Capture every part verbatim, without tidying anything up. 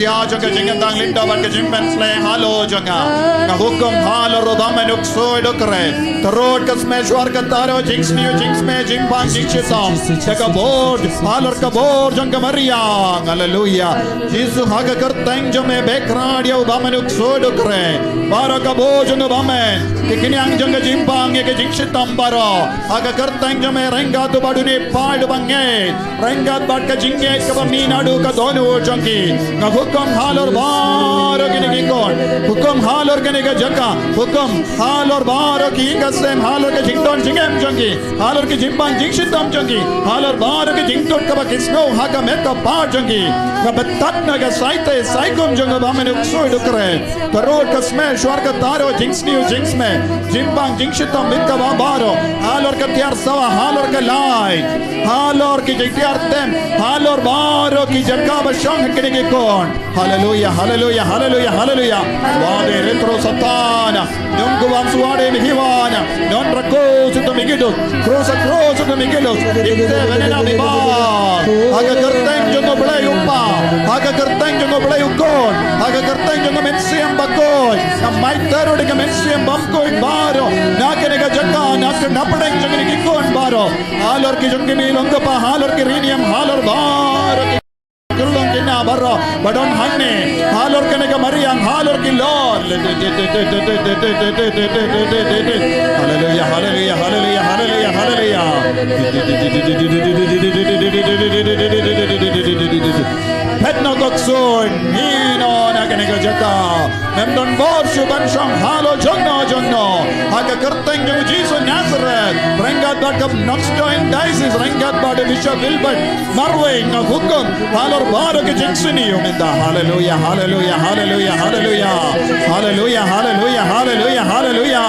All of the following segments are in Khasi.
Ïa jong ka jingïadang lynda bad ka jingpynsleh halor jong nga. Nga hukum halor u Bamon u ksuid u kre. Tyrut ka smet shuar ka taro, jingsniew jingsmet, jingbang jingshitom. Ka ka bor halor ka bor jong ka mariang. Haleluya. Jisu, ha ka kyrteng jong me, beh khraw ïa u Bamon u ksuid u kre. Baroh ka bor jong u Bamon, ki khñiang jong ka jingbang ïa ka jingshitom baroh, ha ka kyrteng jong me, ryngkat bad une u paid u bangeit, ryngkat bad ka jingngeit kaba mih naduh ka dohnud jong ki, nga hukum halor baroh kine ki khun. Hukum halor kane ka jaka. Hukum halor baroh ki ïing ki sem, halor ka jingdon jingem jong ki, halor ka jingbang jingshitom jong ki, halor baroh ka jingtut kaba ki sngew ha ka met ka phad jong ki. Nga btad na ka saite saikum jong u Bamon u ksuid u kre. Tyrut ka smet shuar ka taro, jingsniew jingsmet, jingbang jingshitom, bit kaba baroh, halor ka tiar sawa, halor ka light, halor ki jingtiar tem, halor baroh ki jaka ba shong ha kine ki khun. Haleluya, haleluya, haleluya, haleluya. Wade retro Satan. Nong kuwang suwade mihiwana. Non rakos uta mikidus. Krus a krus uta mikidus. Ikte venena miba. Ha ka kyrteng jong u Blei u Kpa. Ha ka kyrteng jong u Blei u Khun. Ha ka kyrteng jong u Mynsiem Bakhuid. Nga maitar u da ka Mynsiem Bakhuid baroh. Na kane ka jaka, na ka napdeng jong kine ki khun baroh. Halor ki jong ki mi long kpa, halor ki riewniam, halor baroh ki kyllon ki na baroh ba don hangne, halor kane ka mariang, halor ki lor. Haleluya, haleluya, haleluya, haleluya, haleluya. Phet noh ko ksuid, mih noh na kane ka jaka. Mem don bor shuh ban shong halor jong no jong no. Ha ka kyrteng jong u Jisu Nazareth, ryngkat bad ka Knox Joint Diocese, ryngkat bad u Bishop Wilbert Marwein, nga hukum halor baroh ki jingsniew mynta. Haleluya, haleluya, haleluya, haleluya. Haleluya, haleluya, haleluya, haleluya.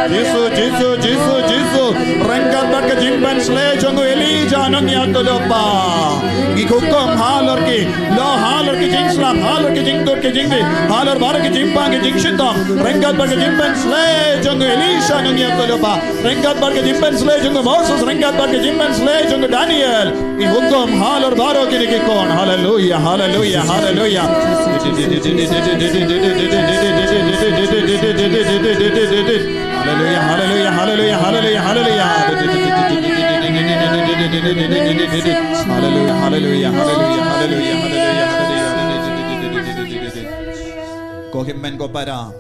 Jisu, Jisu, Jisu, Jisu. Ryngkat bad ka jingpynsleh jong u Elijah nongïathuhlypa, ngi hukum halor ki lor, halor ki jingslap, halor ki jingtut ki jingdih, halor baroh ki jingbang ki jingshitom, ryngkat bad ka jingpynsleh jong u Elisha nongïathuhlypa, ryngkat bad ka jingpynsleh jong u Moses, ryngkat bad ka jingpynsleh jong u Daniel, ngi hukum halor baroh kine ki khun. Haleluya, haleluya, haleluya. Haleluya, haleluya, haleluya, haleluya, haleluya. Haleluya, haleluya, haleluya, haleluya, haleluya, haleluya, haleluya. Ko hynmen ko para,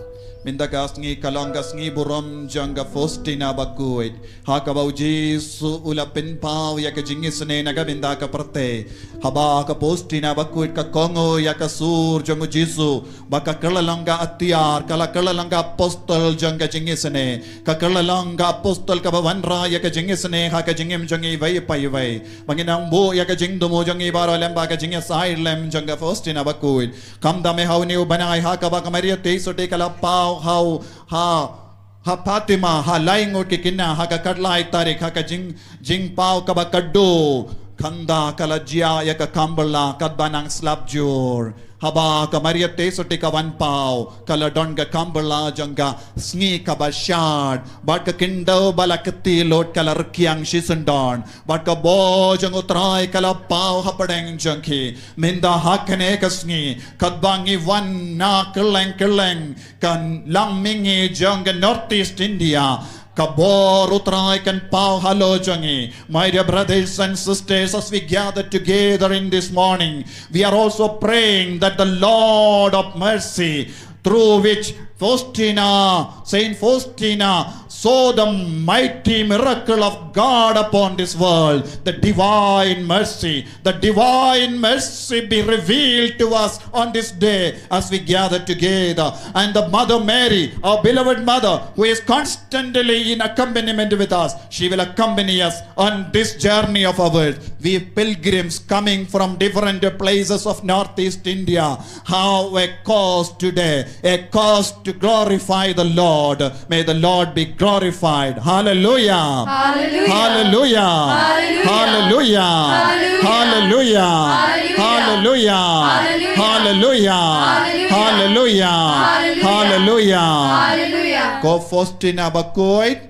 mynta ka sngi ka long ka sngi burom jong ka Faustina Bakhuid. Ha kaba u Jisu u la pynpaw ïa ka jingisynei na ka bynta ka pyrthei. Haba ka Faustina Bakhuid ka kohnguh ïa ka sur jong u Jisu, ba ka kylla long ka atiar, ka la kylla long ka apostol jong ka jingisynei, ka kylla long ka apostol kaba wanrah ïa ka jingisynei ha ka jingim jong iwei pa iwei. Ba ngin nang buh ïa ka jingthmu jong i baroh lem bad ka jingïasaid lem jong ka Faustina Bakhuid. Khamtam eh ha une u bnai ha kaba ka Maria Theisotti ka la paw ha u, ha, ha Fatima, ha lai ngut ki khynnah, ha ka khatlai tarik, ha ka jing, jingpaw kaba khatduh, khamtam ka la jia ïa ka kham bylla katba nang slap jur. Haba ka Maria Theisotti ka wan paw, ka la don ka kham bylla jong ka sngi kaba shad, bad ka khyndew ba la kti lut ka la rkhiang shisyndon, bad ka bor jong U Trai ka la paw hapdeng jong ki. Mynta ha kane ka sngi, katba ngi wan na kylleng kylleng ka lam mihngi jong ka North East India, ka bor U Trai kan paw halor jong ngi. My dear brothers and sisters, as we gather together in this morning, we are also praying that the Lord of mercy, through which Faustina, Saint Faustina, saw the mighty miracle of God upon this world, the divine mercy, the divine mercy be revealed to us on this day as we gather together. And the Mother Mary, our beloved Mother, who is constantly in accompaniment with us, she will accompany us on this journey of ours. We pilgrims coming from different places of Northeast India, have a cause today, a cause to glorify the Lord. May the Lord be glorified. Hallelujah. Hallelujah. Hallelujah. Hallelujah. Hallelujah. Hallelujah. Hallelujah. Hallelujah. Hallelujah. Hallelujah. Hallelujah. Hallelujah. Ko Faustina Bakhuid.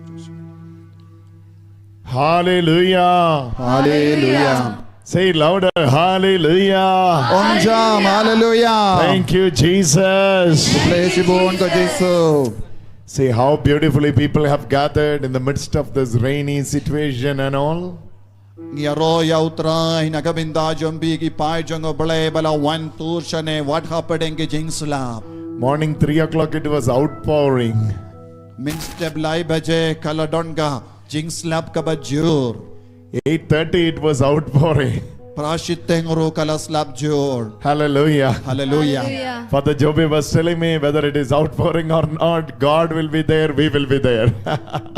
Hallelujah. Hallelujah. Say it louder. Hallelujah. Ong jam, hallelujah. Thank you, Jesus. Khublei shibun ko Jisu. See how beautifully people have gathered in the midst of this rainy situation and all. Ngi ïaroh ïa U Trai na ka bynta jong phi, ki paid jong U Blei ba la wan tur shane wat hapdeng ki jingslap. Morning three o'clock it was outpouring. Mynstep lai baje ka la don ka jingslap kaba jur. Eight thirty it was outpouring. Phra shiteng ruh ka la slap jur. Hallelujah. Hallelujah. Hallelujah. Father Joby was telling me whether it is outpouring or not, God will be there, we will be there.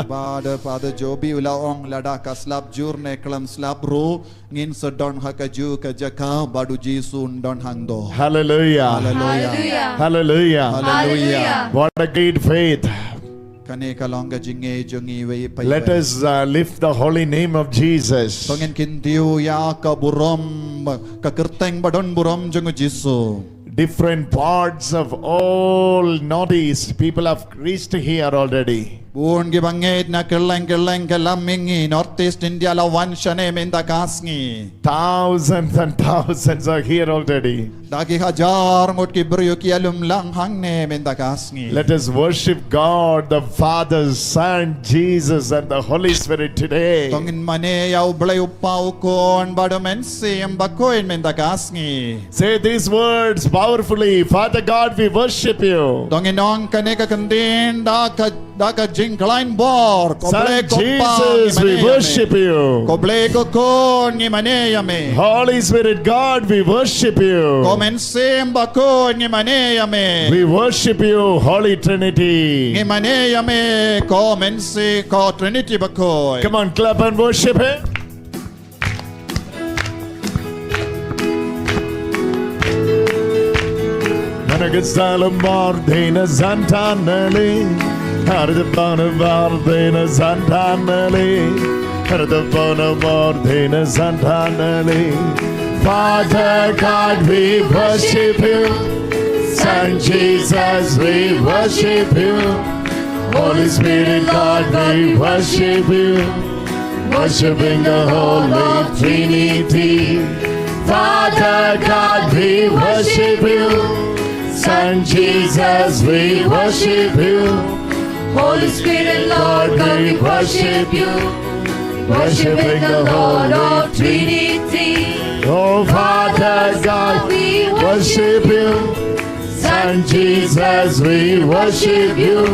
Bad Father Joby u la ong lada ka slap jur ne khlem slap ruh, ngin sa don ha kajuh ka jaka bad U Jisu un don hangto. Hallelujah. Hallelujah. Hallelujah. Hallelujah. Hallelujah. What a great faith. Kane ka long ka jingngeit jong ngi wei pa wei. Let us uh, lift the holy name of Jesus. To ngin kyntiew ïa ka burom, ka kyrteng ba don burom jong U Jisu. Different parts of all Northeast, people have reached here already. Bun kiba ngeit na kylleng kylleng ka lam mihngi Northeast India la wan shane mynta ka sngi. Thousands and thousands are here already. Da ki hajar ngut ki briew ki ïalum lang hangne mynta ka sngi. Let us worship God, the Father, Son, Jesus, and the Holy Spirit today. To ngin mane ïa U Blei U Kpa, U Khun bad U Mynsiem Bakhuid mynta ka sngi. Say these words powerfully. Father God, we worship you. To ngin ong kane ka kyntien da ka, da ka jingkhlaiñ bor. Ko Blei Ko Kpa, ngi mane ïa me. Son Jesus, we worship you. Ko Blei Ko Khun, ngi mane ïa me. Holy Spirit God, we worship you. Ko Mynsiem Bakhuid, ngi mane ïa me. We worship you, Holy Trinity. Ngi mane ïa me, Ko Mynsiem, Ko Trinity Bakhuid. Come on, clap and worship him. Nana gitsalum bordina zantanali. Harda bana bordina zantanali. Harda bana bordina zantanali. Father God, we worship you. Son Jesus, we worship you. Holy Spirit God, we worship you. Worshipping the Holy Trinity. Father God, we worship you. Son Jesus, we worship you. Holy Spirit, Lord God, we worship you. Worshiping the Holy Trinity. Oh, Father God, we worship you. Son Jesus, we worship you.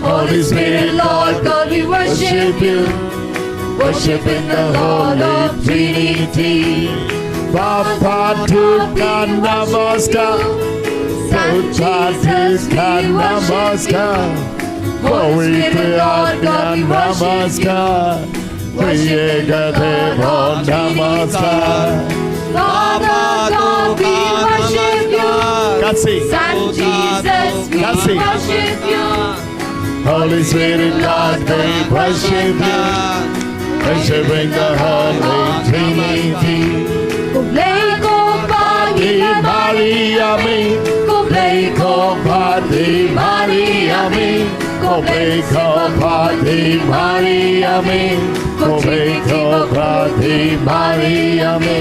Holy Spirit, Lord God, we worship you. Worshiping the Holy Trinity. Baba, Pu ka namaskar. Son Jesus, ka namaskar. Holy Spirit, Lord God, we worship you. Worship the Lord, namaskar. Father God, we worship you. Kasi. Son Jesus, we worship you. Holy Spirit, Lord, we worship you. Worshiping the Holy Trinity. Ko Blei ko Pa, ngi Maria me. Ko Blei ko Pa, ngi Maria me. Ko Blei ko Pa, ngi Maria me. Ko Blei ko Pa, ngi Maria me.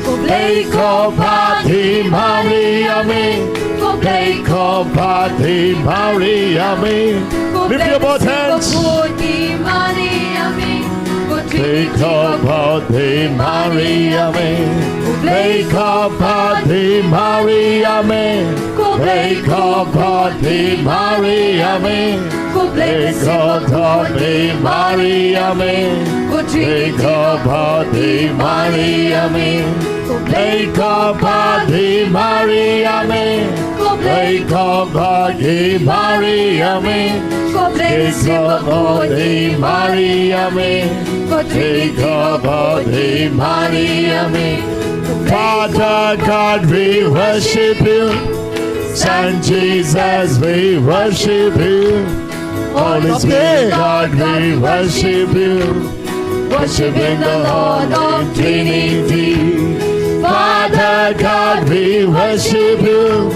Ko Blei ko Pa, ngi Maria me. Ko Blei ko Pa, ngi Maria me. Lift your both hands. Ko Blei ko Pa, ngi Maria me. Ko Blei ko Pa, ngi Maria me. Ko Blei ko Pa, ngi Maria me. Ko Blei ko Pa, ngi Maria me. Ko Blei ko Pa, ngi Maria me. Ko Blei ko Pa, ngi Maria me. Ko Blei ko Pa, ngi Maria me. Ko Blei ko Pa, ngi Maria me. Ko Blei ko Pa, ngi Maria me. Ko Blei ko Pa, ngi Maria me. Father God, we worship you. Son Jesus, we worship you. Holy Spirit, God, we worship you. Worshiping the Holy Trinity. Father God, we worship you.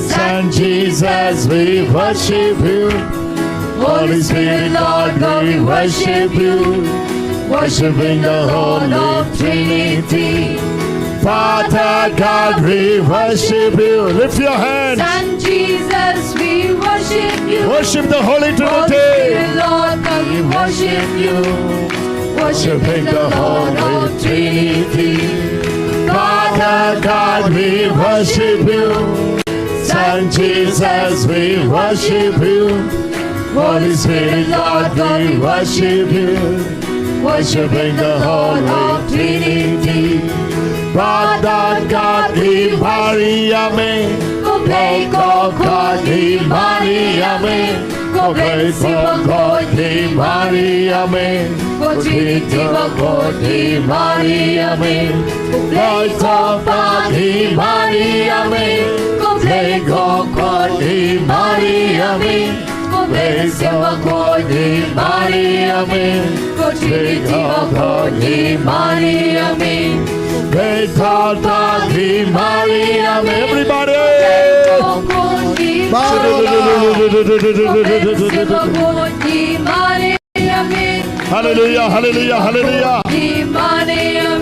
Son Jesus, we worship you. Holy Spirit, Lord, we worship you. Worshiping the Holy Trinity. Father God, we worship you. Lift your hands. Son Jesus, we worship you. Worship the Holy Trinity. Holy Spirit, Lord God, we worship you. Worshiping the Holy Trinity. Father God, we worship you. Son Jesus, we worship you. Holy Spirit, Lord, we worship you. Worshiping the Holy Trinity. Father God, ngi Maria me. Ko Blei ko Pa, ngi Maria me. Ko Blei ko Pa, ngi Maria me. Ko Trinity ko Pa, ngi Maria me. Ko Blei ko Pa, ngi Maria me. Ko Blei ko Pa, ngi Maria me. Ko Blei ko Pa, ngi Maria me. Ko Trinity ko Pa, ngi Maria me. Ko Blei ko Pa, ngi Maria me. Everybody. Ko Blei ko Pa, ngi Maria me. Ko Blei ko Pa, ngi Maria me. Hallelujah, hallelujah, hallelujah.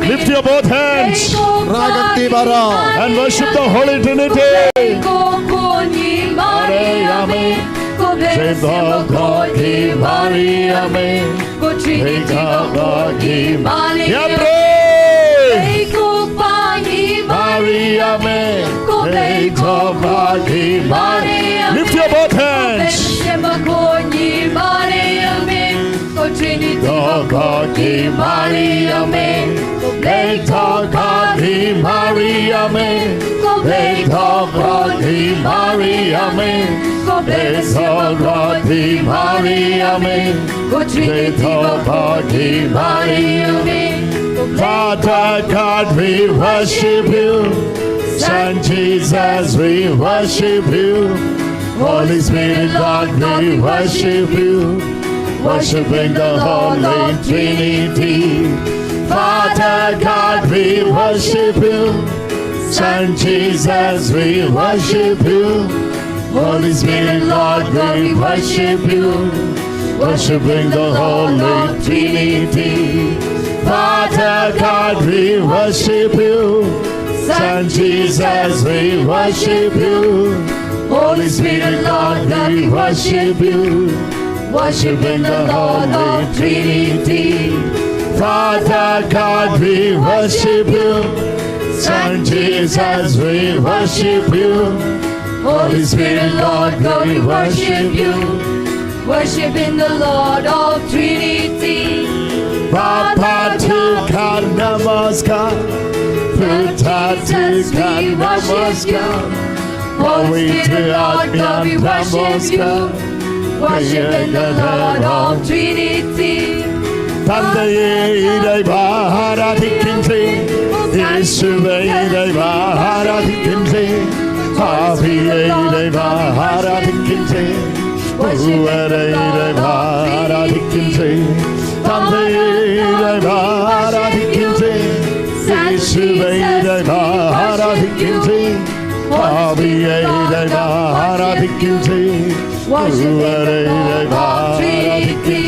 Lift your both hands. Raga ti bara. And worship the Holy Trinity. Maria me. Ko Blei ko Pa, ngi Maria me. Ko Trinity ko Pa, ngi Maria me. Ko Blei ko Pa, ngi Maria me. Ko Blei ko Pa, ngi Maria me. Lift your both hands. Ko Blei ko Pa, ngi Maria me. Ko Trinity ko Pa, ngi Maria me. Ko Blei ko Pa, ngi Maria me. Ko Blei ko Pa, ngi Maria me. Ko Blei ko Pa, ngi Maria me. Ko Trinity ko Pa, ngi Maria me. Father God, we worship you. Son Jesus, we worship you. Holy Spirit, Lord, we worship you. Worshiping the Holy Trinity. Father God, we worship you. Son Jesus, we worship you. Holy Spirit, Lord, we worship you. Worshiping the Holy Trinity. Father God, we worship you. Son Jesus, we worship you. Holy Spirit, Lord God, we worship you. Worshiping the Holy Trinity. Father God, we worship you. Son Jesus, we worship you. Holy Spirit, Lord God, we worship you. Worshiping the Lord of Trinity. Baba, तुझे नमस्कार. पिता, तुझे नमस्कार. Holy Spirit, Lord God, we worship you. Worshiping the Lord of Trinity. தந்தையே, இறைவா, ஆராதிக்கின்றேன். இயேசுவே, இறைவா, ஆராதிக்கின்றேன். ஆவியே, இறைவா, ஆராதிக்கின்றேன். மூவரே, இறைவா, ஆராதிக்கின்றேன். தந்தையே, இறைவா, ஆராதிக்கின்றேன். இயேசுவே, இறைவா, ஆராதிக்கின்றேன். ஆவியே, இறைவா, ஆராதிக்கின்றேன். Worshiping the Lord of Trinity.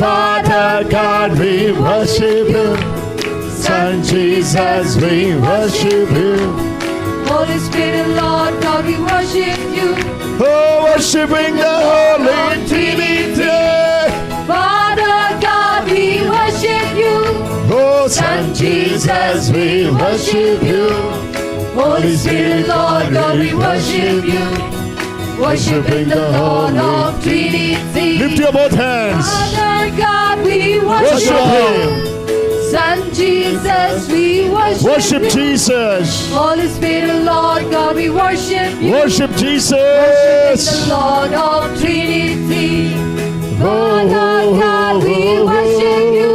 Father God, we worship you. Son Jesus, we worship you. Holy Spirit, Lord God, we worship you. Oh, worshiping the Holy Trinity. Father God, we worship you. Oh, Son Jesus, we worship you. Holy Spirit, Lord God, we worship you. Worshiping the Lord of Trinity. Lift your both hands. Father God, we worship you. Son Jesus, we worship you. Worship Jesus. Holy Spirit, Lord God, we worship you. Worship Jesus. Worshiping the Lord of Trinity. Father God, we worship you.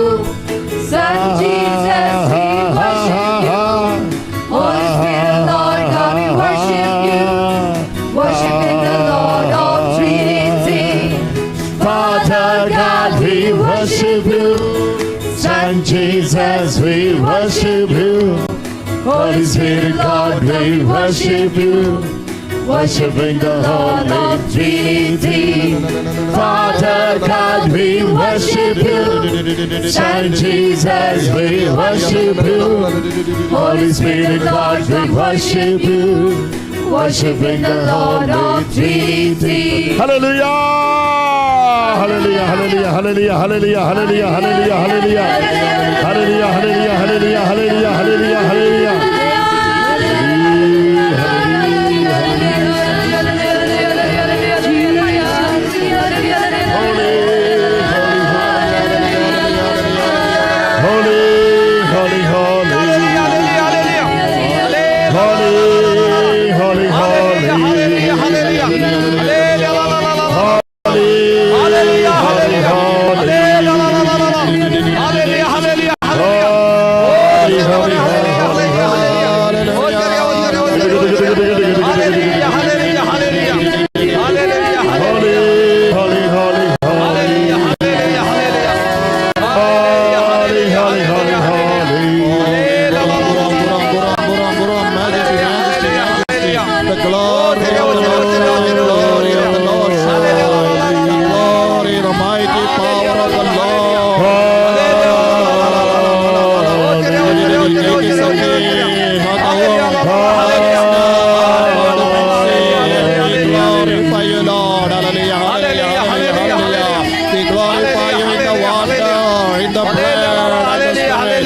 Son Jesus, we worship you. Holy Spirit, Lord God, we worship you. Worshiping the Lord of Trinity. Father God, we worship you. Son Jesus, we worship you. Holy Spirit, Lord, we worship you. Worshiping the Lord of Trinity. Father God, we worship you. Son Jesus, we worship you. Holy Spirit, Lord, we worship you. Worshiping the Lord of Trinity. Hallelujah! Hallelujah, hallelujah, hallelujah, hallelujah, hallelujah, hallelujah. Hallelujah, hallelujah, hallelujah, hallelujah, hallelujah, hallelujah. Holy, holy, holy. Holy, holy, holy. Hallelujah, hallelujah, hallelujah. Hallelujah. Hallelujah, hallelujah. Hallelujah, hallelujah. Hallelujah, hallelujah, hallelujah. Holy, holy, holy, holy, holy. Hallelujah, hallelujah, hallelujah. Hallelujah, hallelujah, hallelujah. Hallelujah, hallelujah. Holy, holy, holy, holy. Hallelujah, hallelujah, hallelujah. Holy, holy, holy, holy. Hallelujah, hallelujah. Majesty, majesty, majesty. The glory of the Lord, the glory of the Lord. Hallelujah. Glory, the mighty power of the Lord. Hallelujah. We glorify you, Lord. Hallelujah, hallelujah, hallelujah. We glorify you in the water, in the blood, and the Spirit.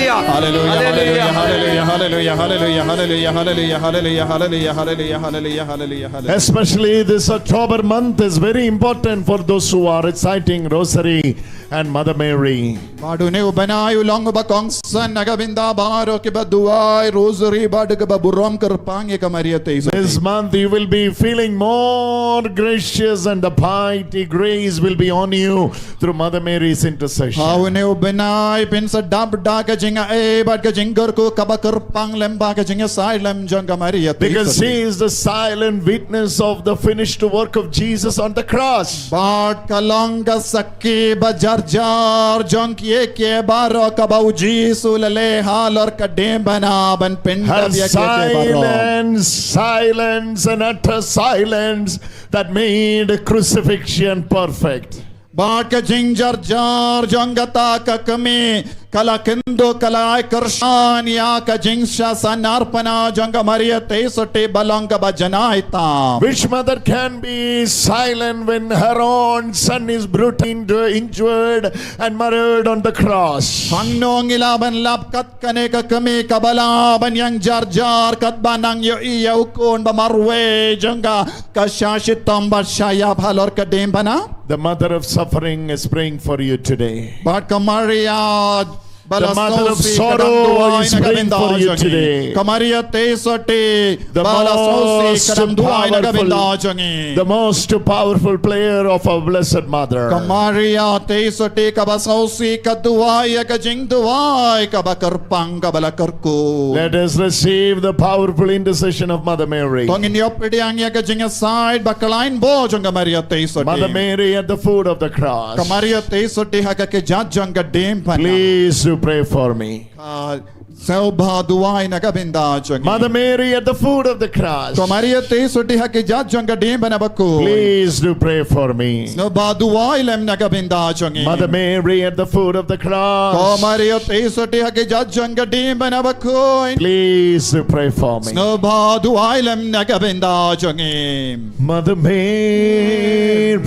Hallelujah, hallelujah, hallelujah, hallelujah, hallelujah. Especially this October month is very important for those who are reciting Rosary and Mother Mary. Bad une u bnai u long uba kongsan na ka bynta baroh kiba duwai Rosary bad kiba burom kyrpang ïa ka Maria Theisotti. This month you will be feeling more gracious and the piety grace will be on you through Mother Mary's intercession. Ha une u bnai phin sa dap da ka jingai bad ka jingkyrkhu kaba kyrpang lem bad ka jingïasaid lem jong ka Maria Theisotti. Because she is the silent witness of the finished work of Jesus on the cross. Bad ka long ka sakhi ba jar jar jong kiei kiei baroh kaba u Jisu u la leh halor ka diengphna ban pyndep ïa kiei kiei baroh. Her silence, silence and utter silence that made crucifixion perfect. Bad ka jingjar jar jong kata ka kmie Ka la kynduh, ka la ai kyrshan ïa ka jingshah sahnarphna jong ka Maria Theisotti ba long kaba janai tam. Which mother can be silent when her own son is brutally injured and murdered on the cross? Hangno ngi lah ban lap kat kane ka kmie kaba lah ban ïeng jar jar katba nang ïohi ïa u khun ba marwei jong ka, ka shah shitom bad shah ïap halor ka diengphna? The mother of suffering is praying for you today. Bad ka Maria ba la sngewsih ka dang duwai na ka bynta jong ngi. The mother of sorrow is praying for you today. Ka Maria Theisotti ba la sngewsih ka dang duwai na ka bynta jong ngi. The most powerful player of our Blessed Mother. Ka Maria Theisotti kaba sngewsih ka duwai ïa ka jingduwai kaba kyrpang kaba la kyrkhu. Let us receive the powerful intercession of Mother Mary. To ngin ïoh pdiang ïa ka jingïasaid ba khlaiñ bor jong ka Maria Theisotti. Mother Mary at the foot of the cross. Ka Maria Theisotti ha ka kjat jong ka diengphna. Please do pray for me. Ah, sngewbha duwai na ka bynta jong ngi. Mother Mary at the foot of the cross. Ka Maria Theisotti ha kjat jong ka diengphna bakhuid. Please do pray for me. Sngewbha duwai lem na ka bynta jong ngi. Mother Mary at the foot of the cross. Ka Maria Theisotti ha kjat jong ka diengphna bakhuid. Please do pray for me. Sngewbha duwai lem na ka bynta jong ngi. Mother Mary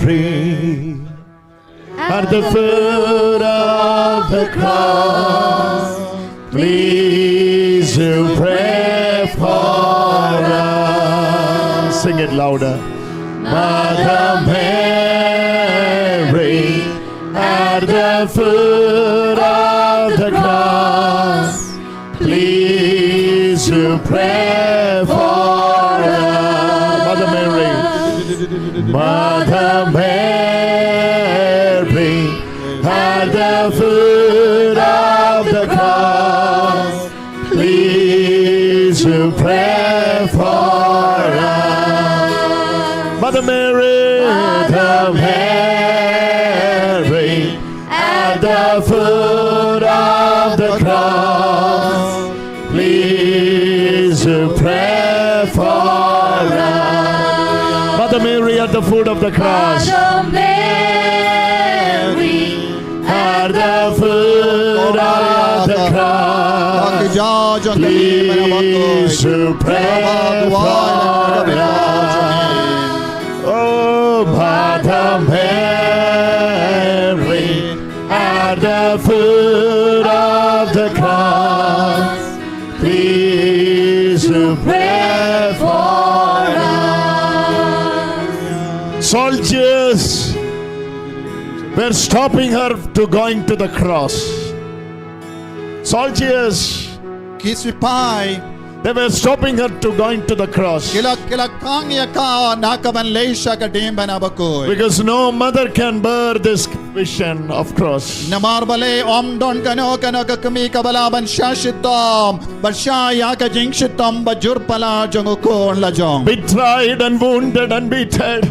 at the foot of the cross, please do pray for us. Sing it louder. Mother Mary, at the foot of the cross, please to pray for us. Mother Mary. Mother Mary, at the foot of the cross, please to pray for us. Mother Mary. Mother Mary, at the foot of the cross, please to pray for us. Mother Mary at the foot of the cross. Mother Mary, at the foot of the cross, please to pray for us. Oh, Mother Mary, at the foot of the cross, please to pray for us. Soldiers were stopping her to going to the cross. Soldiers, ki sipai, they were stopping her to going to the cross. Ki la, ki la khang ïa ka na ka ban leit sha ka diengphna bakhuid. Because no mother can bear this vision of cross. Namar balei ym don kano kano ka kmie kaba lah ban shah shitom bad shah ïa ka jingshitom ba jur palat jong u khun la jong. Betrayed and wounded and beaten.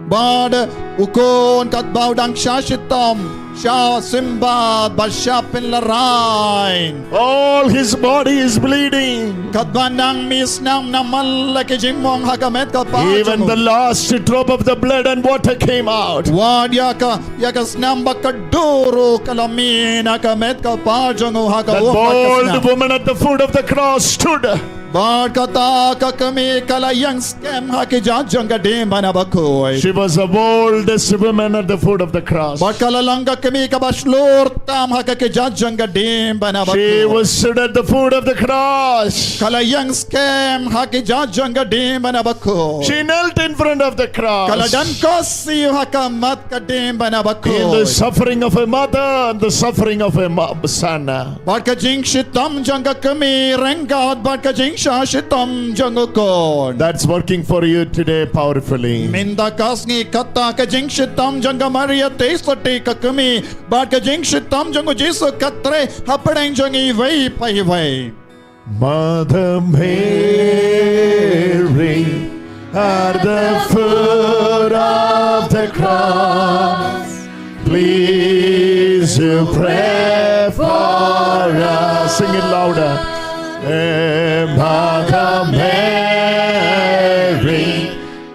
Bad u khun katba u dang shah shitom, shah simbad bad shah pynlehrain. All his body is bleeding. Katba nang mih snam namar la ki jingmong ha ka met ka kpa jong u. Even the last drop of the blood and water came out. Wat ïa ka, ïa ka snam ba ka dur ruh ka la mih na ka met ka kpa jong u ha ka um bad ka snam. That bold woman at the foot of the cross stood. Bad kata ka kmie ka la ïeng skhem ha kjat jong ka diengphna bakhuid. She was the boldest woman at the foot of the cross. Bad ka la long ka kmie kaba shlur tam ha ka kjat jong ka diengphna bakhuid. She was stood at the foot of the cross. Ka la ïeng skhem ha kjat jong ka diengphna bakhuid. She knelt in front of the cross. Ka la don khohsiew ha khmat ka diengphna bakhuid. In the suffering of a mother and the suffering of a mo-, son. Bad ka jingshitom jong ka kmie ryngkat bad ka jingshah shitom jong u khun. That's working for you today powerfully. Mynta ka sngi kata ka jingshitom jong ka Maria Theisotti ka kmie bad ka jingshitom jong u Jisu ka trei hapdeng jong ngi iwei pa iwei. Mother Mary, at the foot of the cross, please to pray for us. Sing it louder. Eh, Mother Mary,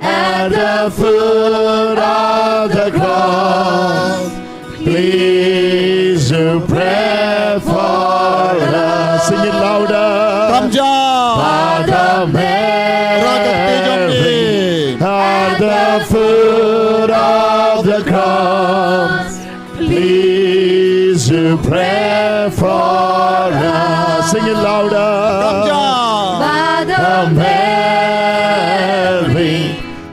at the foot of the cross, please to pray for pray for us. Sing it louder. Mother Mary,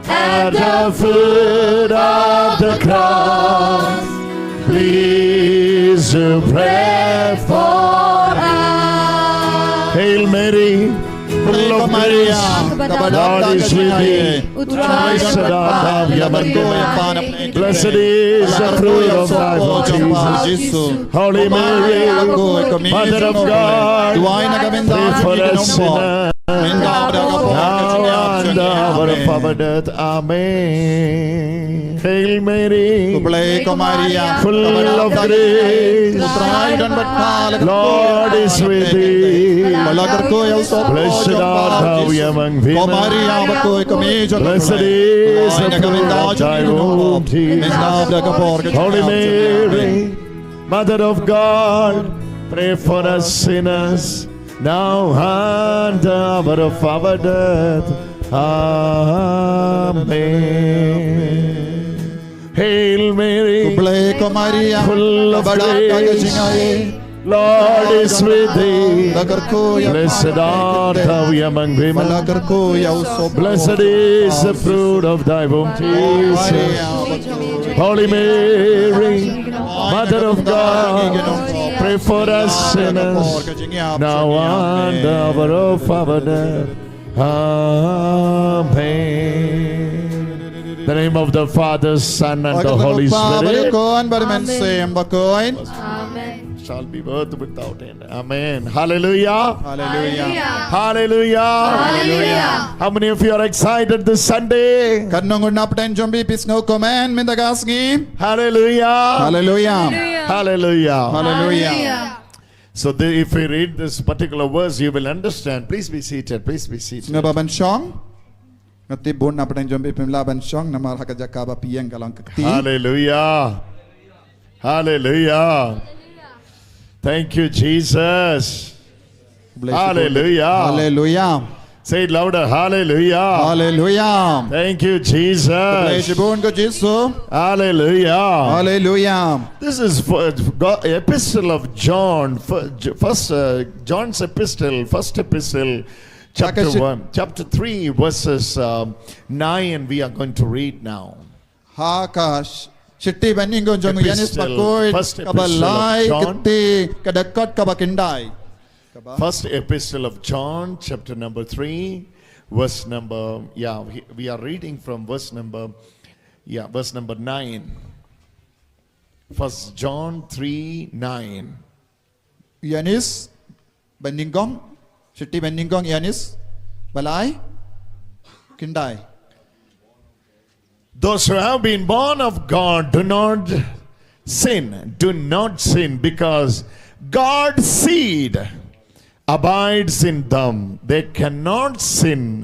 at the foot of the cross, please to pray for us. Hail Mary, full of grace, the Lord is with thee. Blessed art thou among women. Blessed is the fruit of thy womb, Jesus. Holy Mary, Mother of God, pray for us sinners, now and the hour of our death. Amen. Hail Mary, full of grace, Lord is with thee. Blessed art thou among women. Blessed is the fruit of thy womb, Jesus. Holy Mary, Mother of God, pray for us sinners, now and the hour of our death. Amen. Hail Mary, full of grace, Lord is with thee. Blessed art thou among women. Blessed is the fruit of thy womb, Jesus. Holy Mary, Mother of God, pray for us sinners, now and the hour of our death. Amen. The name of the Father, Son, and the Holy Spirit. Shall be worth without end. Amen. Hallelujah. Hallelujah. Hallelujah. Hallelujah. How many of you are excited this Sunday? Katno ngut na pdeng jong phi phi sngew kumne mynta ka sngi? Hallelujah. Hallelujah. Hallelujah. Hallelujah. So the, if we read this particular verse, you will understand. Please be seated. Please be seated. Sngewbha ban shong. Nga tip bun na pdeng jong phi phim lah ban shong namar ha ka jaka ba phi ïeng ka long ka kti. Hallelujah. Hallelujah. Thank you, Jesus. Hallelujah. Hallelujah. Say it louder. Hallelujah. Hallelujah. Thank you, Jesus. Hallelujah. Hallelujah. This is for God, epistle of John, fir-, j-, first, uh, John's epistle, first epistle, chapter one, chapter three, verses, um, nine, we are going to read now. Ha ka sh-, shithi banyngkong jong u Ïanis bakhuid, kaba lai, ka dkhot kaba khyndai. First epistle of John, chapter number three, verse number, yeah, we, we are reading from verse number, yeah, verse number nine. First John three nine. Ïanis banyngkong, shithi banyngkong Ïanis, ba lai, khyndai. Those who have been born of God do not sin, do not sin, because God's seed abides in them. They cannot sin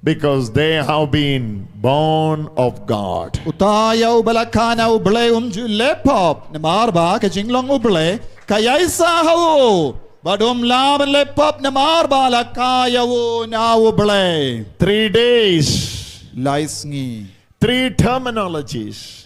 because they have been born of God. Uta ïa uba la kha na U Blei um ju leh pop, namar ba ka jinglong U Blei ka ïaisah ha u, bad um lah ban leh pop namar ba la kha ïa u na U Blei. Three days. Lai sngi. Three terminologies.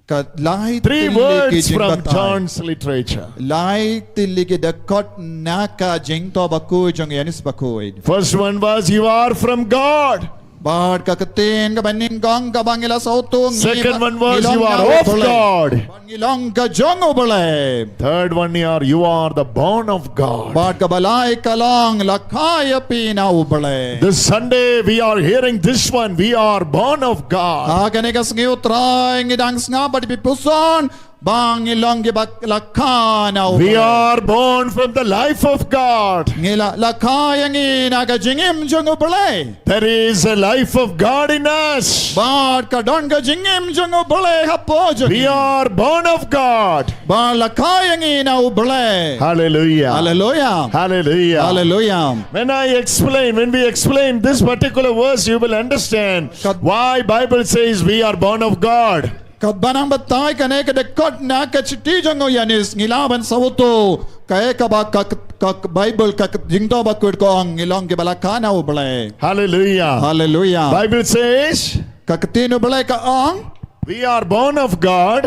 Ka lai tylli ki jingbatai. Three words from John's literature. Lai tylli ki dkhot na ka jingthoh bakhuid jong Ïanis bakhuid. First one was, "You are from God." Bad ka ktien kaba nyngkong kaba ngi la sngewthuh, ngi long ka jong U Blei. Second one was, "You are of God." Bad ngi long ka jong U Blei. Third one here, "You are the born of God." Bad kaba lai ka long, la kha ïa phi na U Blei. This Sunday we are hearing this one, "We are born of God." Ha kane ka sngi U Trai ngi dang sngap bad phi puson ba ngi long kiba la kha na U Blei. We are born from the life of God. Ngi la, la kha ïa ngi na ka jingim jong U Blei. There is a life of God in us. Bad ka don ka jingim jong U Blei hapoh jong ngi. We are born of God. Bad la kha ïa ngi na U Blei. Hallelujah. Hallelujah. Hallelujah. Hallelujah. When I explain, when we explain this particular verse, you will understand why Bible says we are born of God. Katba nang batai kane ka dkhot na ka shithi jong u Ïanis, ngi lah ban sngewthuh kaei kaba ka, ka, ka Bible, ka, ka jingthoh bakhuid ka ong, ngi long kiba la kha na U Blei. Hallelujah. Hallelujah. Bible says, ka ktien U Blei ka ong, "We are born of God."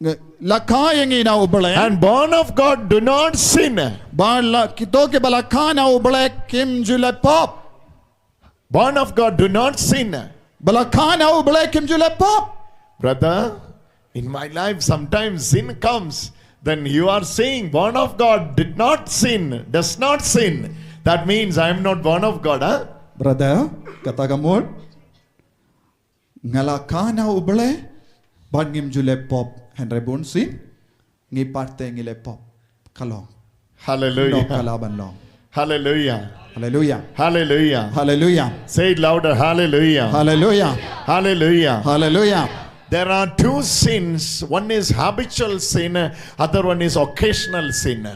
Nge-, la kha ïa ngi na U Blei. And born of God do not sin. Bad la, kito kiba la kha na U Blei kim ju leh pop. Born of God do not sin. Ba la kha na U Blei kim ju leh pop. Brother, in my life sometimes sin comes. Then you are saying born of God did not sin, does not sin. That means I am not born of God, huh? Brother, kata ka mut. Nga la kha na U Blei, bad ngim ju leh pop, hynrei bun sien ngi pat te ngi leh pop. Ka long. Hallelujah. No, ka lah ban long. Hallelujah. Hallelujah. Hallelujah. Hallelujah. Say it louder. Hallelujah. Hallelujah. Hallelujah. Hallelujah. There are two sins. One is habitual sin, other one is occasional sin.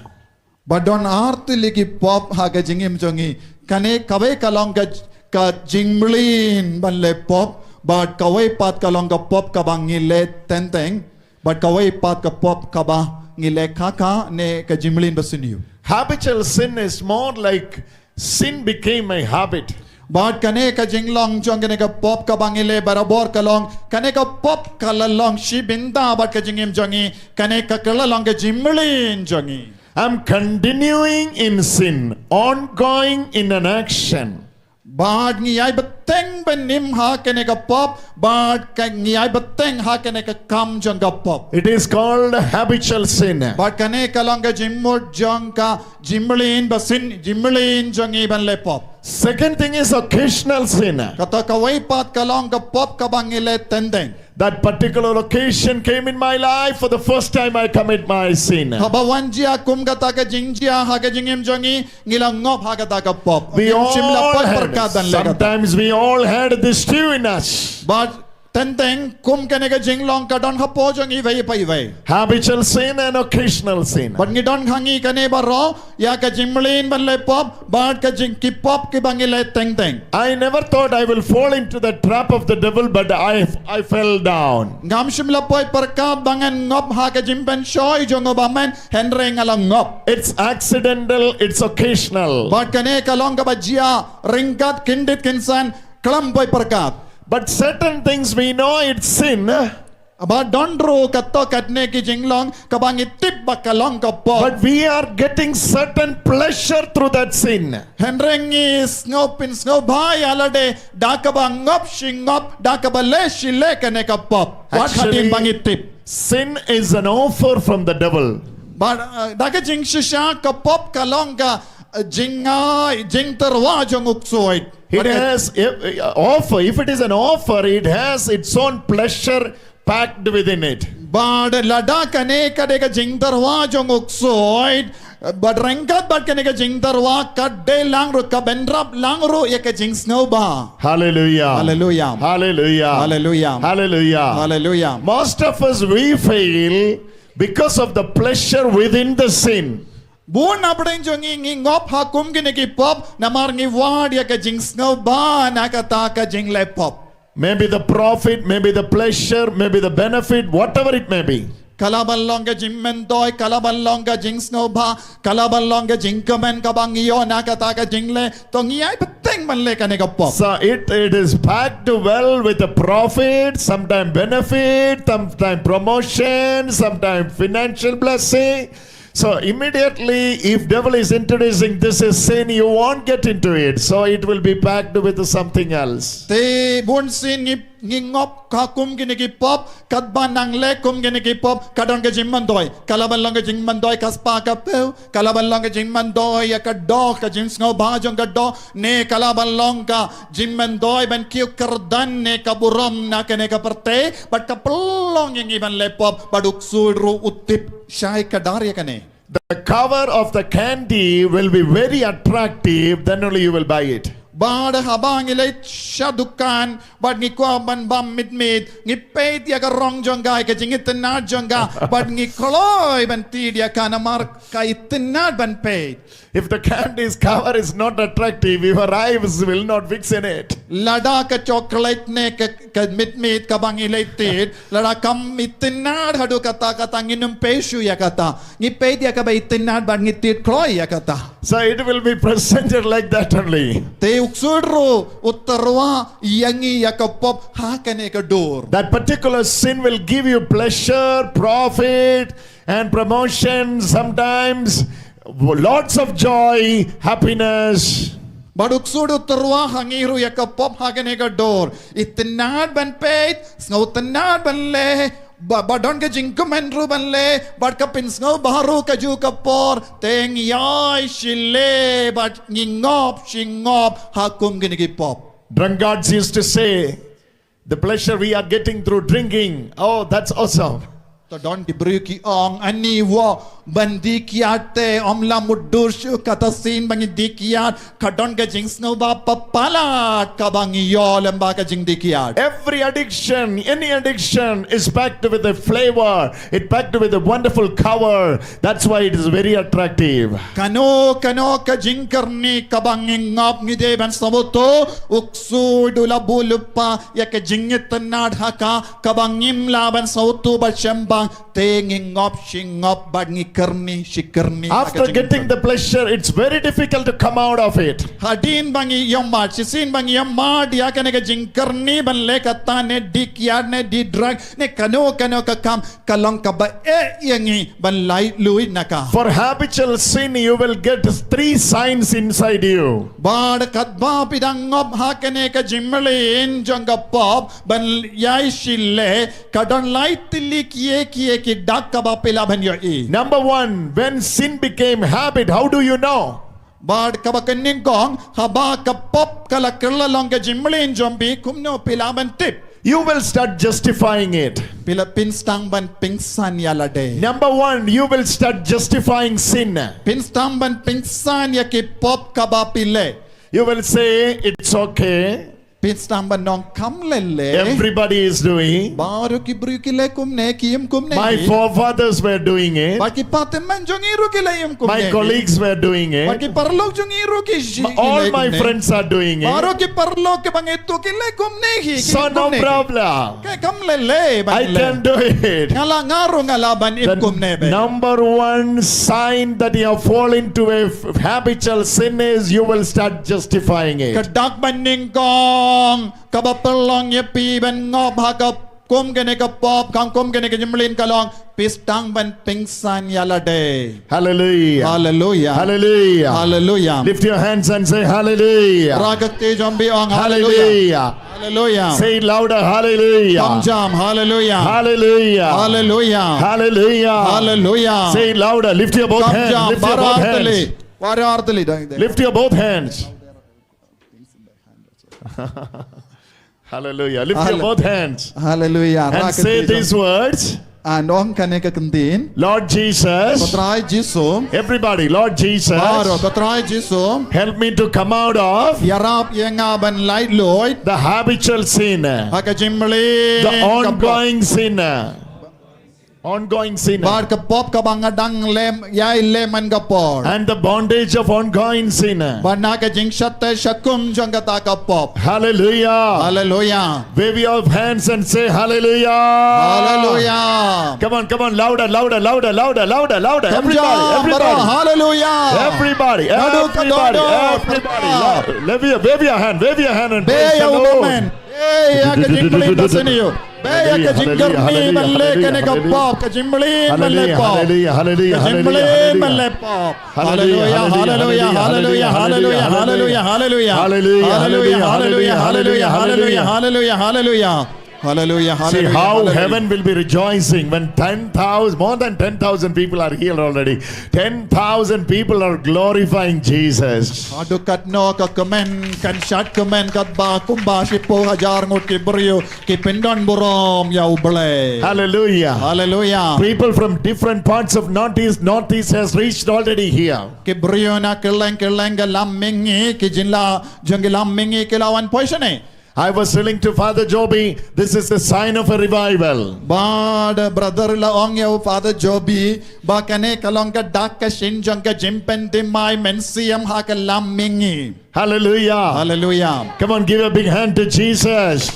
Ba don ar tylli ki pop ha ka jingim jong ngi. Kane kawei ka long ka, ka jingmlien ban leh pop, bad kawei pat ka long ka pop kaba ngi leh teng teng, bad kawei pat ka pop kaba ngi leh kha kha ne ka jingmlien ba sniew. Habitual sin is more like sin became a habit. Bad kane ka jinglong jong kane ka pop kaba ngi leh barabor ka long, kane ka pop ka la long shi bynta bad ka jingim jong ngi, kane ka, ka la long ka jingmlien jong ngi. I'm continuing in sin, ongoing in an action. Bad ngi ïai bteng bha ïa kane ka pop, bad ka ngi ïai bteng ha kane ka kam jong ka pop. It is called habitual sin. Bad kane ka long ka jingmut jong ka jingmlien ba sniew, jingmlien jong ngi ban leh pop. Second thing is occasional sin. Kata kawei pat ka long ka pop kaba ngi leh teng teng. That particular occasion came in my life, for the first time I commit my sin. Haba wan jia kum kata ka jingjia ha ka jingim jong ngi, ngi la ngop ha kata ka pop. We all had, sometimes we all had this too in us. Bad teng teng kum kane ka jinglong ka don hapoh jong ngi iwei pa iwei. Habitual sin and occasional sin. Bad ngi don ha ngi kane baroh, ïa ka jingmlien ban leh pop, bad ka jing, ki pop kiba ngi leh teng teng. I never thought I will fall into the trap of the devil, but I, I fell down. Ngam shym la poi pyrkhat ba ngan ngop ha ka jingpynshoi jong u bymman, hynrei nga la ngop. It's accidental, it's occasional. Bad kane ka long kaba jia ryngkat, kyndit kynsan, khlem poi pyrkhat. But certain things we know it's sin. Ba don ruh kato katne ki jinglong kaba ngi tip ba ka long ka pop. But we are getting certain pleasure through that sin. Hynrei ngi sngewbha, pynsngewbha ïa lade da kaba ngop shi ngop, da kaba leh shi leh kane ka pop. Wat hadien ba ngi tip. Actually, sin is an offer from the devil. Ba, uh, da ka jingshisha ka pop ka long ka, uh, jingngai, jingtyrwa jong u ksuid. It has, if, uh, offer. If it is an offer, it has its own pleasure packed within it. Bad lada kane ka dei ka jingtyrwa jong u ksuid, bad ryngkat bad kane ka jingtyrwa ka dei lang ruh, ka bynrap lang ruh ïa ka jingsngewbha. Hallelujah. Hallelujah. Hallelujah. Hallelujah. Hallelujah. Hallelujah. Most of us, we fail because of the pleasure within the sin. Bun na pdeng jong ngi ngi ngop ha kum kine ki pop, namar ngi wad ïa ka jingsngewbha na kata ka jingleh pop. Maybe the profit, maybe the pleasure, maybe the benefit, whatever it may be. Ka lah ban long ka jingmyntoi, ka lah ban long ka jingsngewbha, ka lah ban long ka jingkmen kaba ngi ïoh na kata ka jingleh, to ngi ïai bteng ban leh kane ka pop. So it, it is packed well with the profit, sometimes benefit, sometimes promotion, sometimes financial blessing. So immediately, if devil is introducing this as sin, you won't get into it. So it will be packed with something else. Te bun sien ngi, ngi ngop ha kum kine ki pop, katba nang leh kum kine ki pop, ka don ka jingmyntoi. Ka lah ban long ka jingmyntoi ka spah ka phew, ka lah ban long ka jingmyntoi ïa ka doh, ka jingsngewbha jong ka doh, ne ka lah ban long ka jingmyntoi ban kiew kyrdan ne ka burom na kane ka pyrthei, bad ka pynlong ïa ngi ban leh pop, bad u ksuid ruh u tip shai kdar ïa kane. The cover of the candy will be very attractive, then only you will buy it. Bad haba ngi leit sha dukan, bad ngi kwah ban bam mitmit, ngi peit ïa ka rong jong ka, ïa ka jingitynnad jong ka, bad ngi kloi ban tied ïa ka namar ka itynnad ban peit. If the candy's cover is not attractive, your eyes will not fix in it. Lada ka chocolate ne ka, ka mitmit kaba ngi leit tied, lada kam itynnad haduh katta katta ngin ym peit shuh ïa kata. Ngi peit ïa kaba itynnad bad ngi tied kloi ïa kata. So it will be presented like that only. Te u ksuid ruh u tyrwa ïa ngi ïa ka pop ha kane ka dur. That particular sin will give you pleasure, profit, and promotion, sometimes lots of joy, happiness. Bad u ksuid u tyrwa ha ngi ruh ïa ka pop ha kane ka dur. Itynnad ban peit, sngewtynnad ban leh, ba, ba don ka jingkmen ruh ban leh, bad ka pynsngewbha ruh ka ju ka por, te ngi ïai shlei, bad ngi ngop shi ngop ha kum kine ki pop. Drunkards used to say, "The pleasure we are getting through drinking, oh, that's awesome." To don ki briew ki ong, ani wa ban die kiad te, ym lah mutdur shuh, kata sien ba ngi die kiad, ka don ka jingsngewbha palat kaba ngi ïoh lyngba ka jingdie kiad. Every addiction, any addiction is packed with a flavor, it packed with a wonderful cover. That's why it is very attractive. Kano kano ka jingkyrni kaba ngi ngop, ngi dei ban sngewthuh, u ksuid u la buh lypa ïa ka jingitynnad ha ka, kaba ngim lah ban sngewthuh ba shym bang, te ngi ngop shi ngop bad ngi kyrni shi kyrni. After getting the pleasure, it's very difficult to come out of it. Hadien ba ngi ïohmad, shisien ba ngi ïohmad ïa kane ka jingkyrni ban leh kata, ne die kiad, ne die drug, ne kano kano ka kam, ka long kaba eh ïa ngi ban laitluid na ka. For habitual sin, you will get three signs inside you. Bad katba phi dang ngop ha kane ka jingmlien jong ka pop ban ïai shlei, ka don lai tylli kiei kiei ki dak kaba phi lah ban ïohi. Number one, when sin became habit, how do you know? Bad kaba kane kong, haba ka pop ka la kylla long ka jingmlien jong phi, kumno phi lah ban tip? You will start justifying it. Phi lah, phin sdang ban pynsan ïa lade. Number one, you will start justifying sin. Phin sdang ban pynsan ïa ki pop kaba phi leh. You will say, "It's okay. Phin sdang ban ong, kam lei lei. Everybody is doing. Baroh ki briew ki leh kumne, ki im kumne. My forefathers were doing it. Bad ki pateng jong ngi ruh ki la im kumne. My colleagues were doing it. Bad ki paralok jong ngi ruh ki, all my friends are doing it. Baroh ki paralok kiba ngi ïathuh ki leh kumne hi, ki im kumne hi. So no problem. Kam lei lei ban leh. I can do it." Nga lah, nga ruh nga lah ban im kumne beit. Number one sign that you have fallen into a f-, habitual sin is you will start justifying it. Ka dak ba nyngkong kaba pynlong ïa phi ban ngop ha ka kum kane ka pop, ka kum kane ka jingmlien, ka long phi sdang ban pynsan ïa lade. Hallelujah. Hallelujah. Hallelujah. Hallelujah. Lift your hands and say, "Hallelujah." Rah ka kti jong phi, ong, "Hallelujah." Hallelujah. Hallelujah. Say it louder, "Hallelujah." Kam jam, "Hallelujah." Hallelujah. Hallelujah. Hallelujah. Hallelujah. Say it louder. Lift your both hands. Kam jam, lift your both hands. Baroh artylli. Baroh artylli. Lift your both hands. Hallelujah. Lift your both hands. Hallelujah. And say these words. Ong kane ka ktien. "Lord Jesus." Ko Trai Jisu. Everybody, "Lord Jesus." Baroh, "Ko Trai Jisu." "Help me to come out of." Ïarap ïa nga ban laitluid. "The habitual sin." Ha ka jingmlien. "The ongoing sin." Ongoing sin. Bad ka pop kaba nga dang leh, ïai leh man ka por. And the bondage of ongoing sin. Bad na ka jingshah teh shah kum jong kata ka pop. Hallelujah. Hallelujah. Wave your hands and say, "Hallelujah." Hallelujah. Come on, come on, louder, louder, louder, louder, louder, louder. Kam jam, everybody, everybody. Hallelujah. Everybody, everybody, everybody. Wave your, wave your hand, wave your hand and praise the Lord. Hey, ïa ka jingmlien ba sniew. Bad ïa ka jingkyrni ban leh kane ka pop, ka jingmlien ban leh pop. Hallelujah, hallelujah, hallelujah, hallelujah. Ka jingmlien ban leh pop. Hallelujah, hallelujah, hallelujah, hallelujah, hallelujah. Hallelujah, hallelujah, hallelujah, hallelujah, hallelujah, hallelujah. Hallelujah, hallelujah. See how heaven will be rejoicing when ten thousand, more than ten thousand people are healed already. Ten thousand people are glorifying Jesus. Haduh katno ka kmen, kan shad kmen katba kumba shiphew hajar ngut ki briew ki pyndonburom ïa U Blei. Hallelujah. Hallelujah. People from different parts of Northeast, Northeast has reached already here. Ki briew na kylleng kylleng ka lam mihngi, ki jylla jong ki lam mihngi ki la wan poi shane. I was telling to Father Joby, this is the sign of a revival. Bad brother la ong ïa u Father Joby ba kane ka long ka dak ka shin jong ka jingpynthymmai mynsiem ha ka lam mihngi. Hallelujah. Hallelujah. Come on, give a big hand to Jesus.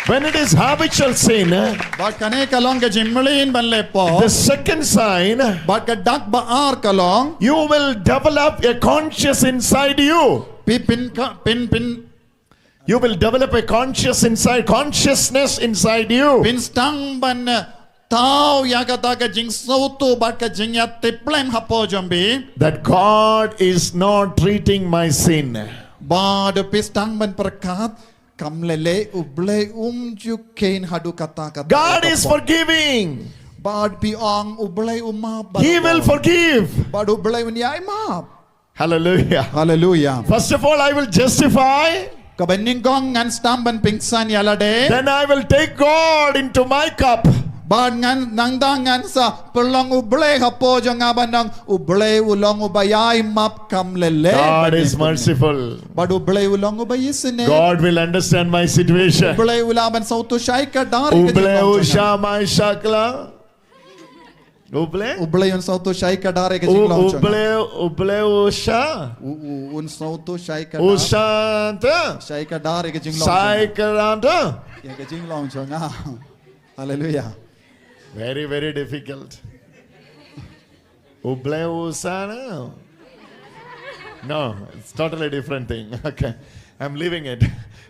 When it is habitual sin, eh, Bad kane ka long ka jingmlien ban leh pop. The second sign, Bad ka dak ba ar ka long. You will develop a conscience inside you. Phi pynka, pyn, pyn, You will develop a conscious inside, consciousness inside you. Pynstang ban, eh, thaw ïa kata ka jingsngewthuh bad ka jingïatiplem hapoh jong phi. That God is not treating my sin. Bad pynstang ban pyrkhat kam leh leh U Blei um ju kheiñ haduh katta katta. God is forgiving. Bad phi ong U Blei u map bad He will forgive. Bad U Blei un ïai map. Hallelujah. Hallelujah. First of all, I will justify. Kaba nyngkong ngan sdang ban pynksan ïa lade. Then I will take God into my cup. Bad ngan nangta ngan sa pynlong U Blei hapoh jong nga ban ong U Blei u long uba ïai map kam leh leh. God is merciful. Bad U Blei u long uba isynei. God will understand my situation. U Blei u lah ban sngewthuh shai kdar ïa ka jinglong jong nga. U Blei u shah mai shakla. U Blei? U Blei un sngewthuh shai kdar ïa ka jinglong jong nga. U Blei u shah. Un sngewthuh shai kdar. U shah te. Shai kdar ïa ka jinglong jong nga. Shai kdar te. Ïa ka jinglong jong nga. Hallelujah. Very, very difficult. U Blei u shah na. No, it's totally different thing. Okay. I'm leaving it.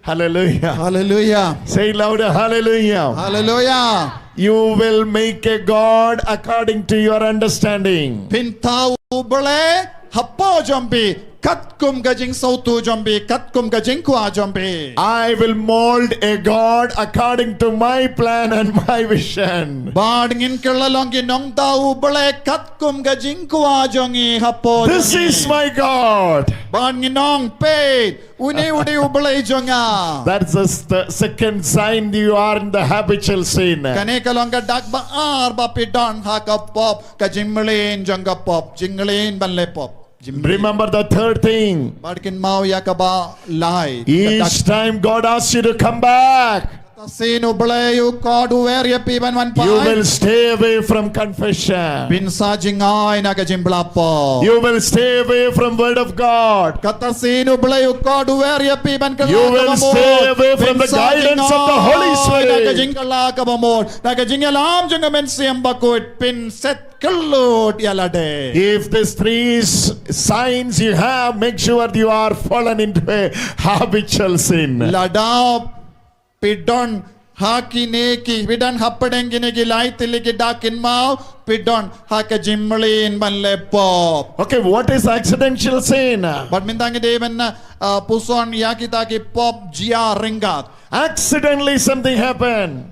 Hallelujah. Hallelujah. Say it louder. Hallelujah. Hallelujah. You will make a God according to your understanding. Phin thaw U Blei hapoh jong phi katkum ka jingsngewthuh jong phi, katkum ka jingkwah jong phi. I will mold a God according to my plan and my vision. Bad ngin kylla long ki nongthaw U Blei katkum ka jingkwah jong i hapoh jong i. This is my God. Bad ngin ong peit Une u dei U Blei jong nga. That's the st- second sign you are in the habitual sin. Kane ka long ka dak ba ar ba phi don ha ka pop, ka jingmlien jong ka pop, jingmlien ban leh pop. Jingmlien. Remember the third thing. Bad kynmaw ïa kaba lai. Ka dak. Each time God asks you to come back, Kata sien U Blei u khot u wer ïa phi ban wan phai. You will stay away from confession. Phin sa jngai na ka jingbylla pop. You will stay away from word of God. Kata sien U Blei u khot u wer ïa phi ban kylla kaba mut. You will stay away from the guidance of the Holy Spirit. Na ka jingkylla kaba mut, na ka jingïalam jong ka Mynsiem Bakhuid, phin set kyllut ïa lade. If these three s- signs you have, make sure you are fallen into a habitual sin. Lada phi don ha kine ki, phi don hapdeng kine ki lai tylli ki dak, kynmaw phi don ha ka jingmlien ban leh pop. Okay, what is accidental sin? Bad mynta ngi dei ban, uh, puson ïa kita ki pop jia ryngkat. Accidentally something happened.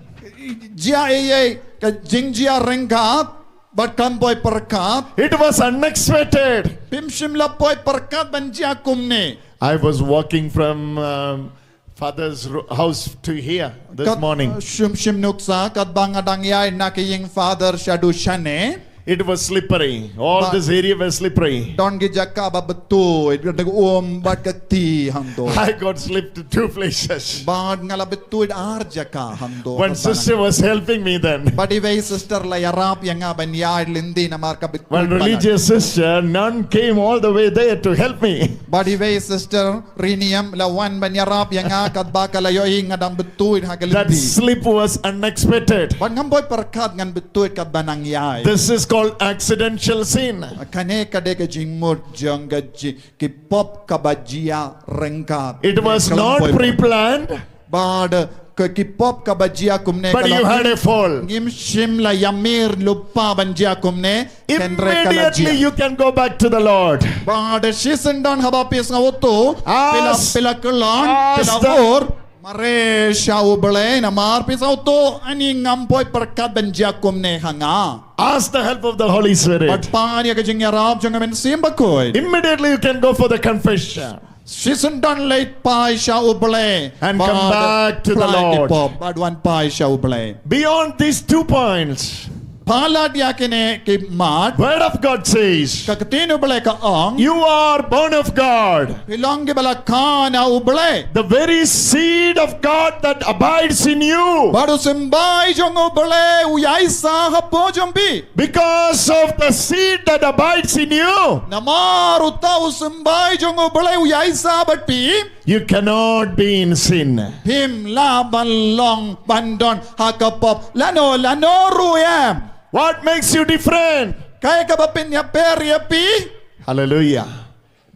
Jia ei ei, ka jingjia ryngkat bad kam poi pyrkhat. It was unexpected. Phim shym la poi pyrkhat ban jia kumne. I was walking from um, father's ro- house to here this Kat- morning. Shim shim nuksa katba nga dang ïaid na ka ïing Father shaduh shane. It was slippery. All But- this area was slippery. Don ki jaka ba betuid, ka um bad ka kti hangto. I got slipped to two places. Bad nga la betuid ar jaka hangto. One sister was helping me then. Bad iwei sister la ïarap ïa nga ban ïaid lynti namar ka betuid. One religious sister, nun came all the way there to help me. Bad iwei sister Riniam la wan ban ïarap ïa nga katba ka la ïohi nga dang betuid ha ka That lynti. Slip was unexpected. Bad ngam poi pyrkhat ngan betuid katba nang ïaid. This is called accidental sin. Kane ka dei ka jingmut jong ka ji- ki pop kaba jia ryngkat. It was Ka lam not poi- pre-planned. Bad ka ki pop kaba jia kumne. But you had a fall. Ngim shym la ïamir lypa ban jia kumne. Hynrei ka la Immediately jia. You can go back to the Lord. Bad shisien don haba phi sngewthuh. Phi la, phi la kyllon, phi la ur. Mareh sha U Blei namar phi sngewthuh ani ngam poi pyrkhat ban jia kumne ha nga. Ask the help of the Holy Spirit. Bad pan ïa ka jingïarap jong ka Mynsiem Bakhuid. Immediately you can go for the confession. Shisien don leit phai sha U Blei. And come back to the Lord. Bad wan phai sha U Blei. Beyond these two points, Palat ïa kine ki mat. Word of God says, Ka ktien U Blei ka ong. You are born of God. Phi long kiba la kha na U Blei. The very seed of God that abides in you. Bad u symbai jong U Blei u ïaisa hapoh jong phi. Because of the seed that abides in you. Namar uta u symbai jong U Blei u ïaisa bad phi. You cannot be in sin. Phim lah ban long ban don ha ka pop lano lano ruh em. What makes you different? Kaei kaba pynïapher ïa phi? Hallelujah.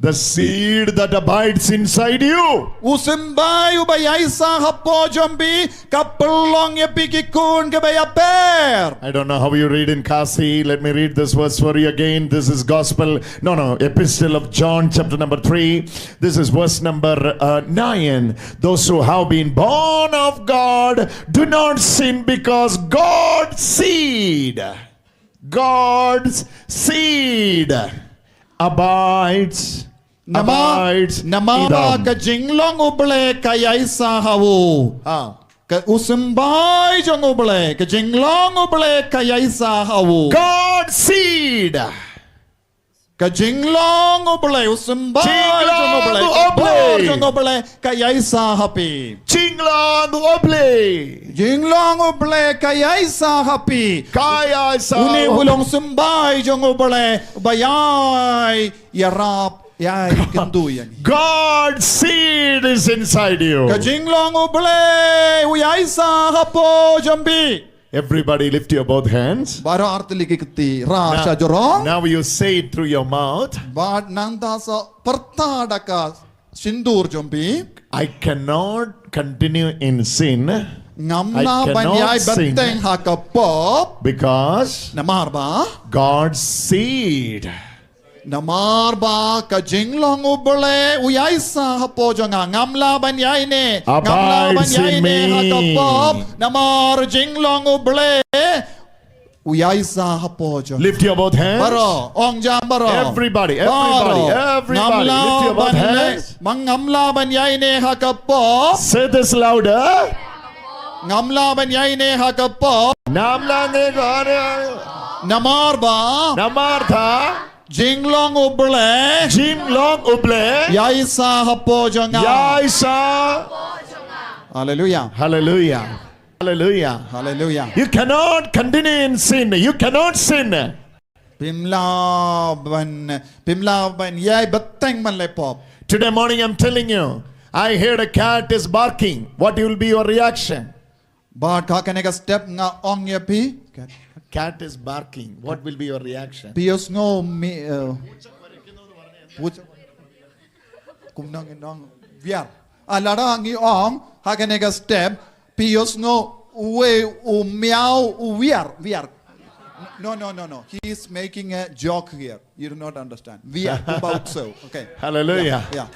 The seed that abides inside you. U symbai uba ïaisa hapoh jong phi ka pynlong ïa phi ki khun kiba ïapher. I don't know how you read in Khasi. Let me read this verse for you again. This is Gospel, no, no, Epistle of John, chapter number three. This is verse number uh, nine. Those who have been born of God do not sin because God's seed, God's seed abides, Namar, abides namar in ba them. Ka jinglong U Blei ka ïaisa ha u. Ah. Ka u symbai jong U Blei, ka jinglong U Blei ka ïaisa ha u. God's seed. Ka jinglong U Blei, u symbai jong U Blei, jinglong U Blei, ka bor jong U Blei ka ïaisa ha phi. Jinglong U Blei. Jinglong U Blei ka ïaisa ha phi. Ka ïaisa. Une u long symbai jong U Blei ba ïai ïarap, ïai kyntu ïa ngi. God's seed is inside you. Ka jinglong U Blei u ïaisa hapoh jong phi. Everybody lift your both hands. Baroh artylli ki kti rah sha jrong. Now you say it through your mouth. Bad nangta sa pyrta da ka sindur jong phi. I cannot continue in sin. Ngam lah ban ïai bteng ha ka pop. Because namar ba God's seed. Namar ba ka jinglong U Blei u ïaisa hapoh jong nga. Ngam lah ban ïai ne. Ngam lah ban ïai ne ha ka pop. Namar jinglong U Blei u ïaisa hapoh jong. Lift your both hands. Baroh, ong jam baroh. Everybody, everybody, everybody, lift your both hands. Ngam lah ban ïai ne ha ka pop. Say this louder. Ngam lah ban ïai ne ha ka pop. Ngam lah ne ka ne. Namar ba. Namar ba. Jinglong U Blei. Jinglong U Blei. Ïaisa hapoh jong nga. Ïaisa. Hallelujah. Hallelujah. Hallelujah. Hallelujah. You cannot continue in sin. You cannot sin. Phim lah ban, phim lah ban ïai bteng ban leh pop. Today morning I'm telling you, I heard a cat is barking. What will be your reaction? Bad ha kane ka step nga ong ïa phi. Cat, cat is barking. What will be your reaction? Phi ïohsngew mi, uh, puch-, kumno ngi ong, wiar. Ah, lada ngi ong ha kane ka step, phi ïohsngew uwei u miaw u wiar, wiar. No, no, no, no. He is making a joke here. You do not understand. Wiar, kumba u ksew. Okay. Hallelujah. Yeah,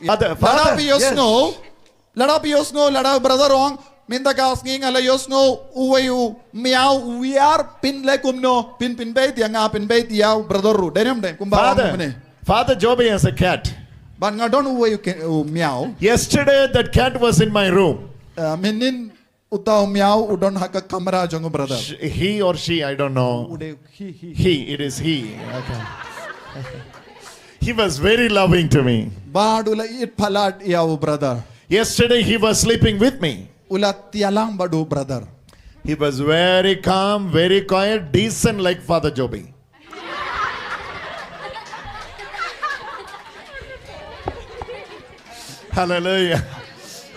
yeah. Father, lada phi ïohsngew, lada phi ïohsngew, lada brother ong, mynta ka sngi nga la ïohsngew uwei u miaw u wiar, phin leh kumno, phin, phin beit ïa nga, phin beit ïa u brother ruh. Dei ne em dei, kumba ong mynne. Father Joby has a cat. Bad nga don uwei u ke-, u miaw. Yesterday that cat was in my room. Uh, mynnin uta u miaw u don ha ka kamra jong u brother. Sh-, he or she, I don't know. U dei he, he. He, it is he. Okay. He was very loving to me. Bad u la ïeit palat ïa u brother. Yesterday he was sleeping with me. U la thiah lang bad u brother. He was very calm, very quiet, decent like Father Joby. Hallelujah.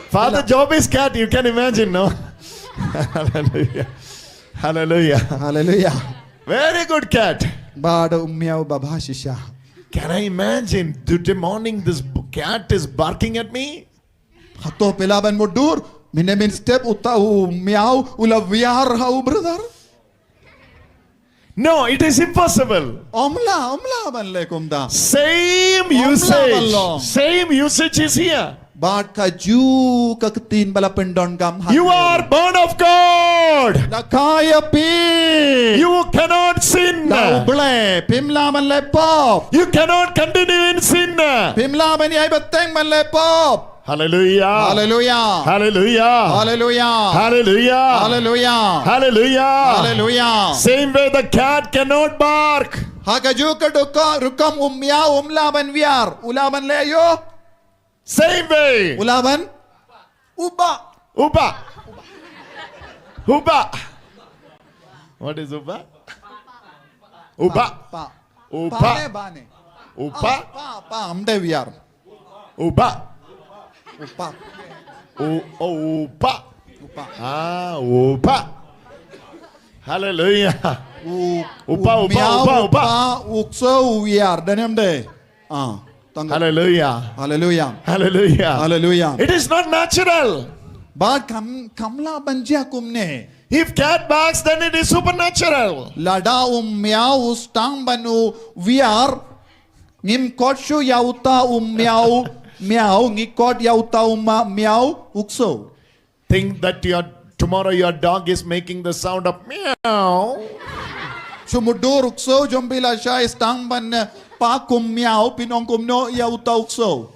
Father Joby's cat, you can imagine, no? Hallelujah. Hallelujah. Hallelujah. Very good cat. Bad u miaw ba bha shisha. Can I imagine today morning this b-, cat is barking at me? Hato phi lah ban mutdur, mynne mynstep uta u miaw u la wiar ha u brother? No, it is impossible. Ym lah, ym lah ban leh kumta. Same usage. Same usage is here. Bad kajuh ka ktien ba la pyndonkam ha. You are born of God. La kha ïa phi. You cannot sin. Na U Blei, phim lah ban leh pop. You cannot continue in sin. Phim lah ban ïai bteng ban leh pop. Hallelujah. Hallelujah. Hallelujah. Hallelujah. Hallelujah. Hallelujah. Hallelujah. Hallelujah. Same way the cat cannot bark. Ha kajuh ka duk-, rukom u miaw um lah ban wiar. U lah ban leh aiu? Same way. U lah ban? U bah. U bah. U bah. What is u bah? U bah. Pa. U bah. Pa ne, ba ne. U bah. Ah, pa, pa, ym dei wiar. U bah. U pa. U, oh, u bah. U pa. Ah, u bah. Hallelujah. U, u pa, u pa, u miaw, pa, u pa, u pa. U ksew, u wiar, dei ne ym dei? Ah, tang. Hallelujah. Hallelujah. Hallelujah. Hallelujah. It is not natural. Bad kam, kam lah ban jia kumne. If cat barks, then it is supernatural. Lada u miaw u sdang ban u wiar, ngim kot shuh ïa uta u miaw, miaw, ngi kot ïa uta u ma-, miaw u ksew. Think that your, tomorrow your dog is making the sound of meow. Shu mutdur u ksew jong phi lashai sdang ban, eh, pak kum miaw, phin ong kumno ïa uta u ksew?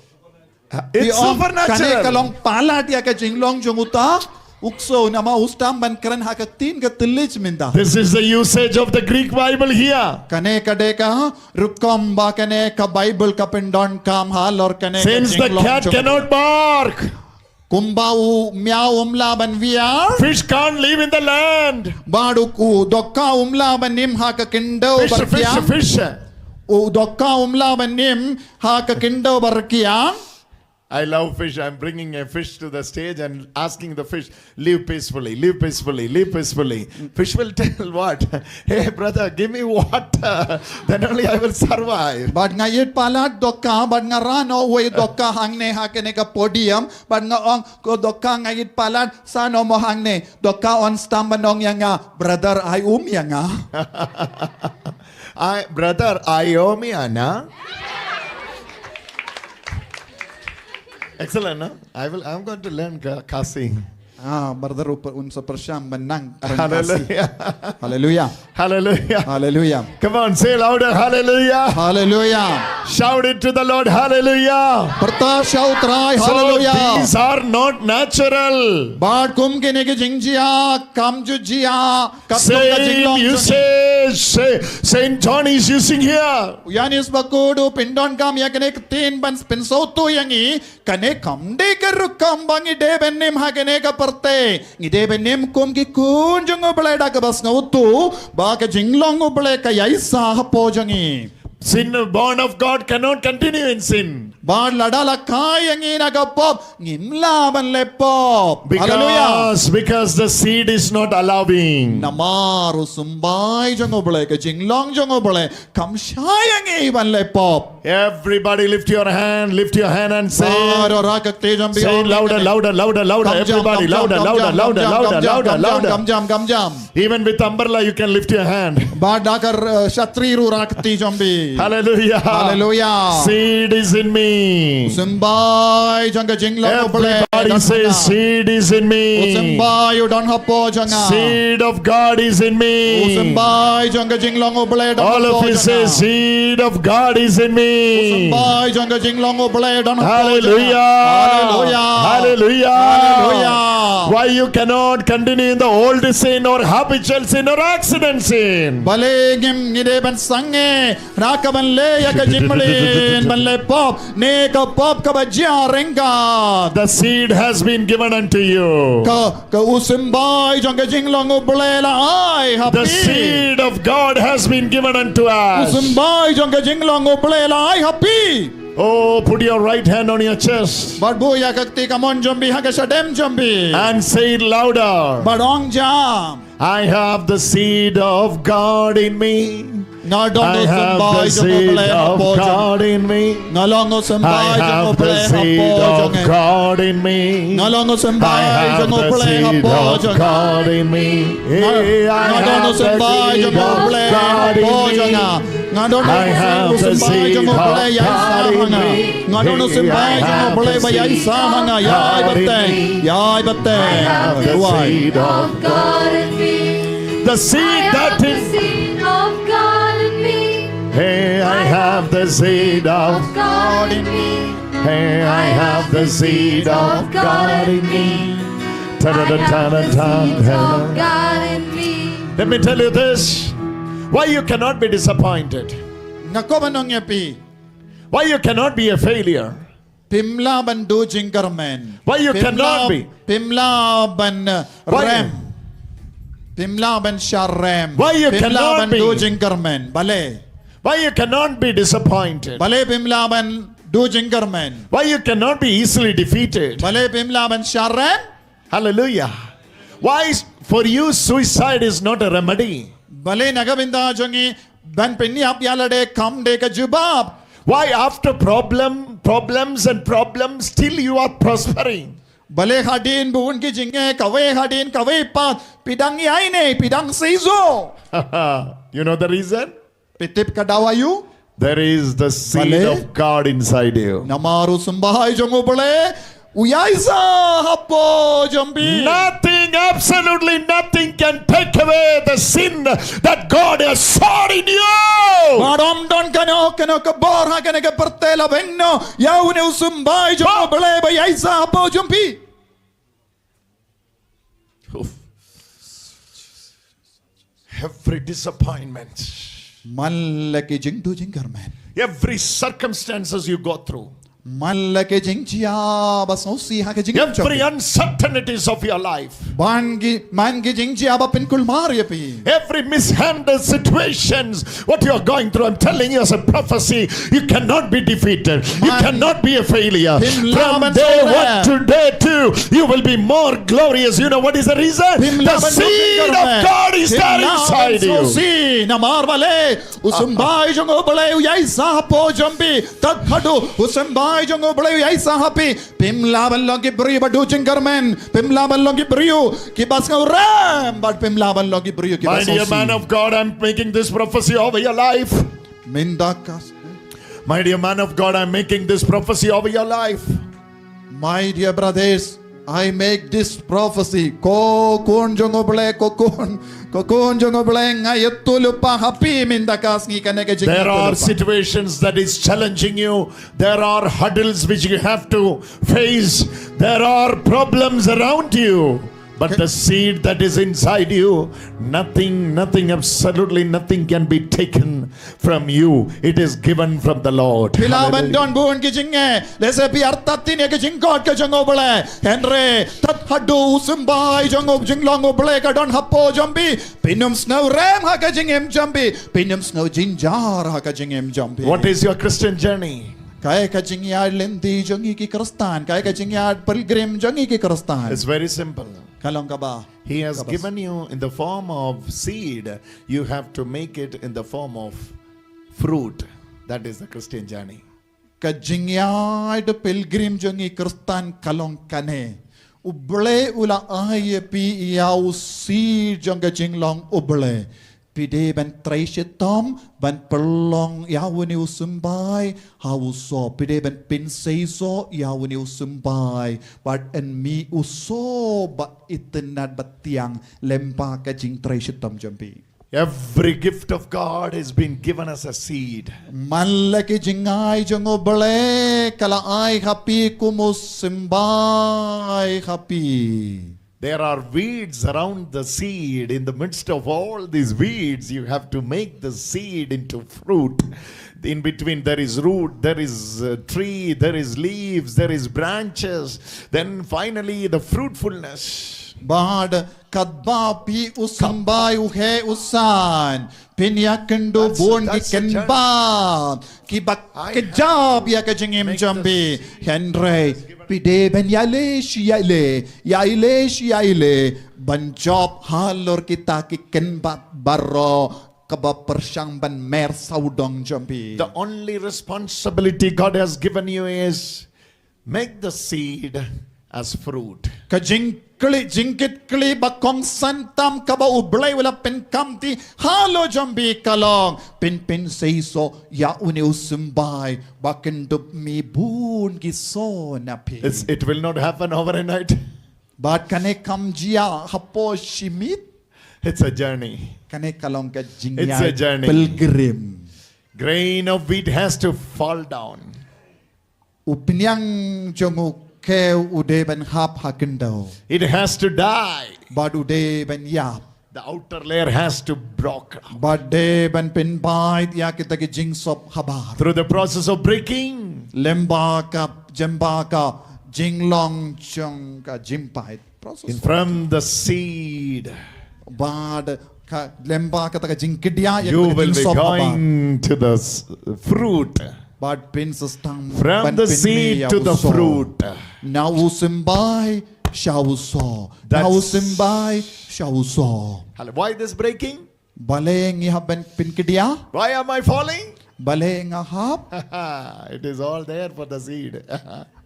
It's supernatural. Phi ong, kane ka long palat ïa ka jinglong jong uta u ksew, namar u sdang ban kren ha ka ktien ka thylliej mynta. This is the usage of the Greek Bible here. Kane ka dei ka rukom ba kane ka Bible ka pyndonkam halor kane ka jinglong jong u. Since the cat cannot bark. Kumba u miaw um lah ban wiar. Fish can't live in the land. Bad u, u dohkha um lah ban im ha ka khyndew bad ka kiang. Fish, fish, fish. U dohkha um lah ban im ha ka khyndew bad ka kiang. I love fish. I'm bringing a fish to the stage and asking the fish, "Live peacefully, live peacefully, live peacefully." Fish will tell what? "Hey, brother, give me water. Then only I will survive." Bad nga ïit palat dohkha, bad nga rah noh uwei u dohkha hangne ha kane ka podium, bad nga ong, "Ko dohkha, nga ïit palat, sah noh mo hangne." Dohkha un sdang ban ong ïa nga, "Brother, ai um ïa nga." Ai, brother, ai um ïa nga. Excellent, no? I will, I'm going to learn Ka-, Khasi. Ah, brother, u pa-, un sa pyrshang ban nang kren Khasi. Hallelujah. Hallelujah. Hallelujah. Hallelujah. Come on, say louder, hallelujah. Hallelujah. Shout it to the Lord, hallelujah. Pyrta sha U Trai, hallelujah. So these are not natural. Bad kum kine ki jingjia kam ju jia katkum ka jinglong jong ngi. Same usage, say, Saint John is using here. U Ïoannis Bakhuid u pyndonkam ïa kane ka ktien ban pynsngewthuh ïa ngi. Kane kam dei ka rukom ba ngi dei ban im ha kane ka pyrthei. Ngi dei ban im kum ki khun jong U Blei da kaba sngewthuh ba ka jinglong U Blei ka ïaishah hapoh jong ngi. Sin, born of God cannot continue in sin. Bad lada la kha ïa ngi na ka pop, ngim lah ban leh pop. Hallelujah. Because, because the seed is not allowing. Namar u symbai jong U Blei, ka jinglong jong U Blei kam shah ïa ngi ban leh pop. Everybody lift your hand, lift your hand and say, baroh rah ka kti jong phi, say louder, louder, louder, louder. Kam jam, kam jam, kam jam, kam jam, kam jam, kam jam, kam jam, kam jam. Everybody louder, louder, louder, louder, louder, louder. Even with umbrella, you can lift your hand. Bad da ka, uh, shatri ruh rah ka kti jong phi. Hallelujah. Hallelujah. Seed is in me. U symbai jong ka jinglong U Blei don ha nga. Everybody say, "Seed is in me." U symbai u don hapoh jong nga. Seed of God is in me. U symbai jong ka jinglong U Blei don hapoh jong nga. All of you say, "Seed of God is in me." U symbai jong ka jinglong U Blei don hapoh jong nga. Hallelujah. Hallelujah. Hallelujah. Hallelujah. Why you cannot continue in the old sin or habitual sin or accident sin? Balei ngim, ngi dei ban sangeh na ka ban leh ïa ka jingmlien ban leh pop, ne ka pop kaba jia ryngkat. The seed has been given unto you. Ka, ka u symbai jong ka jinglong U Blei la ai ha phi. The seed of God has been given unto us. U symbai jong ka jinglong U Blei la ai ha phi. Oh, put your right hand on your chest. Bad buh ïa ka kti kamon jong phi ha ka shadem jong phi. And say it louder. Bad ong jam. I have the seed of God in me. Nga don u symbai jong U Blei hapoh jong nga. I have the seed of God in me. Nga long u symbai jong U Blei hapoh jong nga. I have the seed of God in me. Nga long u symbai jong U Blei hapoh jong nga. I have the seed of God in me. Nga, nga don u symbai jong U Blei hapoh jong nga. Nga don u symbai jong U Blei ïaishah ha nga. Nga don u symbai jong U Blei ba ïaishah ha nga. Ïai bteng, ïai bteng. I have the seed of God in me. The seed that is, hey, I have the seed of God in me. Hey, I have the seed of God in me. Ta-da-da-da-da-da. Let me tell you this, why you cannot be disappointed. Nga kwah ban ong ïa phi. Why you cannot be a failure. Phim lah ban duh jingkyrmen. Why you cannot be. Phim lah ban, uh, rem. Phim lah ban shah rem. Why you cannot be. Phim lah ban duh jingkyrmen. Balei. Why you cannot be disappointed. Balei phim lah ban duh jingkyrmen. Why you cannot be easily defeated. Balei phim lah ban shah rem. Hallelujah. Why is, for you, suicide is not a remedy. Balei na ka bynta jong ngi ban pynïap ïa lade kam dei ka jubab. Why after problem, problems and problems, still you are prospering. Balei hadien bun ki jingeh, kawei hadien kawei pat, phi dang ïaineh, phi dang seisoh. You know the reason? Phi tip ka daw aïu? There is the seed of God inside you. Namar u symbai jong U Blei u ïaishah hapoh jong phi. Nothing, absolutely nothing can take away the seed that God has sown in you. Bad ym don kano kano ka bor ha kane ka pyrthei la bynno ïa une u symbai jong U Blei ba ïaishah hapoh jong phi. Every disappointment. Man la ki jingduh jingkyrmen. Every circumstances you go through. Man la ki jingjia ba sngewsih ha ka jingim jong phi. Every uncertainties of your life. Man ki, man ki jingjia ba pynkulmar ïa phi. Every mishandled situations, what you are going through, I'm telling you as a prophecy, you cannot be defeated. You cannot be a failure. From day one to day two, you will be more glorious. You know what is the reason? The seed of God is there inside you. Namar balei u symbai jong U Blei u ïaishah hapoh jong phi. Tad haduh u symbai jong U Blei u ïaishah ha phi, phim lah ban long ki briew ba duh jingkyrmen. Phim lah ban long ki briew kiba sngewrem bad phim lah ban long ki briew kiba sngewsih. My dear man of God, I'm making this prophecy over your life. Mynta ka My dear man of God, I'm making this prophecy over your life. My dear brothers, I make this prophecy. Ko khun jong U Blei, ko khun, ko khun jong U Blei, nga ïathuhlypa ha phi mynta ka sngi kane ka jingïathuhlypa. There are situations that is challenging you. There are hurdles which you have to face. There are problems around you. But the seed that is inside you, nothing, nothing, absolutely nothing can be taken from you. It is given from the Lord. Phi lah ban don bun ki jingeh, lehse phi artatien ïa ki jingkhot ka jong U Blei. Hynrei tad haduh u symbai jong U, jinglong U Blei ka don hapoh jong phi, phin ym sngewrem ha ka jingim jong phi, phin ym sngew jynjar ha ka jingim jong phi. What is your Christian journey? Kaei ka jingïaid lynti jong ngi ki Khristan, kaei ka jingïaid pilgrim jong ngi ki Khristan. It's very simple. Ka long kaba, He has kaba given you in the form of seed, you have to make it in the form of fruit. That is the Christian journey. Ka jingïaid pilgrim jong ngi Khristan ka long kane. U Blei u la ai ïa phi ïa u seed jong ka jinglong U Blei. Phi dei ban trei shitom ban pynlong ïa une u symbai ha u soh. Phi dei ban pynseisoh ïa une u symbai bad yn mih u soh ba itynnad ba thiang lyngba ka jingtrei shitom jong phi. Every gift of God has been given as a seed. Man la ki jingai jong U Blei ka la ai ha phi kum u symbai ha phi. There are weeds around the seed. In the midst of all these weeds, you have to make the seed into fruit. In between, there is root, there is a tree, there is leaves, there is branches. Then finally, the fruitfulness. Bad katba phi u symbai u heh u san, phin ïakynduh bun ki kynbat kiba kjap ïa ka jingim jong phi. Hynrei phi dei ban ïaleh shi ïaleh, ïaleh shi ïaleh ban jop halor kita ki kynbat baroh kaba pyrshang ban mer sawdong jong phi. The only responsibility God has given you is make the seed as fruit. Ka jingkylli, jingkitkhlieh ba kongsan tam kaba U Blei u la pynkhamti halor jong phi ka long phin pynseisoh ïa une u symbai ba kyndup mih bun ki soh na phi. It's, it will not happen overnight. Bad kane kam jia hapoh shi miet. It's a journey. Kane ka long ka jingïaid pilgrim. Grain of wheat has to fall down. U pynïang jong u khew u dei ban hap ha khyndew. It has to die. Bad u dei ban ïap. The outer layer has to broke. Bad dei ban pynbait ïa kita ki jingsop habar. Through the process of breaking. Lyngba ka, lyngba ka jinglong jong ka jingpait. Process. In from the seed. Bad ka, lyngba kata ka jingkdiah ïa ka jingsop habar. You will be going to the s-, fruit. Bad phin sa sdang ban pynmih ïa u soh. From the seed to the fruit. Na u symbai sha u soh. Na u symbai sha u soh. That's Hallelujah. Why this breaking? Balei ngi hap ban pynkdiah? Why am I falling? Balei nga hap? It is all there for the seed.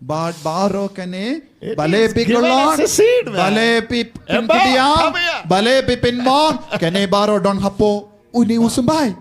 Bad baroh kane, balei phi khlad? It is given as a seed, man. Balei phi pynkdiah? Balei phi pynmong? Kane baroh don hapoh une u symbai.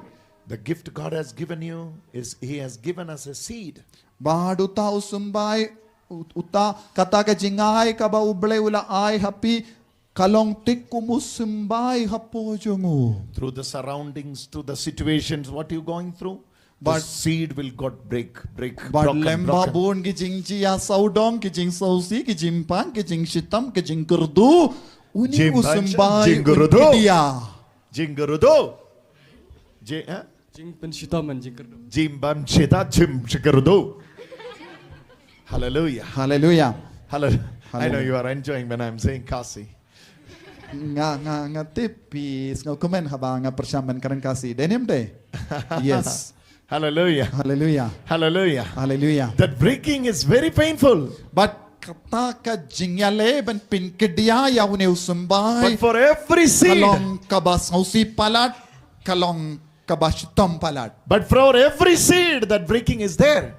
The gift God has given you is, He has given us a seed. Bad uta u symbai, u-, uta kata ka jingai kaba U Blei u la ai ha phi, ka long thik kum u symbai hapoh jong u. Through the surroundings, through the situations, what you going through, the seed will got break, break, broken, broken. Bad lyngba bun ki jingjia sawdong, ki jingsawsih, ki jingpang, ki jingshitom, ki jingkyrduh, une u symbai un kdiah. Jingkyrduh. Jingkyrduh. Ji-, eh? Jingpynshitom, jingkyrduh. Jingpynshitom, jingkyrduh. Hallelujah. Hallelujah. Hallelujah. I know you are enjoying when I'm saying Khasi. Nga, nga, nga tip phi sngewkmen haba nga pyrshang ban kren Khasi. Dei ne em dei? Yes. Hallelujah. Hallelujah. Hallelujah. Hallelujah. That breaking is very painful. Bad kata ka jingïaleh ban pynkdiah ïa une u symbai. But for every seed. Ka long kaba sngewsih palat, ka long kaba shitom palat. But for every seed, that breaking is there.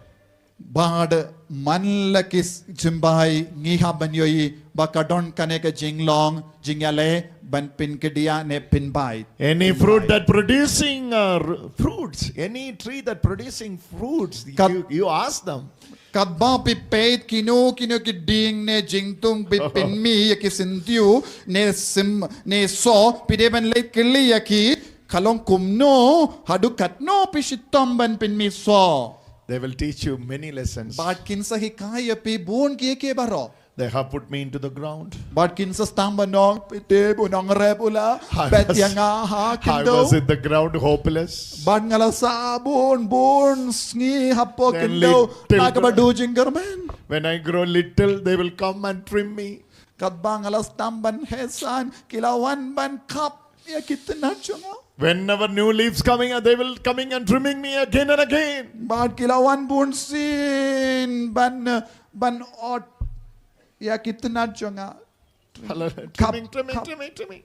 Bad man la ki symbai ngi hap ban ïohi ba ka don kane ka jinglong jingïaleh ban pynkdiah ne pynbait. Any fruit that producing, uh, r-, fruits, any tree that producing fruits, you, you ask them. Katba phi peit kino kino ki dieng ne jingthung phi pynmih ïa ki syntiew ne sim ne soh, phi dei ban leit kylli ïa ki, ka long kumno, haduh katno phi shitom ban pynmih soh. They will teach you many lessons. Bad kin sa hikai ïa phi bun kiei kiei baroh. They have put me into the ground. Bad kin sa sdang ban ong, phi tip u nongrep u la phet ïa nga ha khyndew. I was, I was in the ground hopeless. Bad nga la sah bun bun sngi hapoh khyndew na kaba duh jingkyrmen. When I grow little, they will come and trim me. Katba nga la sdang ban heh san, ki la wan ban kap ïa ki tnat jong nga. Whenever new leaves coming, they will coming and trimming me again and again. Bad ki la wan bun sien ban, ban ot ïa ki tnat jong nga. Hallelujah. Kap, trimming, trimming, kap. Trimming, trimming.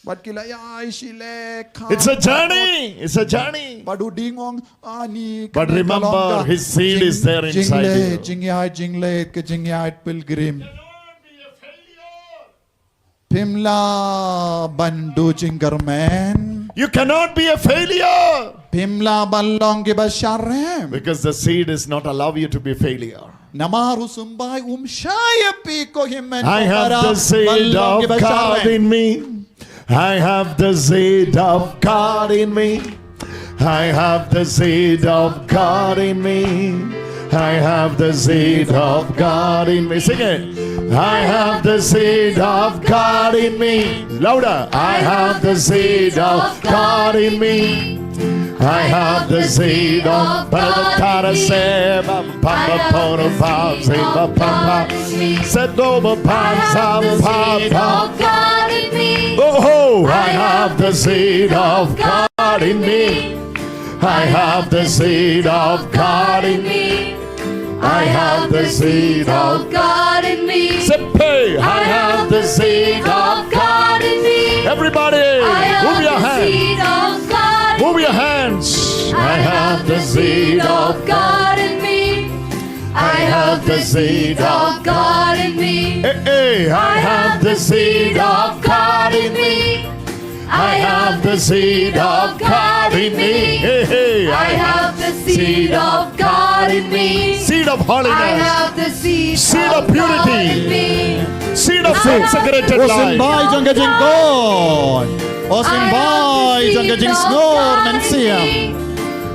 Bad ki la ïai shilek, kap. It's a journey. It's a journey. Bad u ding ong, ani. But remember, His seed is there inside you. Jingïaid, jingïaid, ka jingïaid pilgrim. Phim lah ban duh jingkyrmen. You cannot be a failure. Phim lah ban long kiba sharem. Because the seed is not allow you to be failure. Namar u symbai um shah ïa phi ko hynmen ko para ban long kiba sharem. I have the seed of God in me. I have the seed of God in me. I have the seed of God in me. I have the seed of God in me. Sing it. I have the seed of God in me. Louder. I have the seed of God in me. I have the seed of God in me. Papa poro pa ziba papa. Sedoba pa zam papa. Oh, I have the seed of God in me. I have the seed of God in me. I have the seed of God in me. Sepe. I have the seed of God in me. Everybody, move your hands. Move your hands. I have the seed of God in me. I have the seed of God in me. Hey, hey, I have the seed of God in me. I have the seed of God in me. Hey, hey, I have the seed of God in me. Seed of holiness. I have the seed of purity. Seed of consecrated life. Symbai jong ka jingkot. Symbai jong ka jingsngur mynsiem.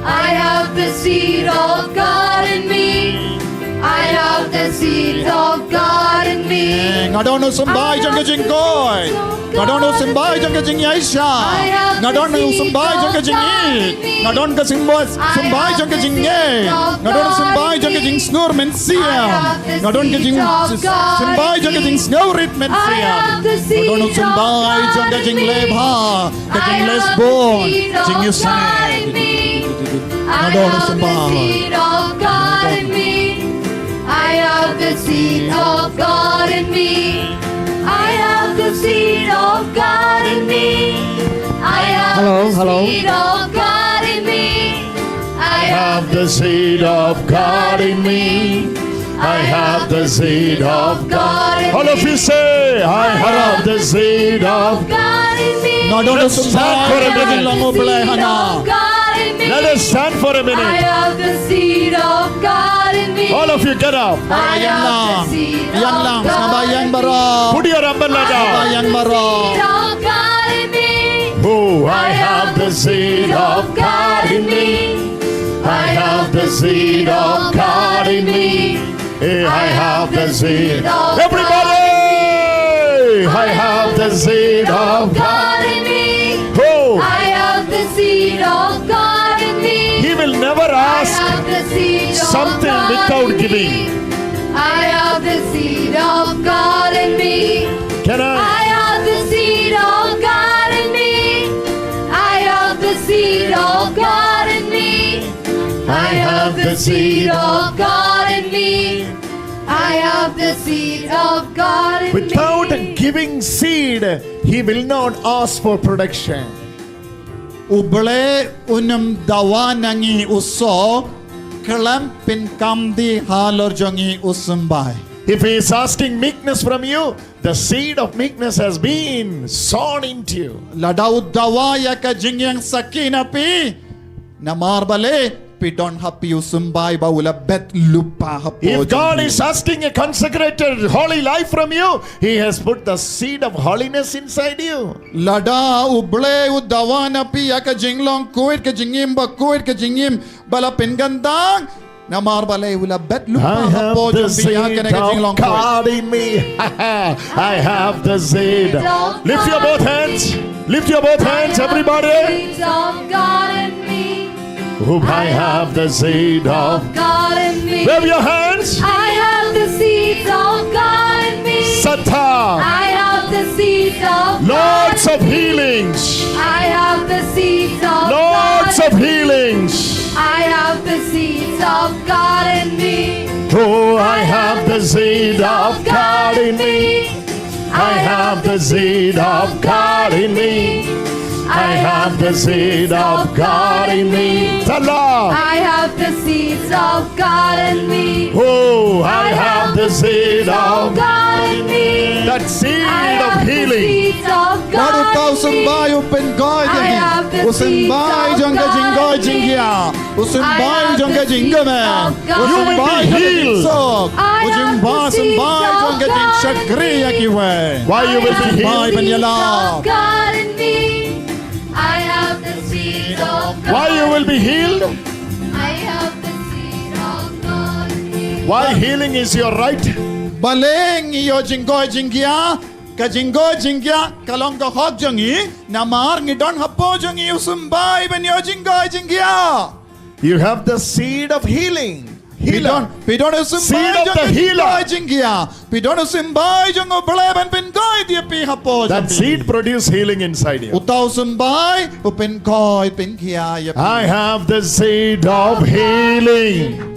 I have the seed of God in me. I have the seed of God in me. Nga don u symbai jong ka jingkoit. Nga don u symbai jong ka jingïaishah. Nga don u symbai jong ka jingïeit. Nga don ka symbai, symbai jong ka jingngeit. Nga don u symbai jong ka jingsngur mynsiem. Nga don ka jing, symbai jong ka jingsngewrit mynsiem. Nga don u symbai jong ka jingleh bha, ka jingleh sbun, jingïaseng. Nga don u symbai. I have the seed of God in me. I have the seed of God in me. I have Hello, the hello. seed of God in me. I have the seed of God in me. I have the seed of God in me. All of you say, I have the seed of God in me. Nga don u symbai jong ka jinglong U Blei ha nga. Let us stand for a minute. I have the seed of God in me. All of you get up. Ïeng lang. Ïeng lang. Sngewbha ïeng baroh. Put your umbrella down. Sngewbha ïeng baroh. Oh, I have the seed of God in me. I have the seed of God in me. Hey, I have the seed. Everybody! I have the seed of God in me. Oh! I have the seed of God in me. He will never ask something without giving. I have the seed of God in me. Can I? I have the seed of God in me. I have the seed of God in me. I have the seed of God in me. I have the seed of God in me. Without giving seed, he will not ask for production. U Blei un ym dawa na ngi u soh khlem pynkam die halor jong ngi u symbai. If he is asking meekness from you, the seed of meekness has been sown into you. Lada u dawa ïa ka jingïeng sakhi na phi, namar balei phi don ha phi u symbai ba u la bet lypa hapoh jong phi. If God is asking a consecrated holy life from you, he has put the seed of holiness inside you. Lada U Blei u dawa na phi ïa ka jinglong khuid, ka jingim bakhuid, ka jingim ba la pynkyntang, namar balei u la bet lypa hapoh jong phi ïa kane ka jinglong khuid. I have the seed of God in me. I have the seed. Lift your both hands. Lift your both hands, everybody. Seed of God in me. Oh, I have the seed of God in me. Wave your hands. I have the seeds of God in me. Sattha. I have the seeds of God. Lots of healings. I have the seeds of God. Lots of healings. I have the seeds of God in me. Oh, I have the seed of God in me. I have the seed of God in me. I have the seed of God in me. Tala. I have the seeds of God in me. Oh, I have the seed of God in me. That seed of healing. Bad uta u symbai u pynkoit ïa ngi. U symbai jong ka jingkoit jingkhiah. U symbai jong ka jingkmen. U symbai jong ka jingsuk. U symbai, symbai jong ka jingshakri ïa kiwei. Why you will be healed? Symbai ban ïalap. God in me. I have the seed of God. Why you will be healed? I have the seed of God in me. Why healing is your right? Balei ngi ïoh jingkoit jingkhiah? Ka jingkoit jingkhiah ka long ka hok jong ngi, namar ngi don hapoh jong ngi u symbai ban ïoh jingkoit jingkhiah. You have the seed of healing. Phi don, phi don u symbai jong ka jingkoit jingkhiah. Phi don u symbai jong U Blei ban pynkoit ïa phi hapoh jong phi. That seed produce healing inside you. Uta u symbai u pynkoit pynkhiah ïa phi. I have the seed of healing.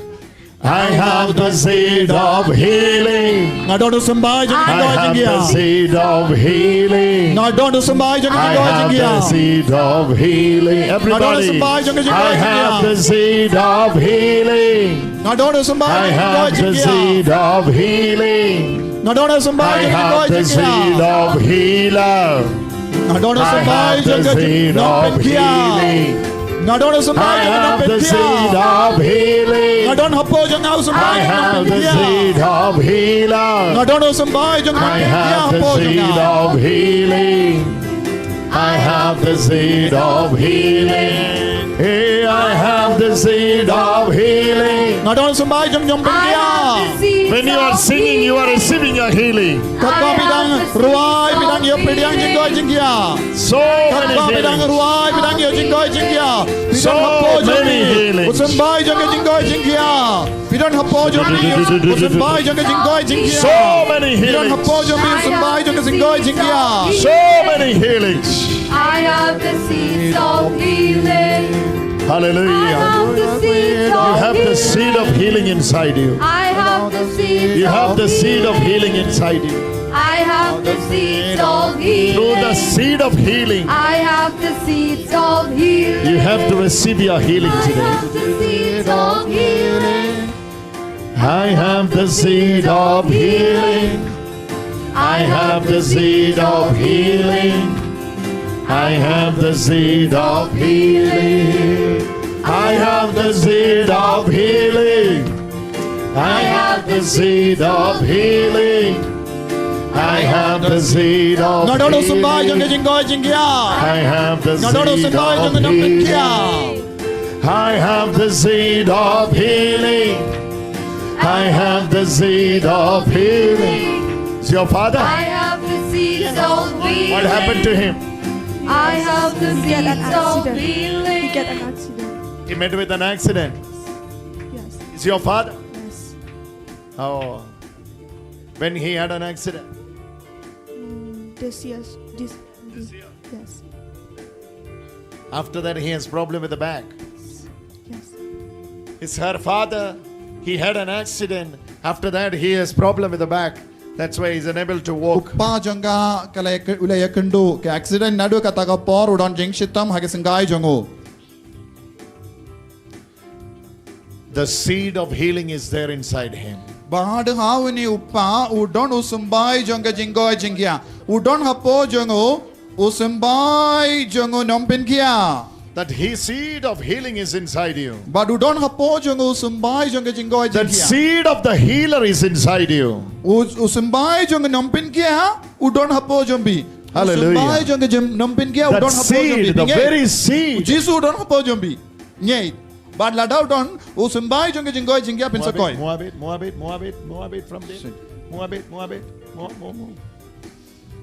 I have the seed of healing. Nga don u symbai jong ka jingkoit jingkhiah. I have the seed of healing. Nga don u symbai jong ka jingkoit jingkhiah. I have the seed of healing. Everybody. Nga don u symbai jong ka jingkoit jingkhiah. I have the seed of healing. Nga don u symbai jong ka jingkoit jingkhiah. I have the seed of healing. Nga don u symbai jong ka jingkoit jingkhiah. I have the seed of healer. Nga don u symbai jong ka jingkoit jingkhiah. Nga don u symbai jong ka jingkoit jingkhiah. I have the seed of healing. Nga don hapoh jong nga u symbai jong ka jingkoit jingkhiah. I have the seed of healer. Nga don u symbai jong ka jingkoit jingkhiah hapoh jong nga. I have the seed of healing. I have the seed of healing. Hey, I have the seed of healing. Ka don u symbai jong Nongpynkhia. When you are singing, you are receiving your healing. Katba phi dang rwai, phi dang ïoh pdiang jingkoit jingkhiah. So many healings. Katba phi dang rwai, phi dang ïoh jingkoit jingkhiah. Phi don hapoh jong phi u symbai jong ka jingkoit jingkhiah. Phi don hapoh jong phi u symbai jong ka jingkoit jingkhiah. So many healings. Phi don hapoh jong phi u symbai jong ka jingkoit jingkhiah. So many healings. I have the seeds of healing. Hallelujah. I have the seeds of healing. You have the seed of healing inside you. I have the seeds of healing. You have the seed of healing inside you. I have the seeds of healing. Through the seed of healing, I have the seeds of healing. You have to receive your healing today. I have the seeds of healing. I have the seed of healing. I have the seed of healing. I have the seed of healing. I have the seed of healing. I have the seed of healing. I have the seed of healing. Nga don u symbai jong ka jingkoit jingkhiah. I have the seed of healing. Nga don u symbai jong ka Nongpynkhia. I have the seed of healing. I have the seed of healing. Is your father? I have the seeds of healing. What happened to him? I have the seeds of healing. He met with an accident. Yes. Is your father? Yes. Oh. When he had an accident? Mm, this year. This, this year. Yes. After that, he has problem with the back. Yes. Is her father, he had an accident. After that, he has problem with the back. That's why he's unable to walk. U kpa jong ka ka la ïa kynduh, ka accident, naduh kata ka por u don jingshitom ha ka syngkai jong u. The seed of healing is there inside him. Bad ha une u kpa u don u symbai jong ka jingkoit jingkhiah. U don hapoh jong u u symbai jong u Nongpynkhia. That he seed of healing is inside you. Bad u don hapoh jong u symbai jong ka jingkoit jingkhiah. That seed of the healer is inside you. U, u symbai jong u Nongpynkhia u don hapoh jong phi. Hallelujah. U symbai jong ka jing, Nongpynkhia u don hapoh jong phi. That seed, the very seed. U Jisu u don hapoh jong phi. Ngi. Bad lada u don u symbai jong ka jingkoit jingkhiah, phin sa koit. Move a bit, move a bit, move a bit, move a bit from there. Move a bit, move a bit. Move, move, move.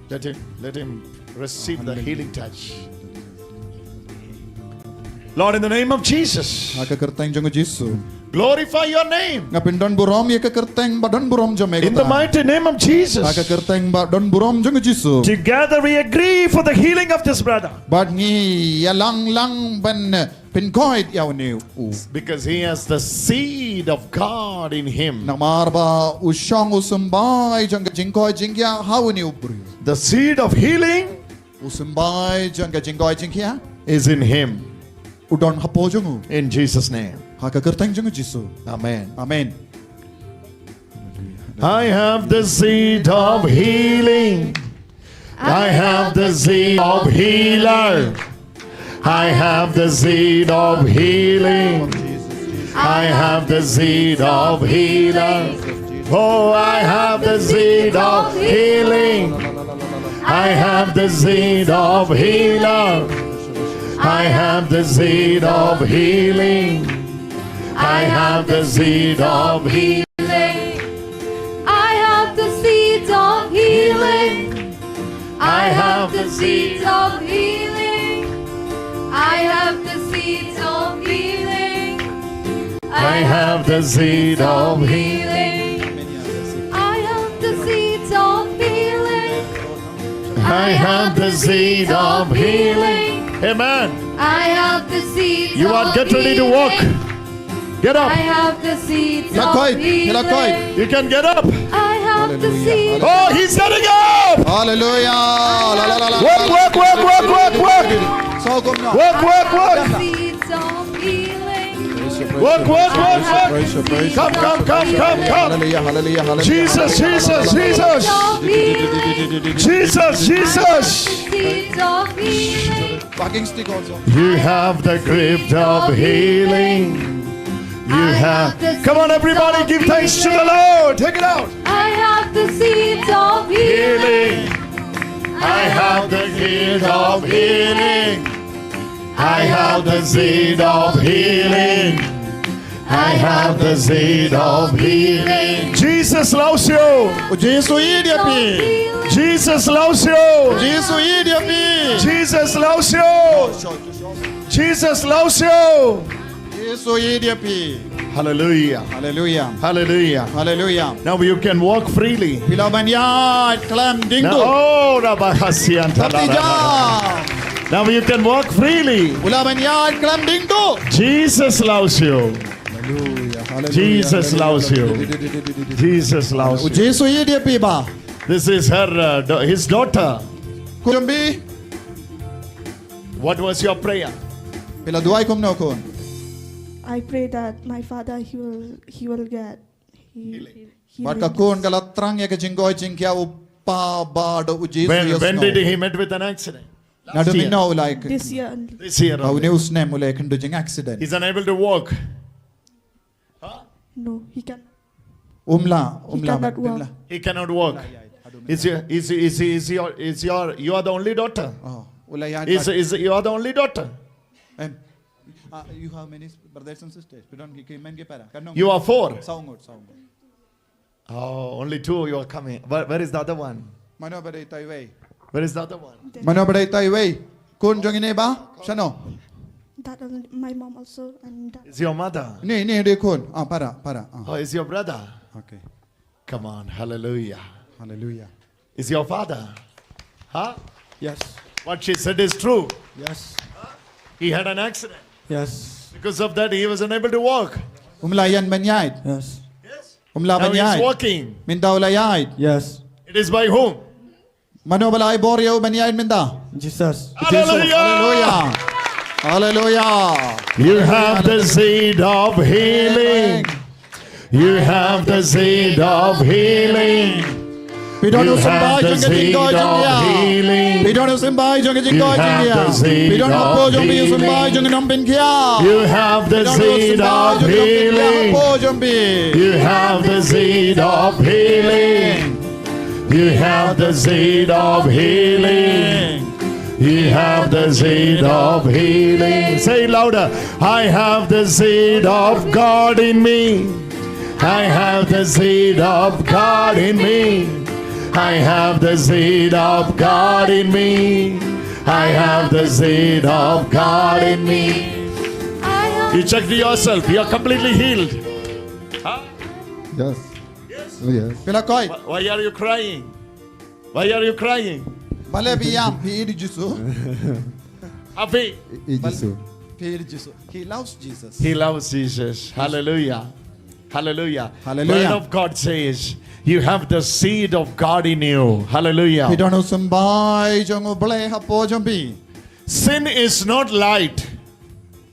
Let him, let him receive the healing touch. Lord, in the name of Jesus. Ha ka kyrteng jong u Jisu. Glorify your name. Nga pyndon burom ïa ka kyrteng ba don burom jong me. In the mighty name of Jesus. Ha ka kyrteng ba don burom jong u Jisu. Together we agree for the healing of this brother. Bad ngi ïalang lang ban pynkoit ïa une u. Because he has the seed of God in him. Namar ba u shong u symbai jong ka jingkoit jingkhiah ha une u briew. The seed of healing. U symbai jong ka jingkoit jingkhiah. Is in him. U don hapoh jong u. In Jesus' name. Ha ka kyrteng jong u Jisu. Amen. Amen. I have the seed of healing. I have the seed of healer. I have the seed of healing. I have the seed of healer. Oh, I have the seed of healing. I have the seed of healer. I have the seed of healing. I have the seed of healing. I have the seed of healing. I have the seed of healing. I have the seed of healing. I have the seed of healing. I have the seed of healing. I have the seed of healing. Amen. I have the seed of healing. You are get ready to walk. Get up. I have the seeds of healing. You can get up. I have the seeds. Oh, he's getting up. Hallelujah. La, la, la, la. Work, work, work, work, work, work. Work, work, work. Seeds of healing. Work, work, work, work. Come, come, come, come, come. Hallelujah, hallelujah, hallelujah. Jesus, Jesus, Jesus. Jesus, Jesus. Seeds of healing. Walking stick also. You have the gift of healing. You have. Come on, everybody, give thanks to the Lord. Take it out. I have the seeds of healing. Healing. I have the gift of healing. I have the seed of healing. I have the seed of healing. Jesus loves you. U Jisu i ïeit ïa phi. Jesus loves you. U Jisu i ïeit ïa phi. Jesus loves you. Jesus loves you. U Jisu i ïeit ïa phi. Hallelujah. Hallelujah. Hallelujah. Hallelujah. Now you can walk freely. Phi lah ban ïaid khlem ding duh. Oh, rabakasian. Khlem ding duh. Now you can walk freely. U lah ban ïaid khlem ding duh. Jesus loves you. Hallelujah. Hallelujah. Jesus loves you. Jesus loves you. U Jisu i ïeit ïa phi bah. This is her, uh, da- his daughter. Khun jong phi. What was your prayer? Phi la duwai kumno khun? I pray that my father, he will he will get he, healing. Bad ka khun ka la thrang ïa ka jingkoit jingkhiah, u pa ba da u Jisu. When, when did he met with an accident? Naduh mynno u la ïa kynduh? This year only. This year only. Une u snem u la ïa kynduh jing accident. He's unable to walk. Huh? No, he can. Um lah, um lah, um lah. He cannot walk. Is he, is he, is he, is your, is your, you are the only daughter? Oh, u la ïa. Is, is you are the only daughter? Em. Uh, you have many brothers and sisters? Phi don ki, ki hynmen ki para? Ka nong. You are four. Saw ngut, saw ngut. Oh, only two you are coming. Where, where is the other one? Mano ba dei taiwei? Where is the other one? Mano ba dei taiwei? Khun jong ine ba? Shano? That only, my mom also and dad. Is your mother? Ni, ni dei khun. Ah, para, para. Ah. Oh, is your brother? Okay. Come on, hallelujah. Hallelujah. Is your father? Huh? Yes. What she said is true. Yes. He had an accident. Yes. Because of that, he was unable to walk. Um lah ïaid ban ïaid. Yes. Um lah ban ïaid. Now he's walking. Mynta u la ïaid. Yes. It is by whom? Mano ba la ai bor ïa u ban ïaid mynta? Jesus. Hallelujah. Hallelujah. Hallelujah. You have the seed of healing. You have the seed of healing. Phi don u symbai jong ka jingkoit jingkhiah. Phi don u symbai jong ka jingkoit jingkhiah. Phi don hapoh jong phi u symbai jong ka nongpynkhiah. You have the seed of healing. Hapoh jong phi. You have the seed of healing. You have the seed of healing. You have the seed of healing. Say it louder. I have the seed of God in me. I have the seed of God in me. I have the seed of God in me. I have the seed of God in me. You check to yourself. You are completely healed. Huh? Yes. Yes. Oh, yes. Phi la koit. Why, why are you crying? Why are you crying? Balei phi ïam, phi ïeit ïa u Jisu? Happy. Ïeit ïa u Jisu. Phi ïeit ïa u Jisu. He loves Jesus. He loves Jesus. Hallelujah. Hallelujah. Hallelujah. Word of God says, you have the seed of God in you. Hallelujah. Phi don u symbai jong U Blei hapoh jong phi. Sin is not light.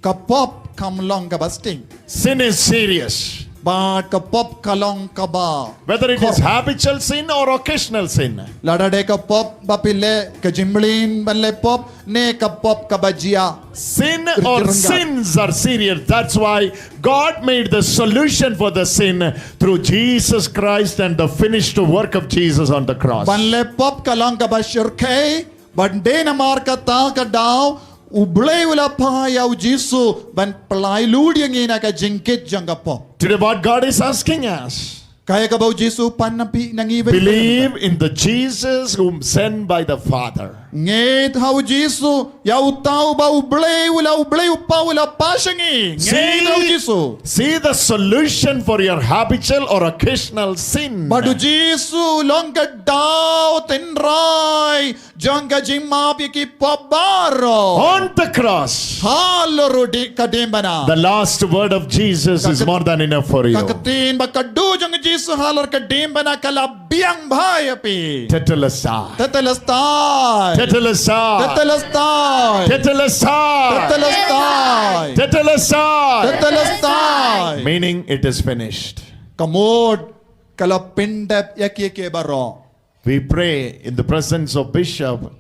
Ka pop kam long kaba sting. Sin is serious. Bad ka pop ka long kaba. Whether it is habitual sin or occasional sin. Lada dei ka pop ba phi leh, ka jingmlien ban leh pop, ne ka pop kaba jia. Sin or sins are serious. That's why God made the solution for the sin through Jesus Christ and the finished work of Jesus on the cross. Ban leh pop ka long kaba shyrkhei, bad dei namar kata ka daw U Blei u la phah ïa u Jisu ban pynlait lut ïa ngi na ka jingkit jong ka pop. Today, what God is asking us, kaei kaba u Jisu u pan na phi na ngi, believe in the Jesus whom sent by the Father. Ngeit ha u Jisu, ïa uta uba U Blei u la, U Blei u Pa u la phah sha ngi. Ngeit ha u Jisu. See the solution for your habitual or occasional sin. Bad u Jisu u long ka daw tynrai jong ka jingmap ïa ki pop baroh. On the cross. Halor u di-, ka diengphna. The last word of Jesus is more than enough for you. Ka ktien ba khatduh jong u Jisu halor ka diengphna ka la biang bha ïa phi. Tetelestai. Tetelestai. Tetelestai. Tetelestai. Tetelestai. Tetelestai. Tetelestai. Tetelestai. Meaning it is finished. Ka mut ka la pyndep ïa kiei kiei baroh. We pray in the presence of Bishop.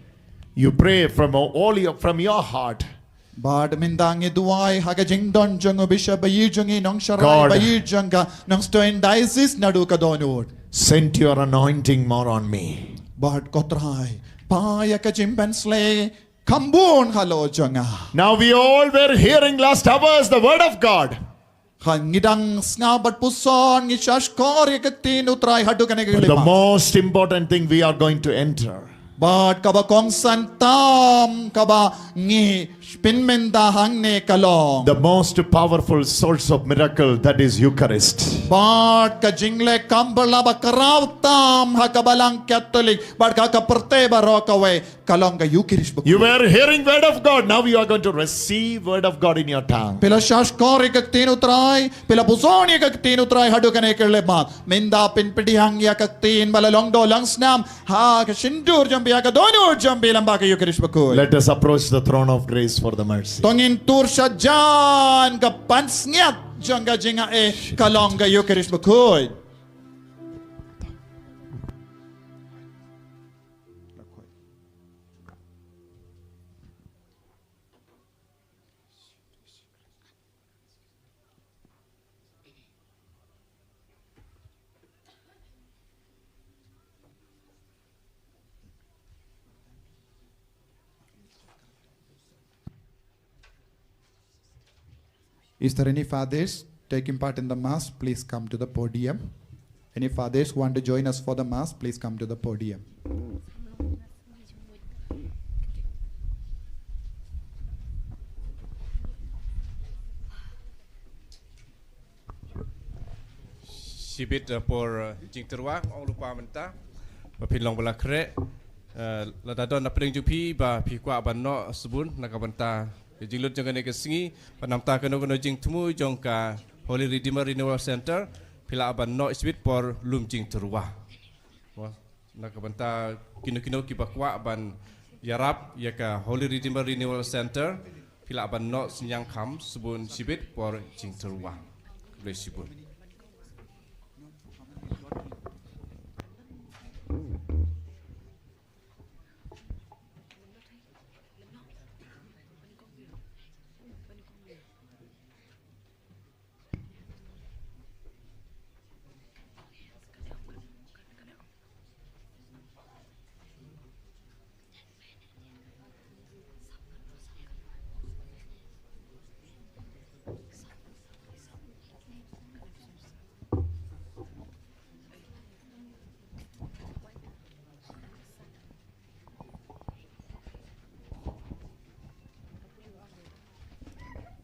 You pray from all your, from your heart. Bad mynta ngi duwai ha ka jingdon jong u Bishop ba ïeit jong ngi, nongsharai ba ïeit jong ka Nongstoiñ Diocese naduh ka dohnud. Send your anointing more on me. Bad ko Trai, phah ïa ka jingpynshlei kham bun halor jong nga. Now we all were hearing last hours the word of God. Ha ngi dang sngap bad puson, ngi shahshkor ïa ka ktien U Trai haduh kane ka But the khyllipmat. Most important thing we are going to enter. Bad kaba kongsan tam kaba ngi pynmynta hangne ka long. The most powerful source of miracle, that is Eucharist. Bad ka jingleh kam ba la ba khraw tam ha ka Balang Katholik bad ka ka pyrthei baroh kawei, ka long ka Eucharist bakhuid. You were hearing word of God, now you are going to receive word of God in your tongue. Phi la shahshkor ïa ka ktien U Trai, phi la puson ïa ka ktien U Trai haduh kane ka khyllipmat. Mynta phin pdiang ïa ka ktien ba la long doh long snam ha ka shyntur jong phi, ha ka dohnud jong phi lyngba ka Eucharist bakhuid. Let us approach the throne of grace for the mercy. To ngin tur shajan ka pansngiat jong ka jingaiei, ka long ka Eucharist bakhuid. Is there any fathers taking part in the mass? Please come to the podium. Any fathers want to join us for the mass? Please come to the podium. Shibit, eh, por, eh, jingtyrwa, ong lypa mynta ba phin long ba la khreh. Eh, lada don na pdeng jong phi ba phi kwah ban noh sbun na ka bynta ka jinglut jong kane ka sngi, bad namar kano kano jingthmu jong ka Holy Redeemer Renewal Center, phi lah ban noh shibit por lum jingtyrwa. Mo, na ka bynta kino kino kiba kwah ban ïarap ïa ka Holy Redeemer Renewal Center, phi lah ban noh synñiang kham sbun shibit por jingtyrwa. Khublei shibun.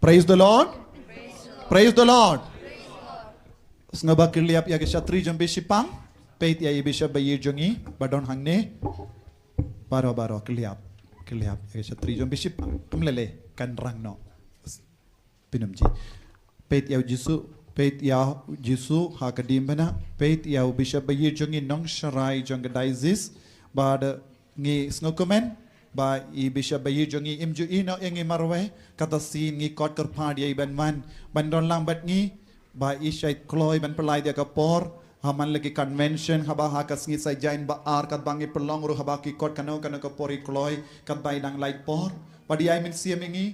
Praise the Lord. Praise the Lord. Sngewbha kylliap ïa ka shatri jong phi shipang. Peit ïa i bishop ba ïeit jong ngi ba don hangne. Baroh baroh kylliap. Kylliap ïa ka shatri jong phi shipang. Kum lele kan rang noh. Pynum ji. Peit ïa u Jisu, peit ïa u Jisu ha ka diengphna, peit ïa u bishop ba ïeit jong ngi nongsharai jong ka diocese, bad ngi sngewkmen ba i bishop ba ïeit jong ngi im ju ïehnoh ïa ngi marwei, kata sien ngi kot kyrpad ïa i ban wan ban don lang bad ngi, ba i shait kloi ban pynlait ïa ka por ha man la ki convention, haba ha ka sngi Saitjaiñ ba ar katba ngi pynlong ruh haba ki kot kano kano ka por i kloi, katba i dang lait por, bad ïai mynsiem ïa ngi.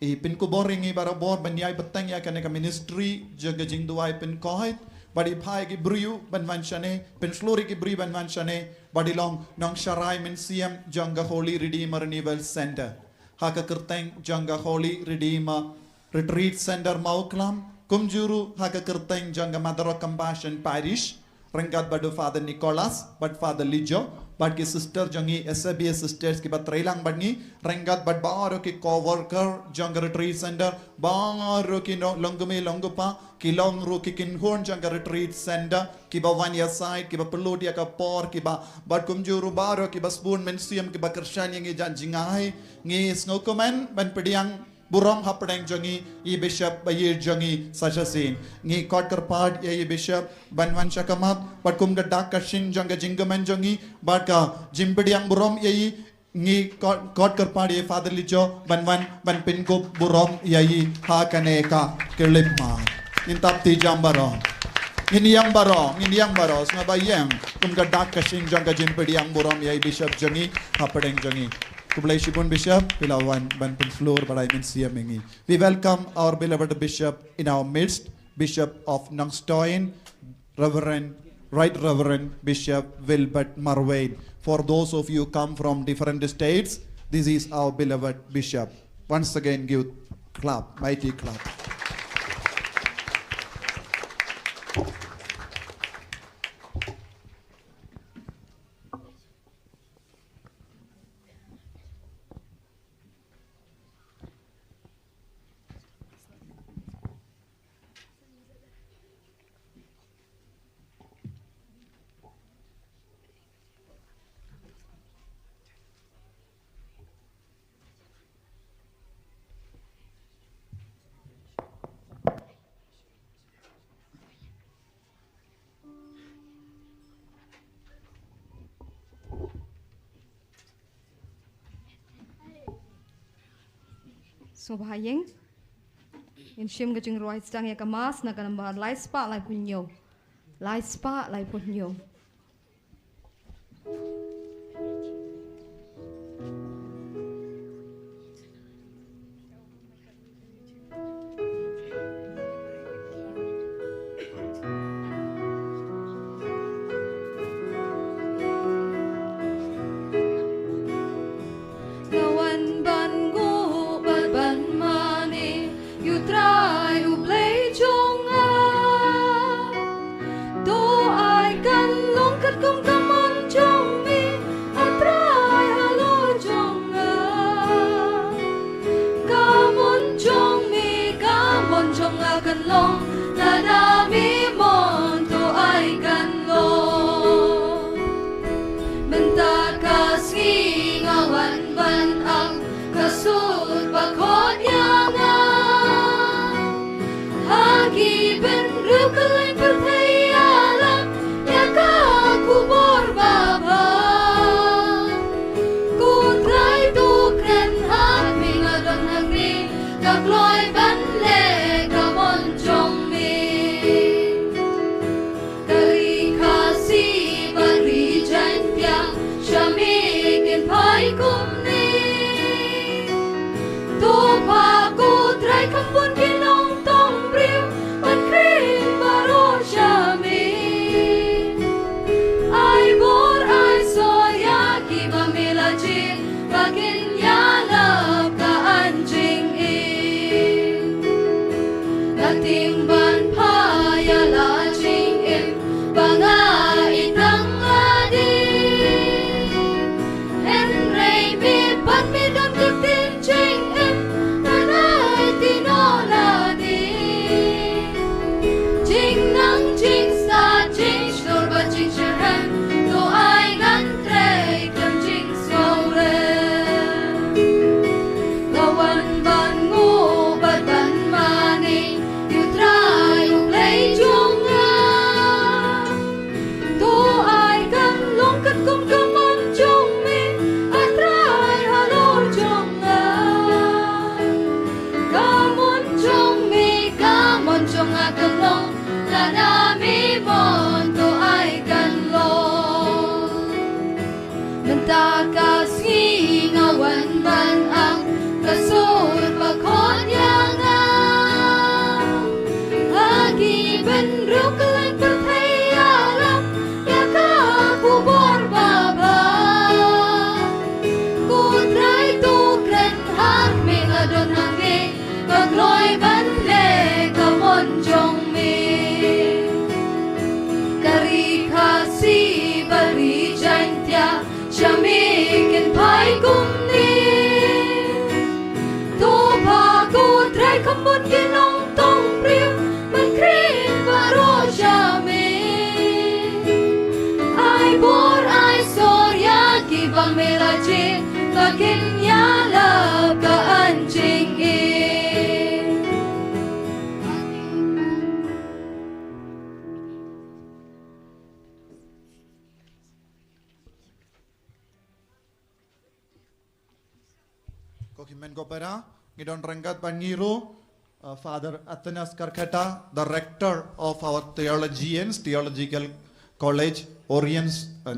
I pynkupbor ïa ngi barabor ban ïai bteng ïa kane ka ministry jong ka jingduwai pynkoit, bad i phah ïa ki briew ban wan shane, pynshlur ïa ki briew ban wan shane, bad i long nongsharai mynsiem jong ka Holy Redeemer Renewal Center. Ha ka kyrteng jong ka Holy Redeemer Retreat Center Mawklam, kumjuh ruh ha ka kyrteng jong ka Mother of Compassion Parish, ryngkat bad u Father Nicholas bad Father Lijo, bad ki sister jong ngi, S A B A sisters kiba trei lang bad ngi, ryngkat bad baroh ki co-worker jong ka Retreat Center, baroh ki no-, longkmie longkpa, ki long ruh ki kynhun jong ka Retreat Center, kiba wan ïasaid, kiba pynlut ïa ka por, kiba, bad kumjuh ruh baroh kiba sbun mynsiem, kiba kyrshan ïa ngi jan jngai. Ngi sngewkmen ban pdiang burom hapdeng jong ngi, i bishop ba ïeit jong ngi sa shisien. Ngi kot kyrpad ïa i bishop ban wan sha khmat, bad kum ka dak ka shin jong ka jingkmen jong ngi, bad ka jingpdiang burom ïa i, ngi kot, kot kyrpad ïa i Father Lijo ban wan ban pynkup burom ïa i ha kane ka khyllipmat. Ngin tap ti jam baroh. Ngin ïeng baroh, ngin ïeng baroh, sngewbha ïeng kum ka dak ka shin jong ka jingpdiang burom ïa i bishop jong ngi hapdeng jong ngi. Khublei shibun bishop, phi la wan ban pynshlur bad ai mynsiem ïa ngi. We welcome our beloved bishop in our midst, Bishop of Nongstoin, Reverend, Right Reverend Bishop Wilbert Marwein. For those of you come from different states, this is our beloved bishop. Once again, give clap, mighty clap. Nga ba ha ïing. Ngin shim ka jingrwai sdang ïa ka mass na ka number lai spah lai phew hynñiew. Lai spah lai phew hynñiew. Nga wan ban nguh bad ban mane ïa u Trai u Blei jong nga. To ai kan long katkum ka mon jong me, a Trai halor jong nga. Ka mon jong me, ka mon jong nga kan long lada me mon, to ai kan long. Mynta ka sngi nga wan ban ap ka sur ba khot ïa nga. Ha ki bynriew kylleng pyrthei ïalap ïa ka khubor babha. Ko Trai, to kren ha me, nga don hangne, nga kloi ban leh ka mon jong me. Ka ri Khasi bad ri Jaiñtia, sha me kin phai kumne. To phah ko Trai kham bun ki nongtong briew ban khring baroh sha me. Ai bor ai sor ïa kiba me la jied, ba kin ïalap ka aiñ jingim. La tieng ban phah ïa la jingim ba nga ïeit tang lade. Hynrei me pat me don ka ktien jingim, ngan aiti noh lade. Jingnang jingstad jingshlur bad jingshitrhem, to ai ngan trei khlem jingsngewrem. Nga wan ban nguh bad ban mane ïa u Trai u Blei jong nga. To ai kan long katkum ka mon jong me, a Trai halor jong nga. Ka mon jong me, ka mon jong nga kan long lada me mon, to ai kan long. Mynta ka sngi nga wan ban ap ka sur ba khot ïa nga. Ha ki bynriew kylleng pyrthei ïalap ïa ka khubor babha. Ko Trai, to kren ha me, nga don hangne, nga kloi ban leh ka mon jong me. Ka ri Khasi bad ri Jaiñtia, sha me kin phai kumne. To phah ko Trai kham bun ki nongtong briew ban khring baroh sha me. Ai bor ai sor ïa kiba me la jied, ba kin ïalap ka aiñ jingim. Ko hynmen ko para, ngi don ryngkat bad ngi ruh, uh, Father Athanas Karkata, the rector of our Theologians, Theological College, Oriens, uh,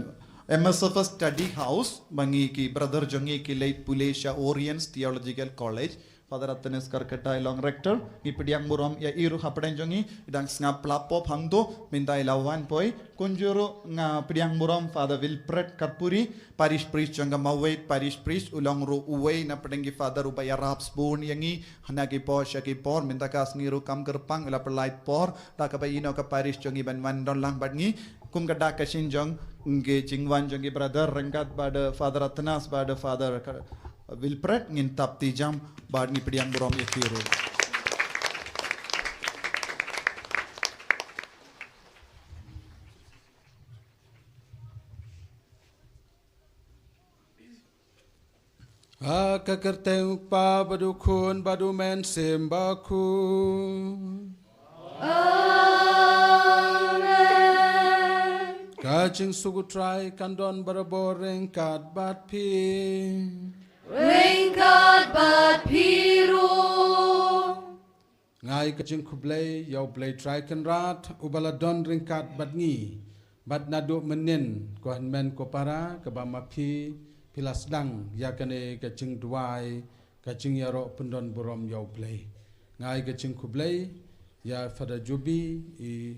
M S F Study House, ba ngi ki brother jong ngi ki leit pule sha Oriens Theological College. Father Athanas Karkata i long rector, ngi pdiang burom ïa i ruh hapdeng jong ngi, i dang sngap pla pop hangto, mynta i la wan poi, kumjuh ruh nga pdiang burom Father Wilfred Katpuri, parish priest jong ka Maweit parish priest, u long ruh uwei na pdeng ki father uba ïarap sbun ïa ngi, hana ki por sha ki por, mynta ka sngi ruh kam kyrpang, u la pynlait por, da kaba ïehnoh ka parish jong ngi ban wan don lang bad ngi, kum ka dak ka shin jong, ngi jingwan jong ngi brother, ryngkat bad Father Athanas, bad Father Ka-, Wilfred, ngin tap ti jam, bad ngi pdiang burom ïa ki ruh. Ha ka kyrteng u Kpa bad u Khun bad u Mynsiem Bakhuid. Amen. Ka jingsuk u Trai kan don barabor ryngkat bad phi. Ryngkat bad phi ruh. Nga ai ka jingkhublei ïa U Blei Trai Kynrad, uba la don ryngkat bad ngi. Bad naduh mynnin, ko hynmen ko para, kaba ma phi, phi la sdang ïa kane ka jingduwai, ka jingïaroh pyndon burom ïa U Blei. Nga ai ka jingkhublei ïa Father Jubi, i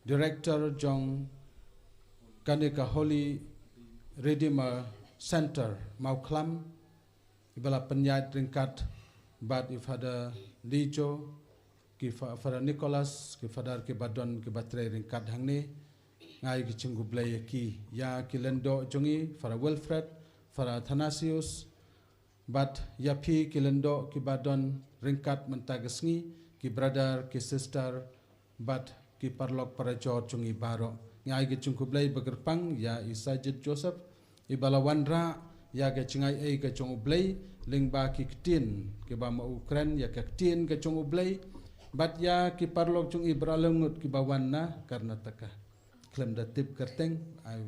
Director jong kane ka Holy Redeemer Center Mawkhlam, iba la pynïaid ryngkat bad i Father Lijo, ki Fa-, Father Nicholas, ki Father kiba don kiba trei ryngkat hangne. Nga ai ka jingkhublei ïa ki, ïa ki lyngdoh jong ngi, Father Wilfred, Father Athanasius, bad ïa phi ki lyngdoh kiba don ryngkat mynta ka sngi, ki brother, ki sister, bad ki paralok parajor jong ngi baroh. Nga ai ka jingkhublei ba kyrpang ïa i Sajid Joseph, iba la wanrah ïa ka jingai ei ka jong U Blei, lyngba ki ktien kiba ma u kren ïa ka ktien ka jong U Blei, bad ïa ki paralok jong ngi baroh arngut kiba wan na Karnataka. Khlem da tip kyrteng, I,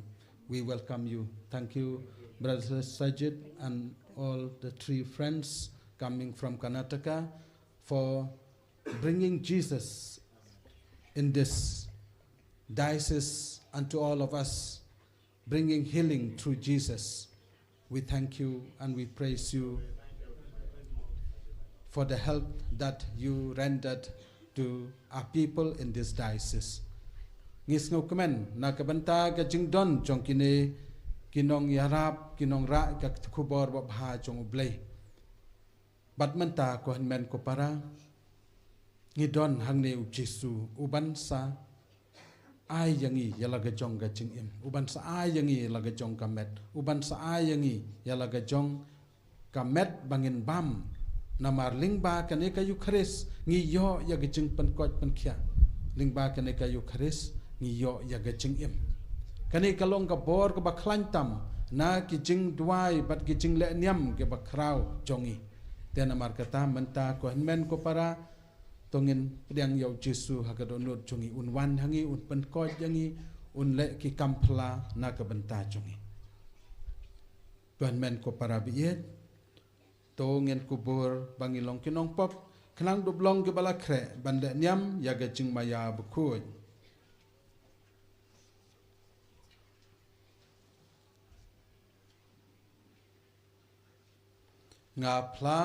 we welcome you. Thank you, Brother Sajid and all the three friends coming from Karnataka for bringing Jesus in this diocese and to all of us, bringing healing through Jesus. We thank you and we praise you for the help that you rendered to our people in this diocese. Ngi sngewkmen na ka bynta ka jingdon jong kine ki nongïarap, ki nongrah ka khubor babha jong U Blei. Bad mynta ko hynmen ko para, ngi don hangne U Jisu, uban sa ai ïa ngi ïa la ka jong ka jingim, uban sa ai ïa ngi ïa la ka jong ka met, uban sa ai ïa ngi ïa la ka jong ka met ba ngin bam. Namar lyngba kane ka Eukharist ngi ïoh ïa ka jingpynkoit pynkhiah. Lyngba kane ka Eukharist ngi ïoh ïa ka jingim. Kane ka long ka bor kaba khlaiñ tam na ki jingduwai bad ki jingleh niam kiba khraw jong ngi. Te namar kata mynta ko hynmen ko para, to ngin pdiang ïa U Jisu ha ka dohnud jong ngi, un wan ha ngi, un pynkoit ïa ngi, un leh ki kam phylla na ka bynta jong ngi. Ko hynmen ko para baieit, to ngin kubur ba ngi long ki nongpop, khnang dup long kiba la khreh ban leh niam ïa ka jingmaïa bakhuid. Nga phla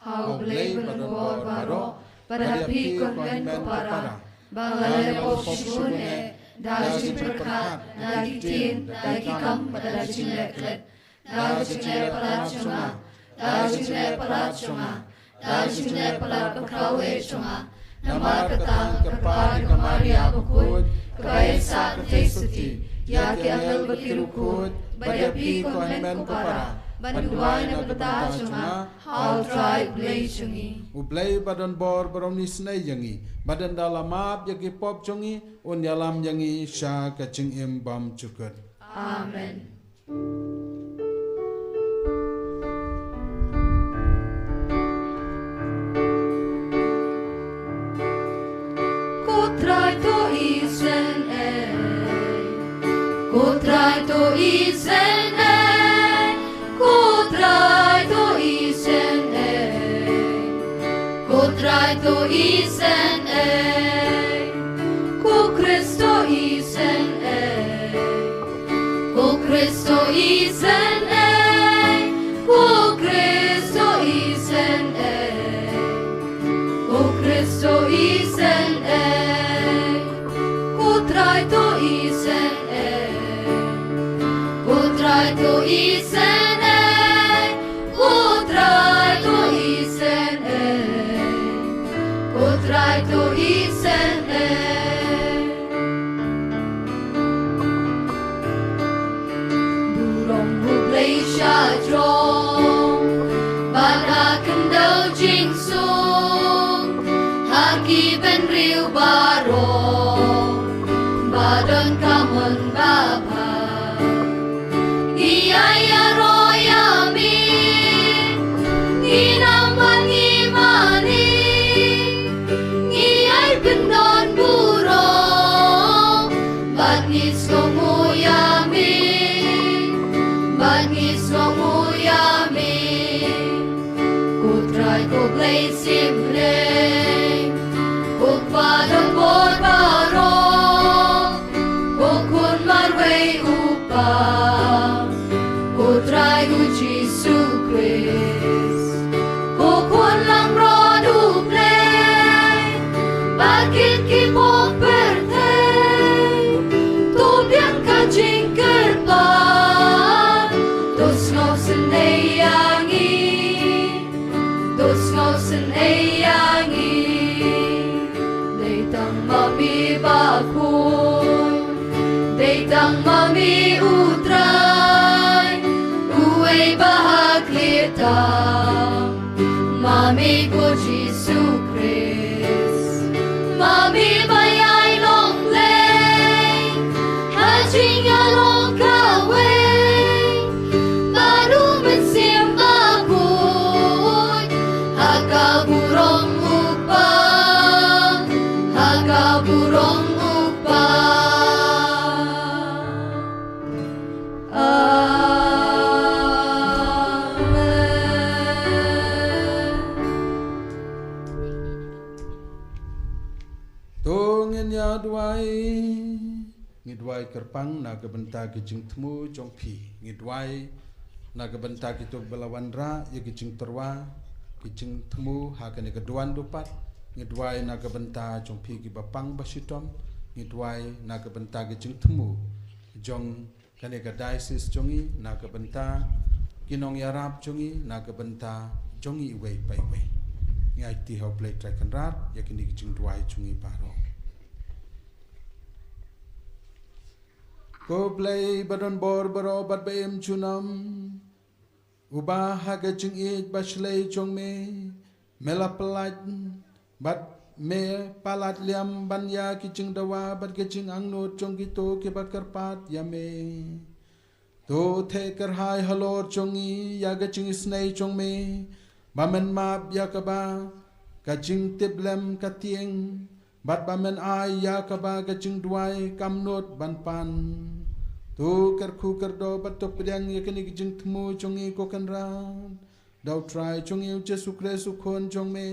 ha U Blei badonbor baroh, bad ha phi ko hynmen ko para, ba nga la leh pop shibun eh, da ka jingpyrkhat, da ki ktien, da ki kam, bad da ka jingleh klet. Da ka jingleh palat jong nga, da ka jingleh palat jong nga, da ka jingleh palat bakhraw eh jong nga. Namar kata nga kyrpad ïa ka Maria bakhuid, kaba ïaisah kynthei suti, ïa ki angel bad ki riewkhuid, bad ïa phi ko hynmen ko para, ban duwai na ka bynta jong nga ha U Trai Blei jong ngi. U Blei badonbor baroh un isynei ïa ngi, bad ynda la map ïa ki pop jong ngi, un ïalam ïa ngi sha ka jingim bymjukut. Amen. Ko Trai to isynei, ko Trai to isynei, ko Trai to isynei, ko Trai to isynei, ko Khrist to isynei. Ko Khrist to isynei, ko Khrist to isynei, ko Khrist to isynei, ko Trai to isynei, ko Trai to isynei, ko Trai to isynei, ko Trai to isynei. Burom U Blei sha jrong, bad ha khyndew jingsuk, ha ki bynriew baroh, ba don ka mon babha. Ngi ïaroh ïa me, ngi nam bad ngi mane, ngi ai pynban burom, bad ngi sngewnguh ïa me, bad ngi sngewnguh ïa me. Kit ki pop pyrthei, to biang ka jingkyrpad, to sngewsynei ïa ngi, to sngewsynei ïa ngi. Dei tang ma me bakhuid, dei tang ma me u Trai, uwei ba ha khlieh tam. Ma me ko Jisu Khrist, ma me ba ïai long lei ha jingïalong kawei bad u Mynsiem Bakhuid, ha ka burom u Kpa, ha ka burom u Kpa. Amen. To ngin ïa duwai. Ngi duwai kyrpang na ka bynta ki jingthmu jong phi. Ngi duwai na ka bynta kito ba la wanrah ïa ki jingtyrwa, ki jingthmu ha kane ka duwan dupat. Ngi duwai na ka bynta jong phi kiba pang ba shitom. Ngi duwai na ka bynta ki jingthmu jong kane ka diocese jong ngi, na ka bynta ki nongïarap jong ngi, na ka bynta jong ngi iwei pa iwei. Ngi aiti ha U Blei Trai Kynrad ïa kine ki jingduwai jong ngi baroh. Ko Blei ba don bor baroh bad ba im junom, uba ha ka jingïeit ba shlei jong me, me la pyllait bad me palat liam ban ïa ki jingdawa bad ki jingangnud jong kito kiba kyrpad ïa me. To theh kyrhai halor jong ngi ïa ka jingisynei jong me, ba men map ïa kaba ka jingtip lem ka tieng, bad ba men ai ïa kaba ka jingduwai kam nud ban pan. To kyrkhu kyrdoh bad to pdiang ïa kine ki jingthmu jong ngi ko Kynrad, da U Trai jong ngi U Jisu Khrist U Khun jong me,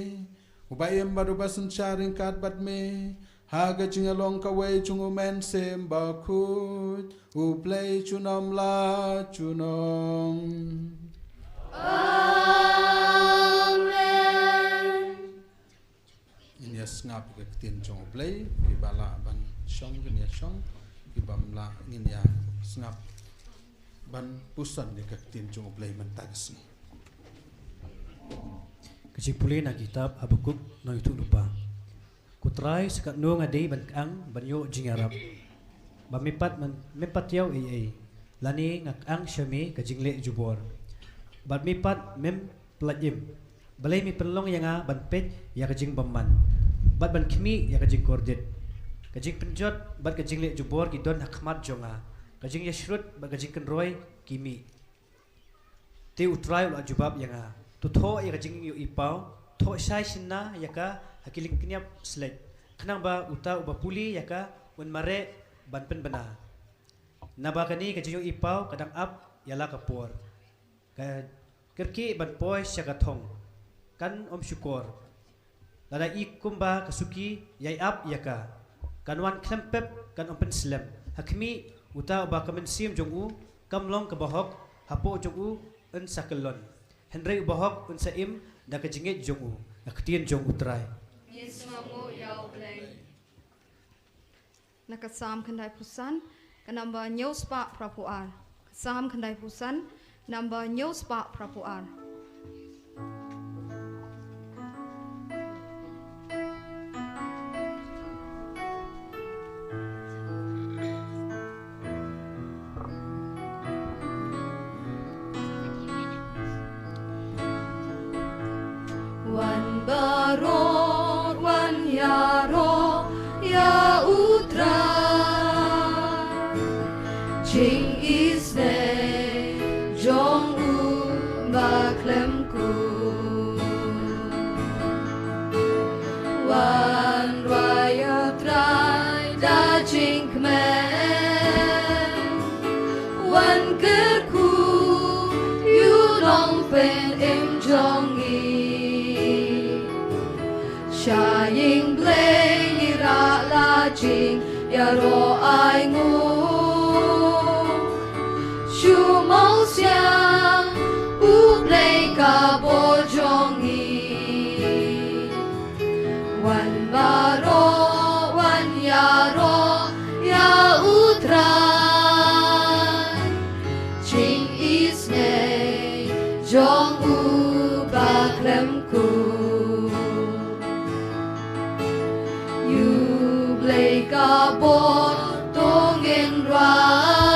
uba im bad uba synshar ryngkat bad me ha ka jingïalong kawei jong U Mynsiem Bakhuid, U Blei junom la junom. Amen. Ngin ïa sngap ïa ka ktien jong U Blei, kiba lah ban shong ngin ïa shong, kibym lah ngin ïa sngap ban puson ïa ka ktien jong U Blei mynta ka sngi. Ka jingpule na kitab Habakuk, nongïathuhlypa. Ko Trai, sa katno nga dei ban kyang ban ïoh jingïarap, ba me pat mem, mem pat ïoh ei ei, lane nga kyang sha me ka jingleh jubor, bad me pat mem pyllait im. Balei me pynlong ïa nga ban peit ïa ka jingbymman, bad ban khmih ïa ka jingkordit? Ka jingpynjot bad ka jingleh jubor ki don ha khmat jong nga, ka jingïashrut bad ka jingkynroi ki mih. Te U Trai u la jubab ïa nga: To thoh ïa ka jingïohi paw, thoh shai shynna ïa ka ha ki lyngkniap shlei, khnang ba uta uba pule ïa ka un mareh ban pynbna. Naba kane ka jingïohi paw ka dang ap ïa la ka por. Ka kyrkieh ban poi sha ka thong kan ym shukor. Lada i kumba ka suki ïai ap ïa ka, kan wan khlem pep, kan ym pynslem. Ha khmih, uta uba ka mynsiem jong u kam long kaba hok hapoh jong u un sa kyllon, hynrei u bahok un sa im da ka jingngeit jong u. Ka ktien jong U Trai. Ngin sngewbha ïa U Blei. Na ka Salm khyndaiphew san, ka number hynñiew spah phraphew ar. Ka Salm khyndaiphew san, number hynñiew spah phraphew ar. Wan baroh, wan ïaroh ïa U Trai, jingisynei jong u ba khlem kur. Wan duwai ïa U Trai da jingkmen, wan kyrkhu ïa u nongpynim jong ngi. Sha ïing Blei ngi rah la jingïaroh ainguh, shu mawsiang U Blei ka bor jong ngi. Wan baroh Ro ïa U Trai, jingïeit jong u ba khlem kut. Ïa U Blei ka bor to ngin rwai,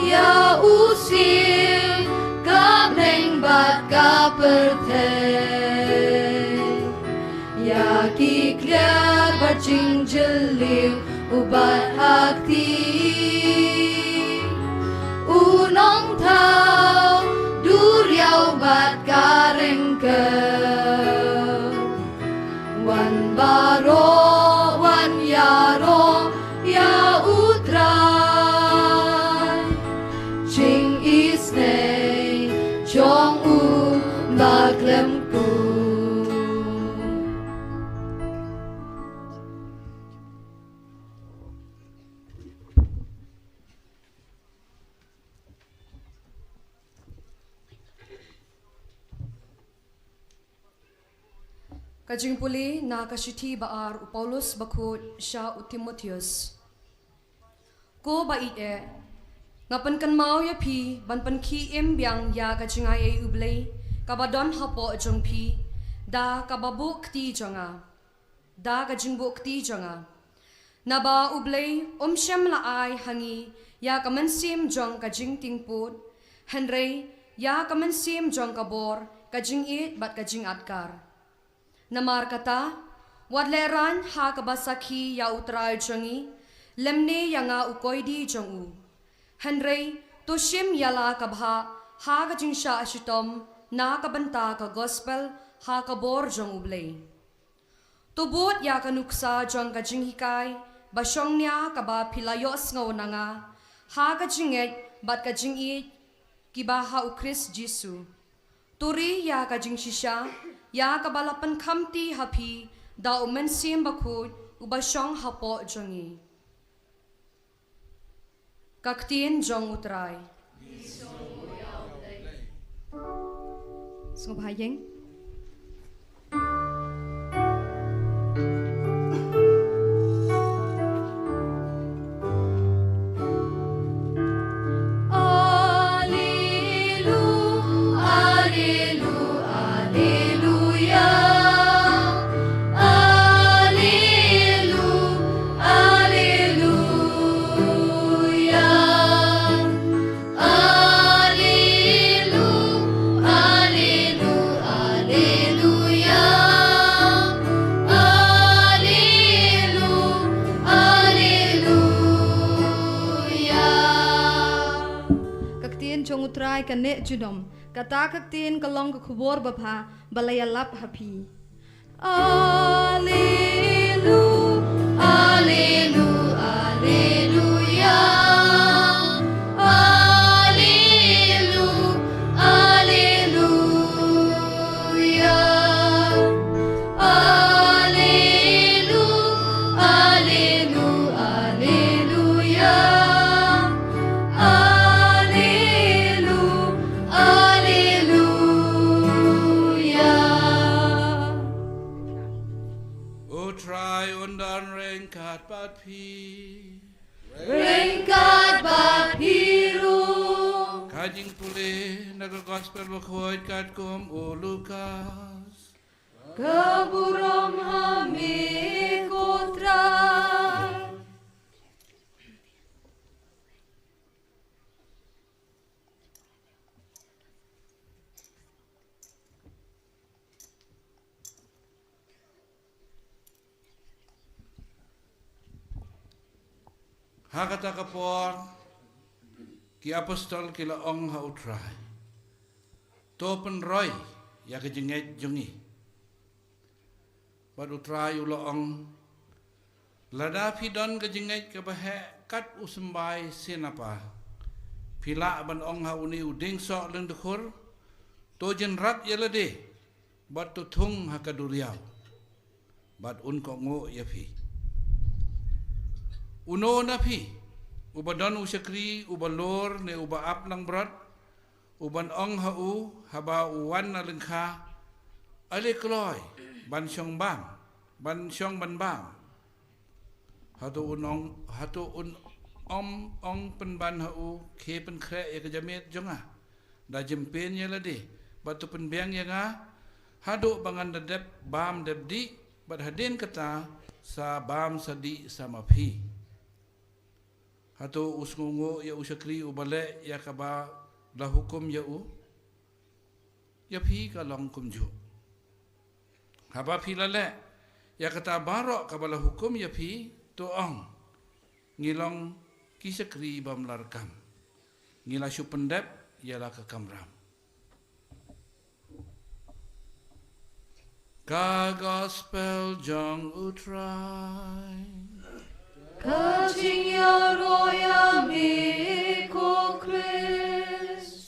ïa U Syiem ka bneng bad ka pyrthei. Ïa ki khlieh bad jingjylliew u bat ha kti. U Nongthaw duriaw bad ka ryngkew. Wan baroh wan ïaroh ïa U Trai. Jingïeit jong u ba khlem kut. Ka jingpule na ka shithi ba ar u Paulus bakhuid sha u Timotheus. Ko ba ïeit eh, nga pynkynmaw ïa phi ban pynkhie im biang ïa ka jingaiei U Blei kaba don hapoh jong phi da kaba buh kti jong nga. Da ka jingbuh kti jong nga. Naba U Blei um shym la ai ha ngi ïa ka mynsiem jong ka jingtingput, hynrei ïa ka mynsiem jong ka bor, ka jingïeit bad ka jingadkar. Namar kata, wat lehrain ha kaba sakhi ïa U Trai jong ngi, lymne ïa nga u koidi jong u. Hynrei to shim ïa la ka bhah ha ka jingshah shitom na ka bynta ka gospel ha ka bor jong U Blei. To bud ïa ka nuksa jong ka jinghikai ba shongnia kaba phi la ïohsngew na nga ha ka jingngeit bad ka jingïeit kiba ha U Khrist Jisu. To ri ïa ka jingshisha ïa kaba la pynkhamti ha phi da U Mynsiem Bakhuid uba shong hapoh jong ngi. Ka ktien jong U Trai. Sngewbha ïeng. Alelu, alelu, aleluya. Alelu, aleluya. Alelu, alelu, aleluya. Alelu, aleluya. Ka ktien jong U Trai ka neh junom. Kata ka ktien ka long ka khubor babha ba la ïalap ha phi. Alelu, alelu, aleluya. Alelu, aleluya. Alelu, alelu, aleluya. Alelu, aleluya. U Trai un don ryngkat bad phi. Ryngkat bad phi ruh. Ka jingpule na ka Gospel Bakhuid katkum u Lukas. Ka burom ha me ko Trai. Ha kata ka por, ki apostol ki la ong ha U Trai, to pynroi ïa ka jingngeit jong ngi. Bad U Trai u la ong, lada phi don ka jingngeit kaba heh kat u symbai sinapa, phi lah ban ong ha une u dieng soh lyngdkhur, to jynrat ïa lade bad to thung ha ka duriaw, bad un kohnguh ïa phi. Uno na phi uba don u shakri uba lur ne uba ap langbrot, u ban ong ha u haba u wan na lyngkha, ale kloi ban shong bam, ban shong ban bam. Hato un ong, hato un ym ong pynban ha u, khie pynkhreh ïa ka jamiat jong nga da jingpynïaid ïa lade, bad to pynbiang ïa nga haduh ba ngan da dep bam dep dih, bad hadien kata sa bam sa dih sa ma phi. Hato u sngewnguh ïa u shakri uba leh ïa kaba la hukum ïa u? Ïa phi ka long kumjuh. Haba phi la leh ïa kata baroh kaba la hukum ïa phi, to ong, ngi long ki shakri bym lah kam, ngi la shu pyndep ïa la ka kamram. Ka gospel jong U Trai. Ka jingïaroh ïa me ko Khrist.